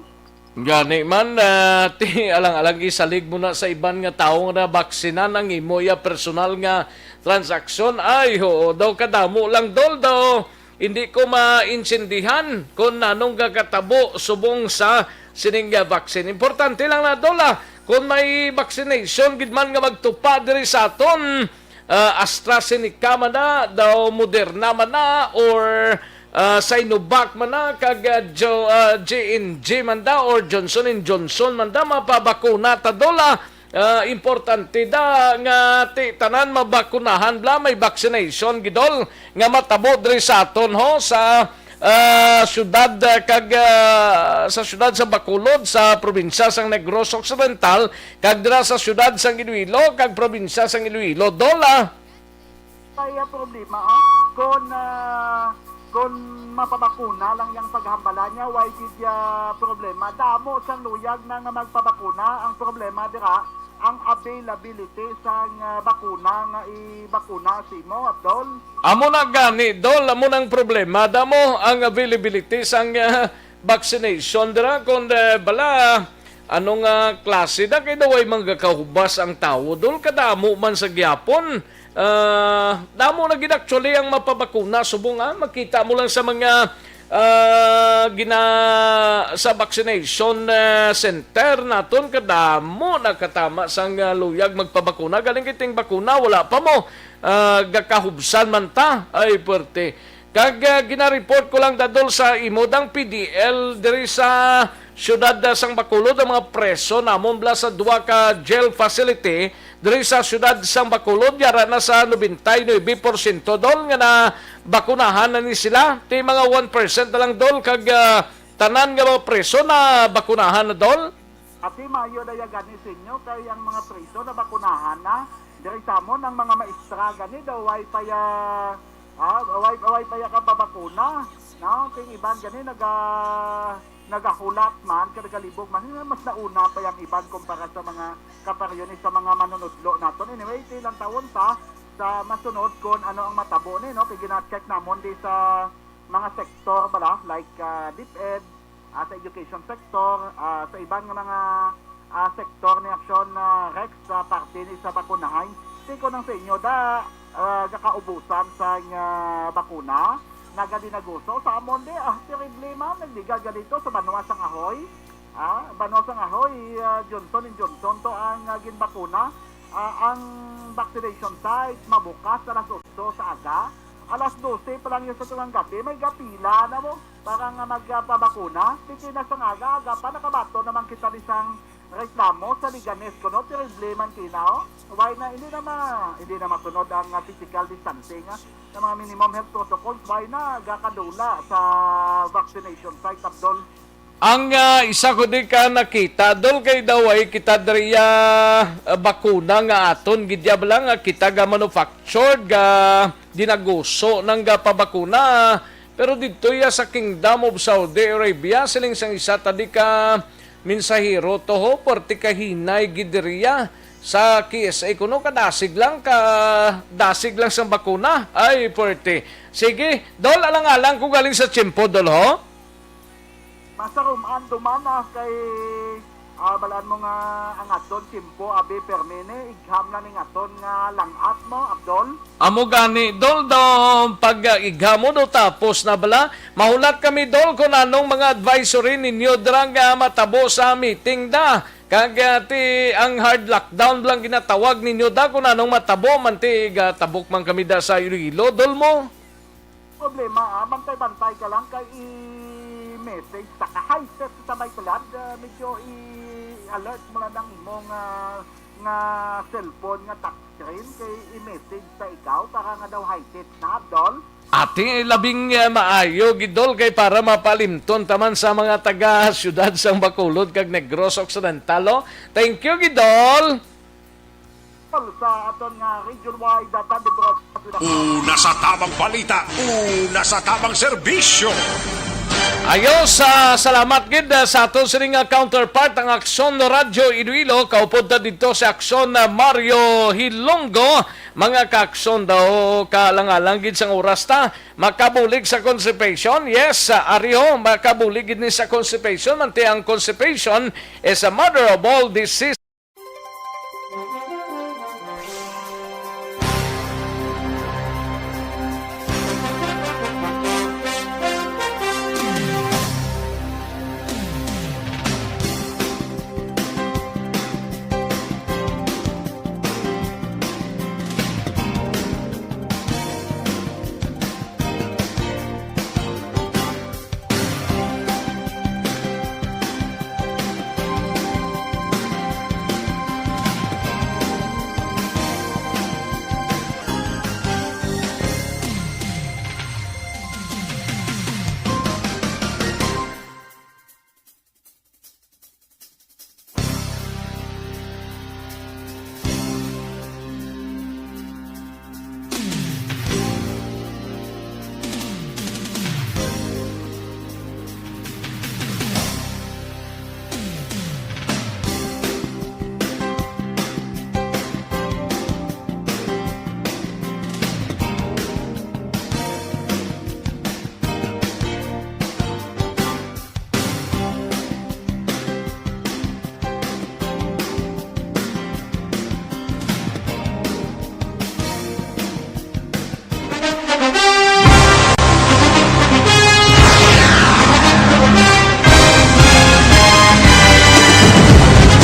Gani man, ah, ti, alang-alang isalig mo na sa iban nga tawo nga nabaksinan ang imo iya personal nga transaksyon. Ay, oo, daw kadamo lang, Dol, daw hindi ko maintindihan kung nanong gakatabo subong sa sining, ah, vaccine. Importante lang na, Dol, ah, kung may vaccination gid man nga magtupa diri sa aton, ah, AstraZeneca man na, daw Moderna man na, or ah, Sinovac man na, kag, ah, Jo-, ah, J and J man da, or Johnson and Johnson man da, mapabakuna ta, Dol, ah. Ah, importante da nga ti-, tanan mabakunahan bala, may vaccination gid, Dol, nga matabo diri sa aton, ho, sa, ah, syudad, ah, kag, ah, sa syudad sa Bacolod, sa probinsya sang Negros Occidental, kag dira sa syudad sang Iloilo, kag probinsya sang Iloilo, Dol, ah. Kaya problema, ah, kung, ah, kung mapabakuna lang yang paghambala niya, why gid ya problema? Damo sang luyag na nga magpabakuna. Ang problema dira, ang availability sang, ah, bakuna nga ibakuna sa imo, Abdol. Amo na gani, Dol, amo nang problema. Damo ang availability sang, ah, vaccination dira. Kung, eh, bala, ano nga klase na kay daw ay manggakahubas ang tawo, Dol? Kadamo man sa gyapon. Ah, damo na gid actually ang mapabakuna subong, ah, makita mo lang sa mga, ah, gina-, sa vaccination, ah, center naton, kadamo nakatama sang, ah, luyag magpabakuna. Galing kiting bakuna, wala pa mo, ah, gakahubsan man ta. Ay, perte. Kag, ah, ginareport ko lang, Dol, sa imo dang P D L diri sa siyudad, ah, sang Bacolod, ang mga preso namon bala sa duha ka jail facility diri sa siyudad sang Bacolod, yara na sa nobenta y nuebe porsyento, Dol, nga nabakunahan na ni sila. Ti mga one percent na lang, Dol, kag, ah, tanan nga mga preso na bakunahan na, Dol. Ati, maayo daya gani sa inyo kay ang mga preso nabakunahan na. Diri sa amon, ang mga maestra gani daw way pa ya, ah, way, way pa ya ka babakuna, no? Kay iban gani naga-, nagahulat man, kag nagalibog man, mas nauna pa yang iban kumpara sa mga kaparyo ni sa mga manunudlo naton. Anyway, ti lantawon ta sa masunod kon ano ang matabo ni, no? Kay gina-check namon di sa mga sektor bala, like, ah, DepEd, ah, sa education sector, ah, sa iban nga mga, ah, sektor ni Aksyon, ah, Rex, sa parte ni sa bakunahay. Ti ko nang sa inyo da, ah, gakaubusan sa, ah, bakuna, nagadinaguso sa amon di, ah, terrible man, nagligad ka dito sa banwa sang Ahoy. Ah, banwa sang Ahoy, ah, Johnson and Johnson to ang, ah, ginbakuna. Ah, ang vaccination site mabukas alas otso sa aga. Alas dose pa lang yun sa tungang gabi, may gapila na mo para nga magpabakuna. Piti na sang aga-aga pa, nakabaton naman kita di sang reklamo sa Leganes kuno, terrible man kina, oh. Why na, hindi na ma-, hindi na masunod ang, ah, physical distancing, ah, sa mga minimum health protocols, why na gakadula sa vaccination site, Abdol? Ang, ah, isa ko di ka nakita, Dol, kay daw ay kita diri, ah, bakuna nga aton gid ya bala nga kita ga manufactured, ga dinaguso nang ga pabakuna. Pero didto ya sa Kingdom of Saudi Arabia, siling sang isa ta di ka mensahero to, ho, pwerte ka hinay gid diri ya sa K S A kuno, kadasig lang, kadasig lang sang bakuna. Ay, pwerte. Sige, Dol, alang-alang ko galing sa tiyempo, Dol, ho. Masaruman duman na kay, ah, balaan mo nga ang aton tiyempo, abi, permi ni, igham na ning aton nga lang-at mo, Abdol. Amo gani, Dol, daw pag, ah, igham mo daw tapos na bala. Mahulat kami, Dol, kung anong mga advisory ninyo dira nga matabo sa meeting da. Kag, ah, ti ang hard lockdown lang ginatawag ninyo da, kung anong matabo man ti gatabok man kami da sa Iloilo, Dol mo. Problema, ah, bantay-bantay ka lang kay i-message sa ka-headset sa may tulad, ah, medyo i-alert mo lang ang imong, ah, nga cellphone nga touch screen kay i-message sa ikaw para nga daw high tech na, Dol. Ati, labing, eh, maayo gid, Dol, kay para mapalimton taman sa mga taga siyudad sang Bacolod kag Negros Occidental, oh. Thank you gid, Dol. Sa aton nga region-wide, ah, Thunderbird. Una sa tamang balita, una sa tamang serbisyo. Ayos, ah, salamat gid, ah, sa aton sini nga counterpart, ang Aksyon Radyo Iloilo, kaupod ta didto sa Aksyon, ah, Mario Hilonggo. Mga ka-Aksyon daw, kaalang-alang gid sang oras ta, makabulig sa constipation. Yes, ah, ari ho, makabulig gid ni sa constipation, manti ang constipation is a mother of all disease.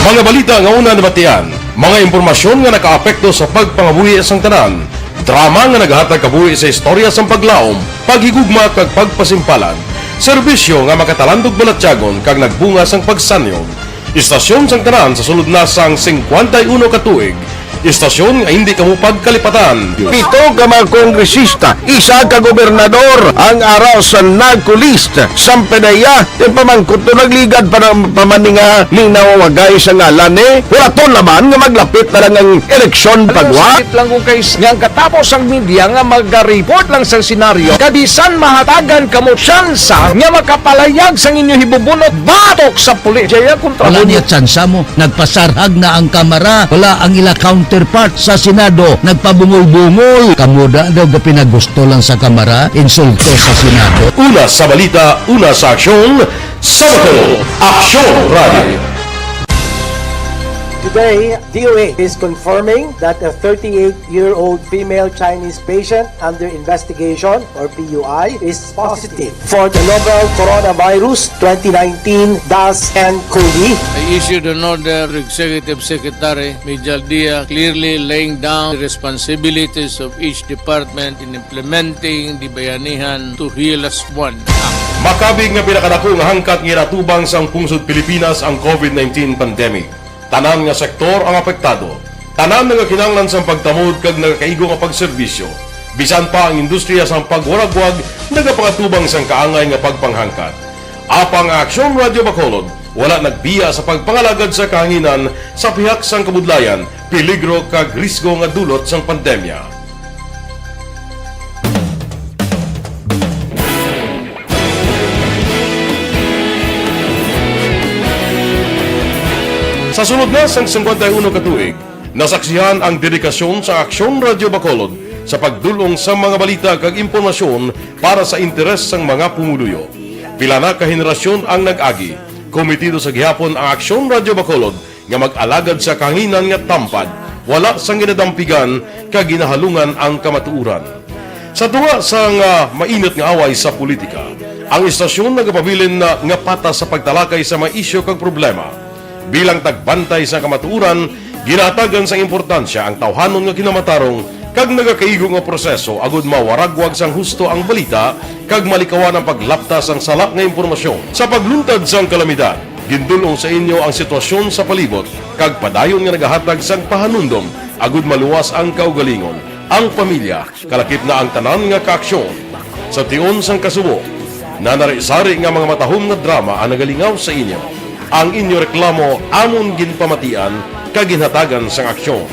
Mga balita nga una nabatian, mga impormasyon nga nakaapekto sa pagpangabuhi sang tanan, drama nga naghatag kabuhi sa istorya sang paglaom, paghigugma kag pagpasimpalan, serbisyo nga makatalandog balatyagon kag nagbunga sang pagsanyog. Istasyon sang tanan sa sulod na sang singkwenta y uno ka tuig, istasyon nga hindi kamo pagkalipatan. Pito ka mga kongresista, isa ka gobernador ang ara sa NARCO list. Sampanaya, ipamangkot to, nagligad pa na, pa man ni nga linawagay sa ngalan ni. Hulaton naman nga maglapit na lang ang eleksyon pagwa. Sakit lang kung kay s-, nga ang katapos ang media nga maga-report lang sa senaryo, kabisan mahatagan kamo tsansa nga makapalayag sang inyo hibubunot batok sa pulis. Jaya kontra Wala mo. Niya tsansa mo. Nagpasarhag na ang Kamara. Wala ang ila counterpart sa Senado. Nagpabungol-bungol. Kamo da daw gapinagusto lang sa Kamara, insulto sa Senado. Una sa balita, una sa aksyon, sa Bacolod, Aksyon Radio. Today, D O A is confirming that a thirty-eight-year-old female Chinese patient under investigation, or P U I, is positive for the novel coronavirus twenty nineteen dash N cov. I issued an order to Executive Secretary Major Dia, clearly laying down the responsibilities of each department in implementing the Bayanihan to Heal As One Act. Makabig nga pinakadako nga hangkat nga ginatubang sang pungsod Pilipinas ang covid nineteen pandemic. Tanan nga sektor ang apektado. Tanan nagakinahanglan sang pagtamod kag nagakaigo nga pagserbisyo. Bisan pa ang industriya sang pagwaragwag nagapangatubang sang kaangay nga pagpanghangkat. Apang ang Aksyon Radyo Bacolod wala nagbiya sa pagpangalagad sa kahanginan sa pihak sang kabudlayan, peligro kag risgo nga dulot sang pandemya. Sa sulod na sang singkwenta y uno ka tuig, nasaksihan ang dedikasyon sa Aksyon Radyo Bacolod sa pagdul-ong sa mga balita kag impormasyon para sa interes sang mga pumuluyo. Pila na ka henerasyon ang nag-agi. Komitido sa gihapon ang Aksyon Radyo Bacolod nga mag-alagad sa kahanginan nga tampad, wala sang ginadampigan kag ginahalungan ang kamatuoran. Sa tunga sang, ah, mainit nga away sa politika, ang istasyon nagapabilin na nga patas sa pagtalakay sa mga isyu kag problema. Bilang tagbantay sa kamatuoran, ginahatagan sang importansya ang tawhanon nga kinamatarong kag nagakaigo nga proseso agud mawaragwag sang husto ang balita kag malikawan ang paglapta sang sala nga impormasyon. Sa pagluntad sang kalamidad, gindul-ong sa inyo ang sitwasyon sa palibot kag padayon nga nagahatag sang pahanumdom agud maluwas ang kaugalingon, ang pamilya, kalakip na ang tanan nga kaaksyon. Sa tion sang kasubo, nanari-sari nga mga matahom nga drama ang nagalingaw sa inyo. Ang inyo reklamo amon ginpamatian kag ginhatagan sang aksyon.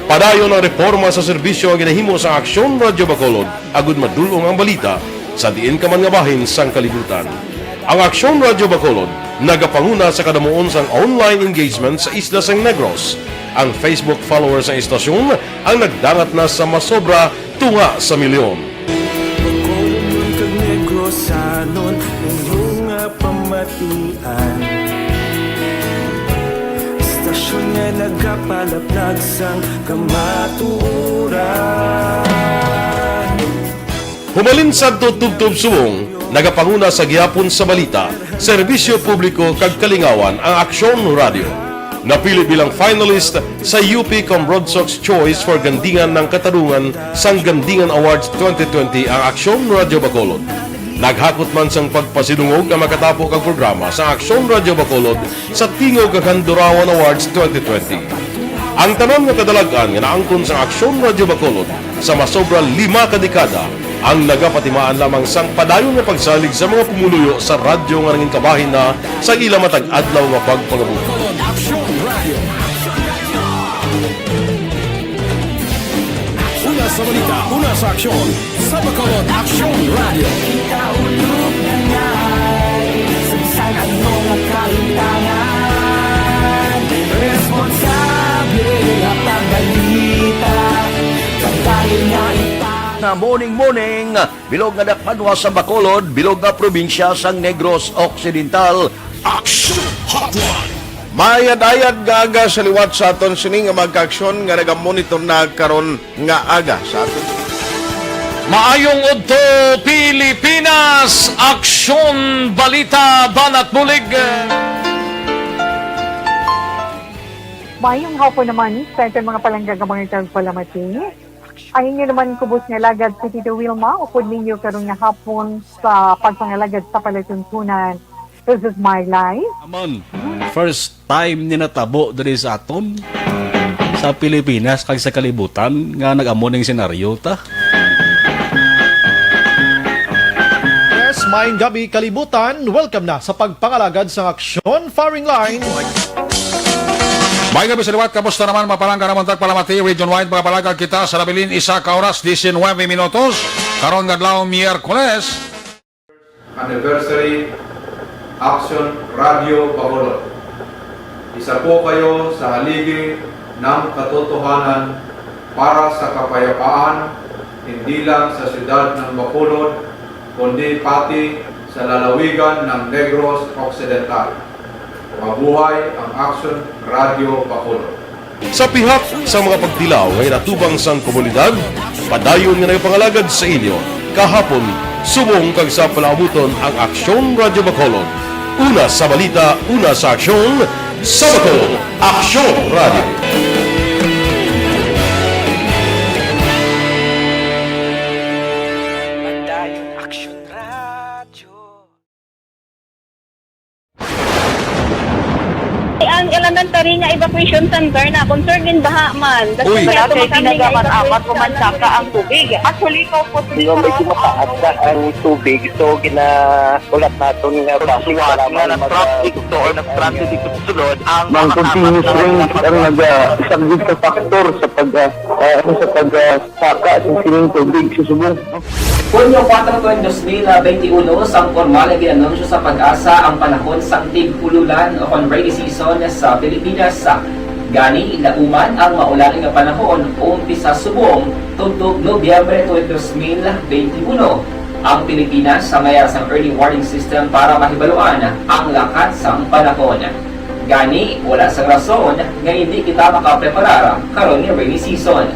Padayon ang reporma sa serbisyo nga ginahimo sang Aksyon Radyo Bacolod agud madul-ong ang balita sa diin ka man nga bahin sang kalibutan. Ang Aksyon Radyo Bacolod nagapanguna sa kadamuon sang online engagement sa isla sang Negros. Ang Facebook followers sang istasyon ang nagdangat na sa masobra tunga sa milyon. Bacolodnon kag Negrosanon, inyo nga pamatian. Istasyon nga nagapalaplag sang kamatuoran. Humalin sadto tubtob subong, nagapanguna sa gihapon sa balita, serbisyo publiko kag kalingawan ang Aksyon Radyo. Napili bilang finalist sa U P Comrodsocs Choice for Gandingan ng Katarungan sang Gandingan Awards twenty twenty ang Aksyon Radyo Bacolod. Naghakot man sang pagpasidungog ang makatapo kag programa sa Aksyon Radyo Bacolod sa Tingog kag Handurawan Awards twenty twenty. Ang tanan nga kadalag-an nga naangkon sang Aksyon Radyo Bacolod sa masobra lima ka dekada ang nagapatimaan lamang sang padayon nga pagsalig sa mga pumuluyo sa radyo nga nangin kabahin na sa ila matag adlaw nga pagpangabuhi. Bacolod Aksyon Radio. Una sa balita, una sa aksyon, sa Bacolod Aksyon Radio. Kita ulog na ngay, sa bisan ano nga kahitangan, responsable nga pagbalita, pagdali nga ita- Na morning, morning, bilog nga dakpanwa sa Bacolod, bilog nga probinsya sang Negros Occidental. Action Hotline. Maayad-ayad nga aga sa liwat sa aton sini nga mga kaaksyon nga nagamonitor na karon nga aga sa aton. Maayong udto, Pilipinas! Aksyon, balita, banat bulig. Mayong hapon naman sa aton mga palangga nga mga tagpalamati. Ang inyo naman kubos nga alagad si Tito Wilma, upod ninyo karon nga hapon sa pagpangalagad sa palatuntunan. This is my life. Aman, first time ni natabo diri sa aton, sa Pilipinas kag sa kalibutan nga nag-amo ning senaryo ta. Yes, maayong gabi, kalibutan. Welcome na sa pagpangalagad sang Aksyon Firing Line. Maayong gabi sa liwat, kamusta naman, mga palangga namon tagpalamati, region-wide, mga palangga kita sa nabilin, isa ka oras, diecinuebe minutos, karon nga adlaw, Miyerkules. Anniversary, Aksyon Radio Bacolod. Isa po kayo sa haligi ng katotohanan para sa kapayapaan, hindi lang sa siyudad ng Bacolod, kundi pati sa lalawigan ng Negros Occidental. Mabuhay ang Aksyon Radio Bacolod! Sa pihak sa mga pagtilaw nga ginatubang sang komunidad, padayon nga nagapangalagad sa inyo kahapon, subong kag sa palaabuton ang Aksyon Radio Bacolod. Una sa balita, una sa aksyon, sa Bacolod, Aksyon Radio. Padayon, Aksyon Radio. Ang elementary nga evacuation center na concern gid baha man. Uy. Kaya wala kay tumakan nga ginagamit, apat evacuation man saka ang tubig. Actually, ikaw po, medyo mataas na ang tubig, so ginaulat naton nga traffic, nga mag-, nag-traffic to or nag-traffic dito sa sulod ang mga continuous rain ang nag-, ah, isa gid sa factor sa pag, ah, ah, ano, sa pag, ah, saka sa sining tubig sa subong. Hunyo kuwatro, tuig dos mil benti uno, sang pormal nga gin-anunsyo sa PAGASA ang panahon sang tig-ululan o kon rainy season sa Pilipinas. Gani, lauman ang maulan nga panahon umpisa subong tubtob Nobyembre tuig dos mil benti uno. Ang Pilipinas may ara sang early warning system para mahibaluan ang lakat sang panahon. Gani, wala sang rason nga hindi kita makapreparar karon nga rainy season.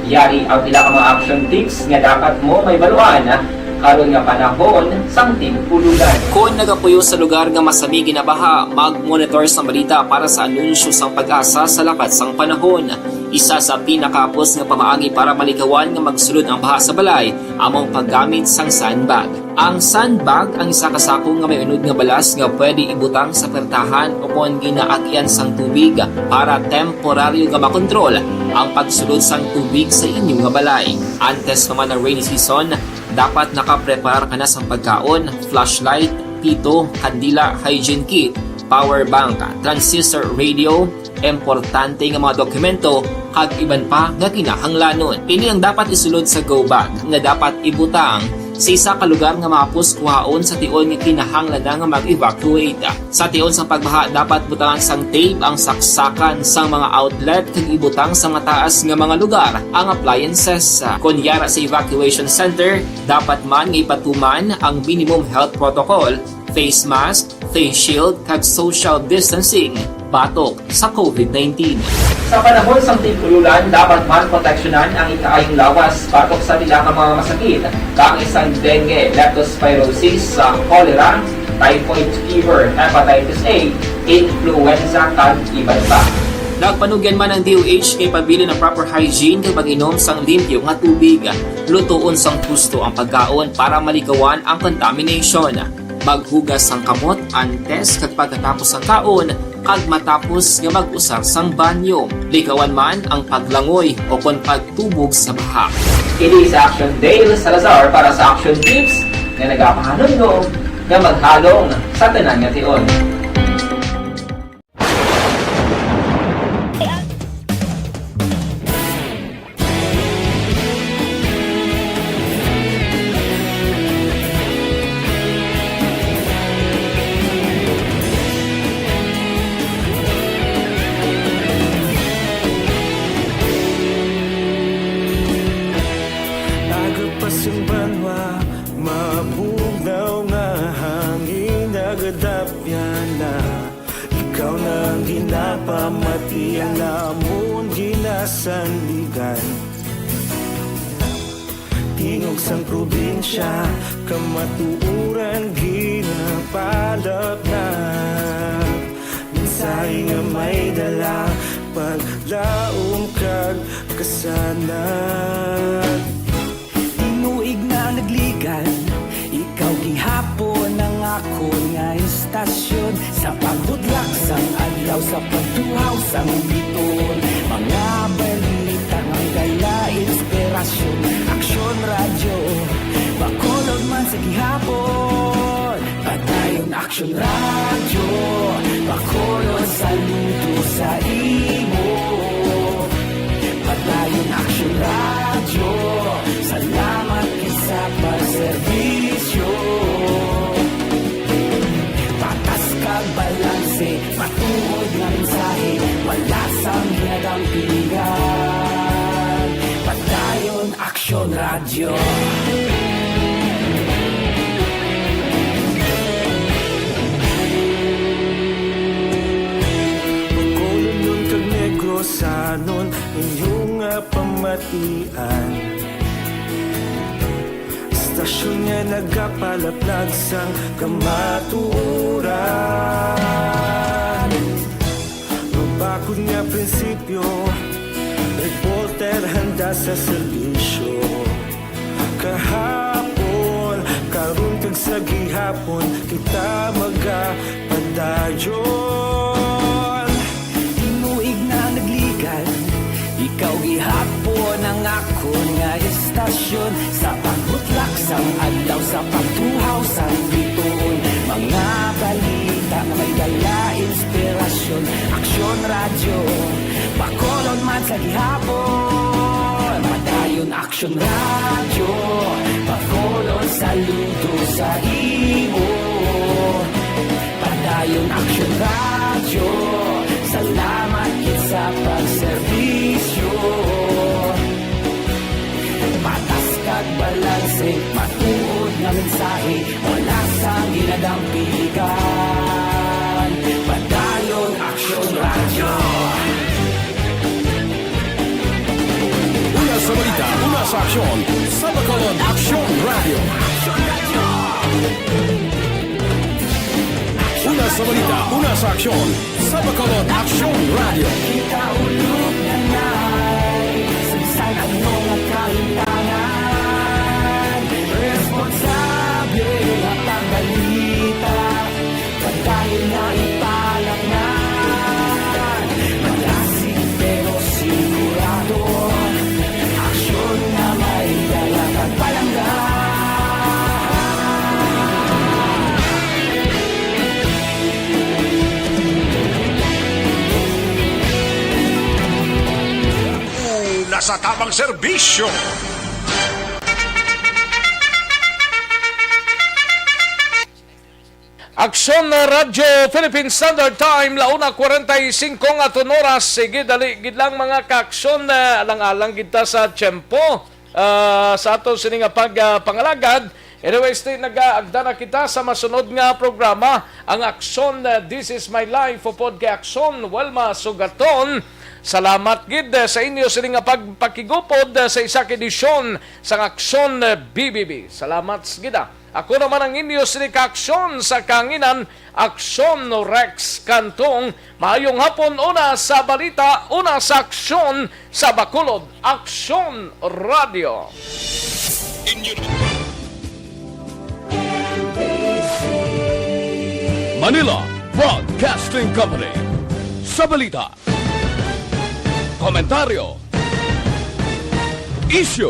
Yari ang pila ka mga action tips nga dapat mo mahibaluan karon nga panahon sang tig-ululan. Kon nagapuyo sa lugar nga masami ginabaha, mag-monitor sang balita para sa anunsyo sang PAGASA sa lakat sang panahon. Isa sa pinakahapos nga pamaagi para malikawan nga magsulod ang baha sa balay amo ang paggamit sang sandbag. Ang sandbag ang isa ka sako nga may unod nga balas nga pwede ibutang sa pertahan o kon ginaagyan sang tubig para temporaryo nga makontrol ang pagsulod sang tubig sa inyo nga balay. Antes pa man ang rainy season, dapat nakapreparar ka na sang pagkaon, flashlight, pito, kandila, hygiene kit, power bank, transistor radio, importante nga mga dokumento, kag iban pa nga kinahanglanon. Ini ang dapat isulod sa go bag nga dapat ibutang sa isa ka lugar nga mahapos kuhaon sa tion nga kinahanglan na nga mag-evacuate. Sa tion sang pagbaha, dapat butangan sang tape ang saksakan sang mga outlet kag ibutang sa mataas nga mga lugar ang appliances. Kon yara sa evacuation center, dapat man nga ipatuman ang minimum health protocol, face mask, face shield, kag social distancing batok sa COVID nineteen. Sa panahon sang tig-ululan, dapat man proteksyonan ang ikaayong lawas batok sa pila ka mga masakit, kaangay sang dengue, leptospirosis, sa cholera, typhoid fever, hepatitis A, influenza, kag iban pa. Nagpanugyan man ang D O H nga ipabilin ang proper hygiene kag pag-inom sang limpyo nga tubig. Lutoon sang husto ang pagkaon para malikawan ang contamination. Maghugas sang kamot antes kag pagkatapos sang kaon, kag matapos nga mag-usar sang banyo. Likawan man ang paglangoy o kon pagtubog sa baha. Ini si Action Dale Salazar para sa Action Tips nga nagapahanumdom nga maghalong sa tanan nga tion. Aga pa sing banwa, mabugnaw nga hangin, nagadapyan na. Ikaw na ang ginapamati, ang namon ginasandigan. Tingog sang probinsya, kamatuoran ginapalapnap. Mensahe nga may dala, Kasana. Tinuig na ang nagligan, ikaw gihapon ang akon nga istasyon. Sa pagbudlak sang adlaw, sa pagtuhaw sang bituon, mga balita nga may dala inspirasyon. Aksyon Radyo Bacolod man sa gihapon. Padayon Aksyon Radyo Bacolod, saludo sa imo. Padayon Aksyon Radyo, salamat gid sa pagserbisyo. Patas kag balanse, matuod nga mensahe, wala sang ginadampigan. Padayon Aksyon Radyo. Bacolodnon kag Negrosanon, inyo nga pamatian. Istasyon nga nagapalaplag sang kamatuoran. Mabakod nga prinsipyo, reporter handa sa serbisyo. Kahapon, karon kag sa gihapon, kita magapadayon. Tinuig na ang nagligan, ikaw gihapon ang akon nga istasyon. Sa pagbutlak sang adlaw, sa pagtuhaw sang bituon, mga balita nga may dala inspirasyon. Aksyon Radyo Bacolod man sa gihapon. Padayon Aksyon Radyo Bacolod, saludo sa imo. Padayon Aksyon Radyo, salamat gid sa pagserbisyo. Patas kag balanse, matuod nga mensahe, wala sang ginadampigan. Padayon Aksyon Radyo. Una sa balita, una sa aksyon, sa Bacolod Aksyon Radyo. Una sa balita, una sa aksyon, sa Bacolod Aksyon Radyo. Kita ulog na na'y sa bisan ano nga kahimtangan. Responsable nga pagbalita, padayon nga ipalaknan. Malasig pero sigurado, aksyon nga may dala kag palangga. Una sa tamang serbisyo. Aksyon Radyo Philippine Standard Time, la una cuarenta y cinco nga aton oras. Sige, dali gid lang, mga kaaksyon, eh, alang-alang gid ta sa tiyempo, ah, sa aton sini nga pag, ah, pangalagad. Anyways, ti, nagaagda na kita sa masunod nga programa, ang Aksyon, ah, This Is My Life, upod kay Aksyon Wilma Sugaton. Salamat gid, eh, sa inyo sini nga pagpakigupod, eh, sa isa ka edisyon sang Aksyon, eh, B B B. Salamat gid, ah. Ako naman ang inyo sini ka aksyon sa kahanginan, Aksyon Rex Cantong. Maayong hapon, una sa balita, una sa aksyon sa Bacolod, Aksyon Radyo. Inyo naman. Manila Broadcasting Company. Sa balita, komentaryo, isyu,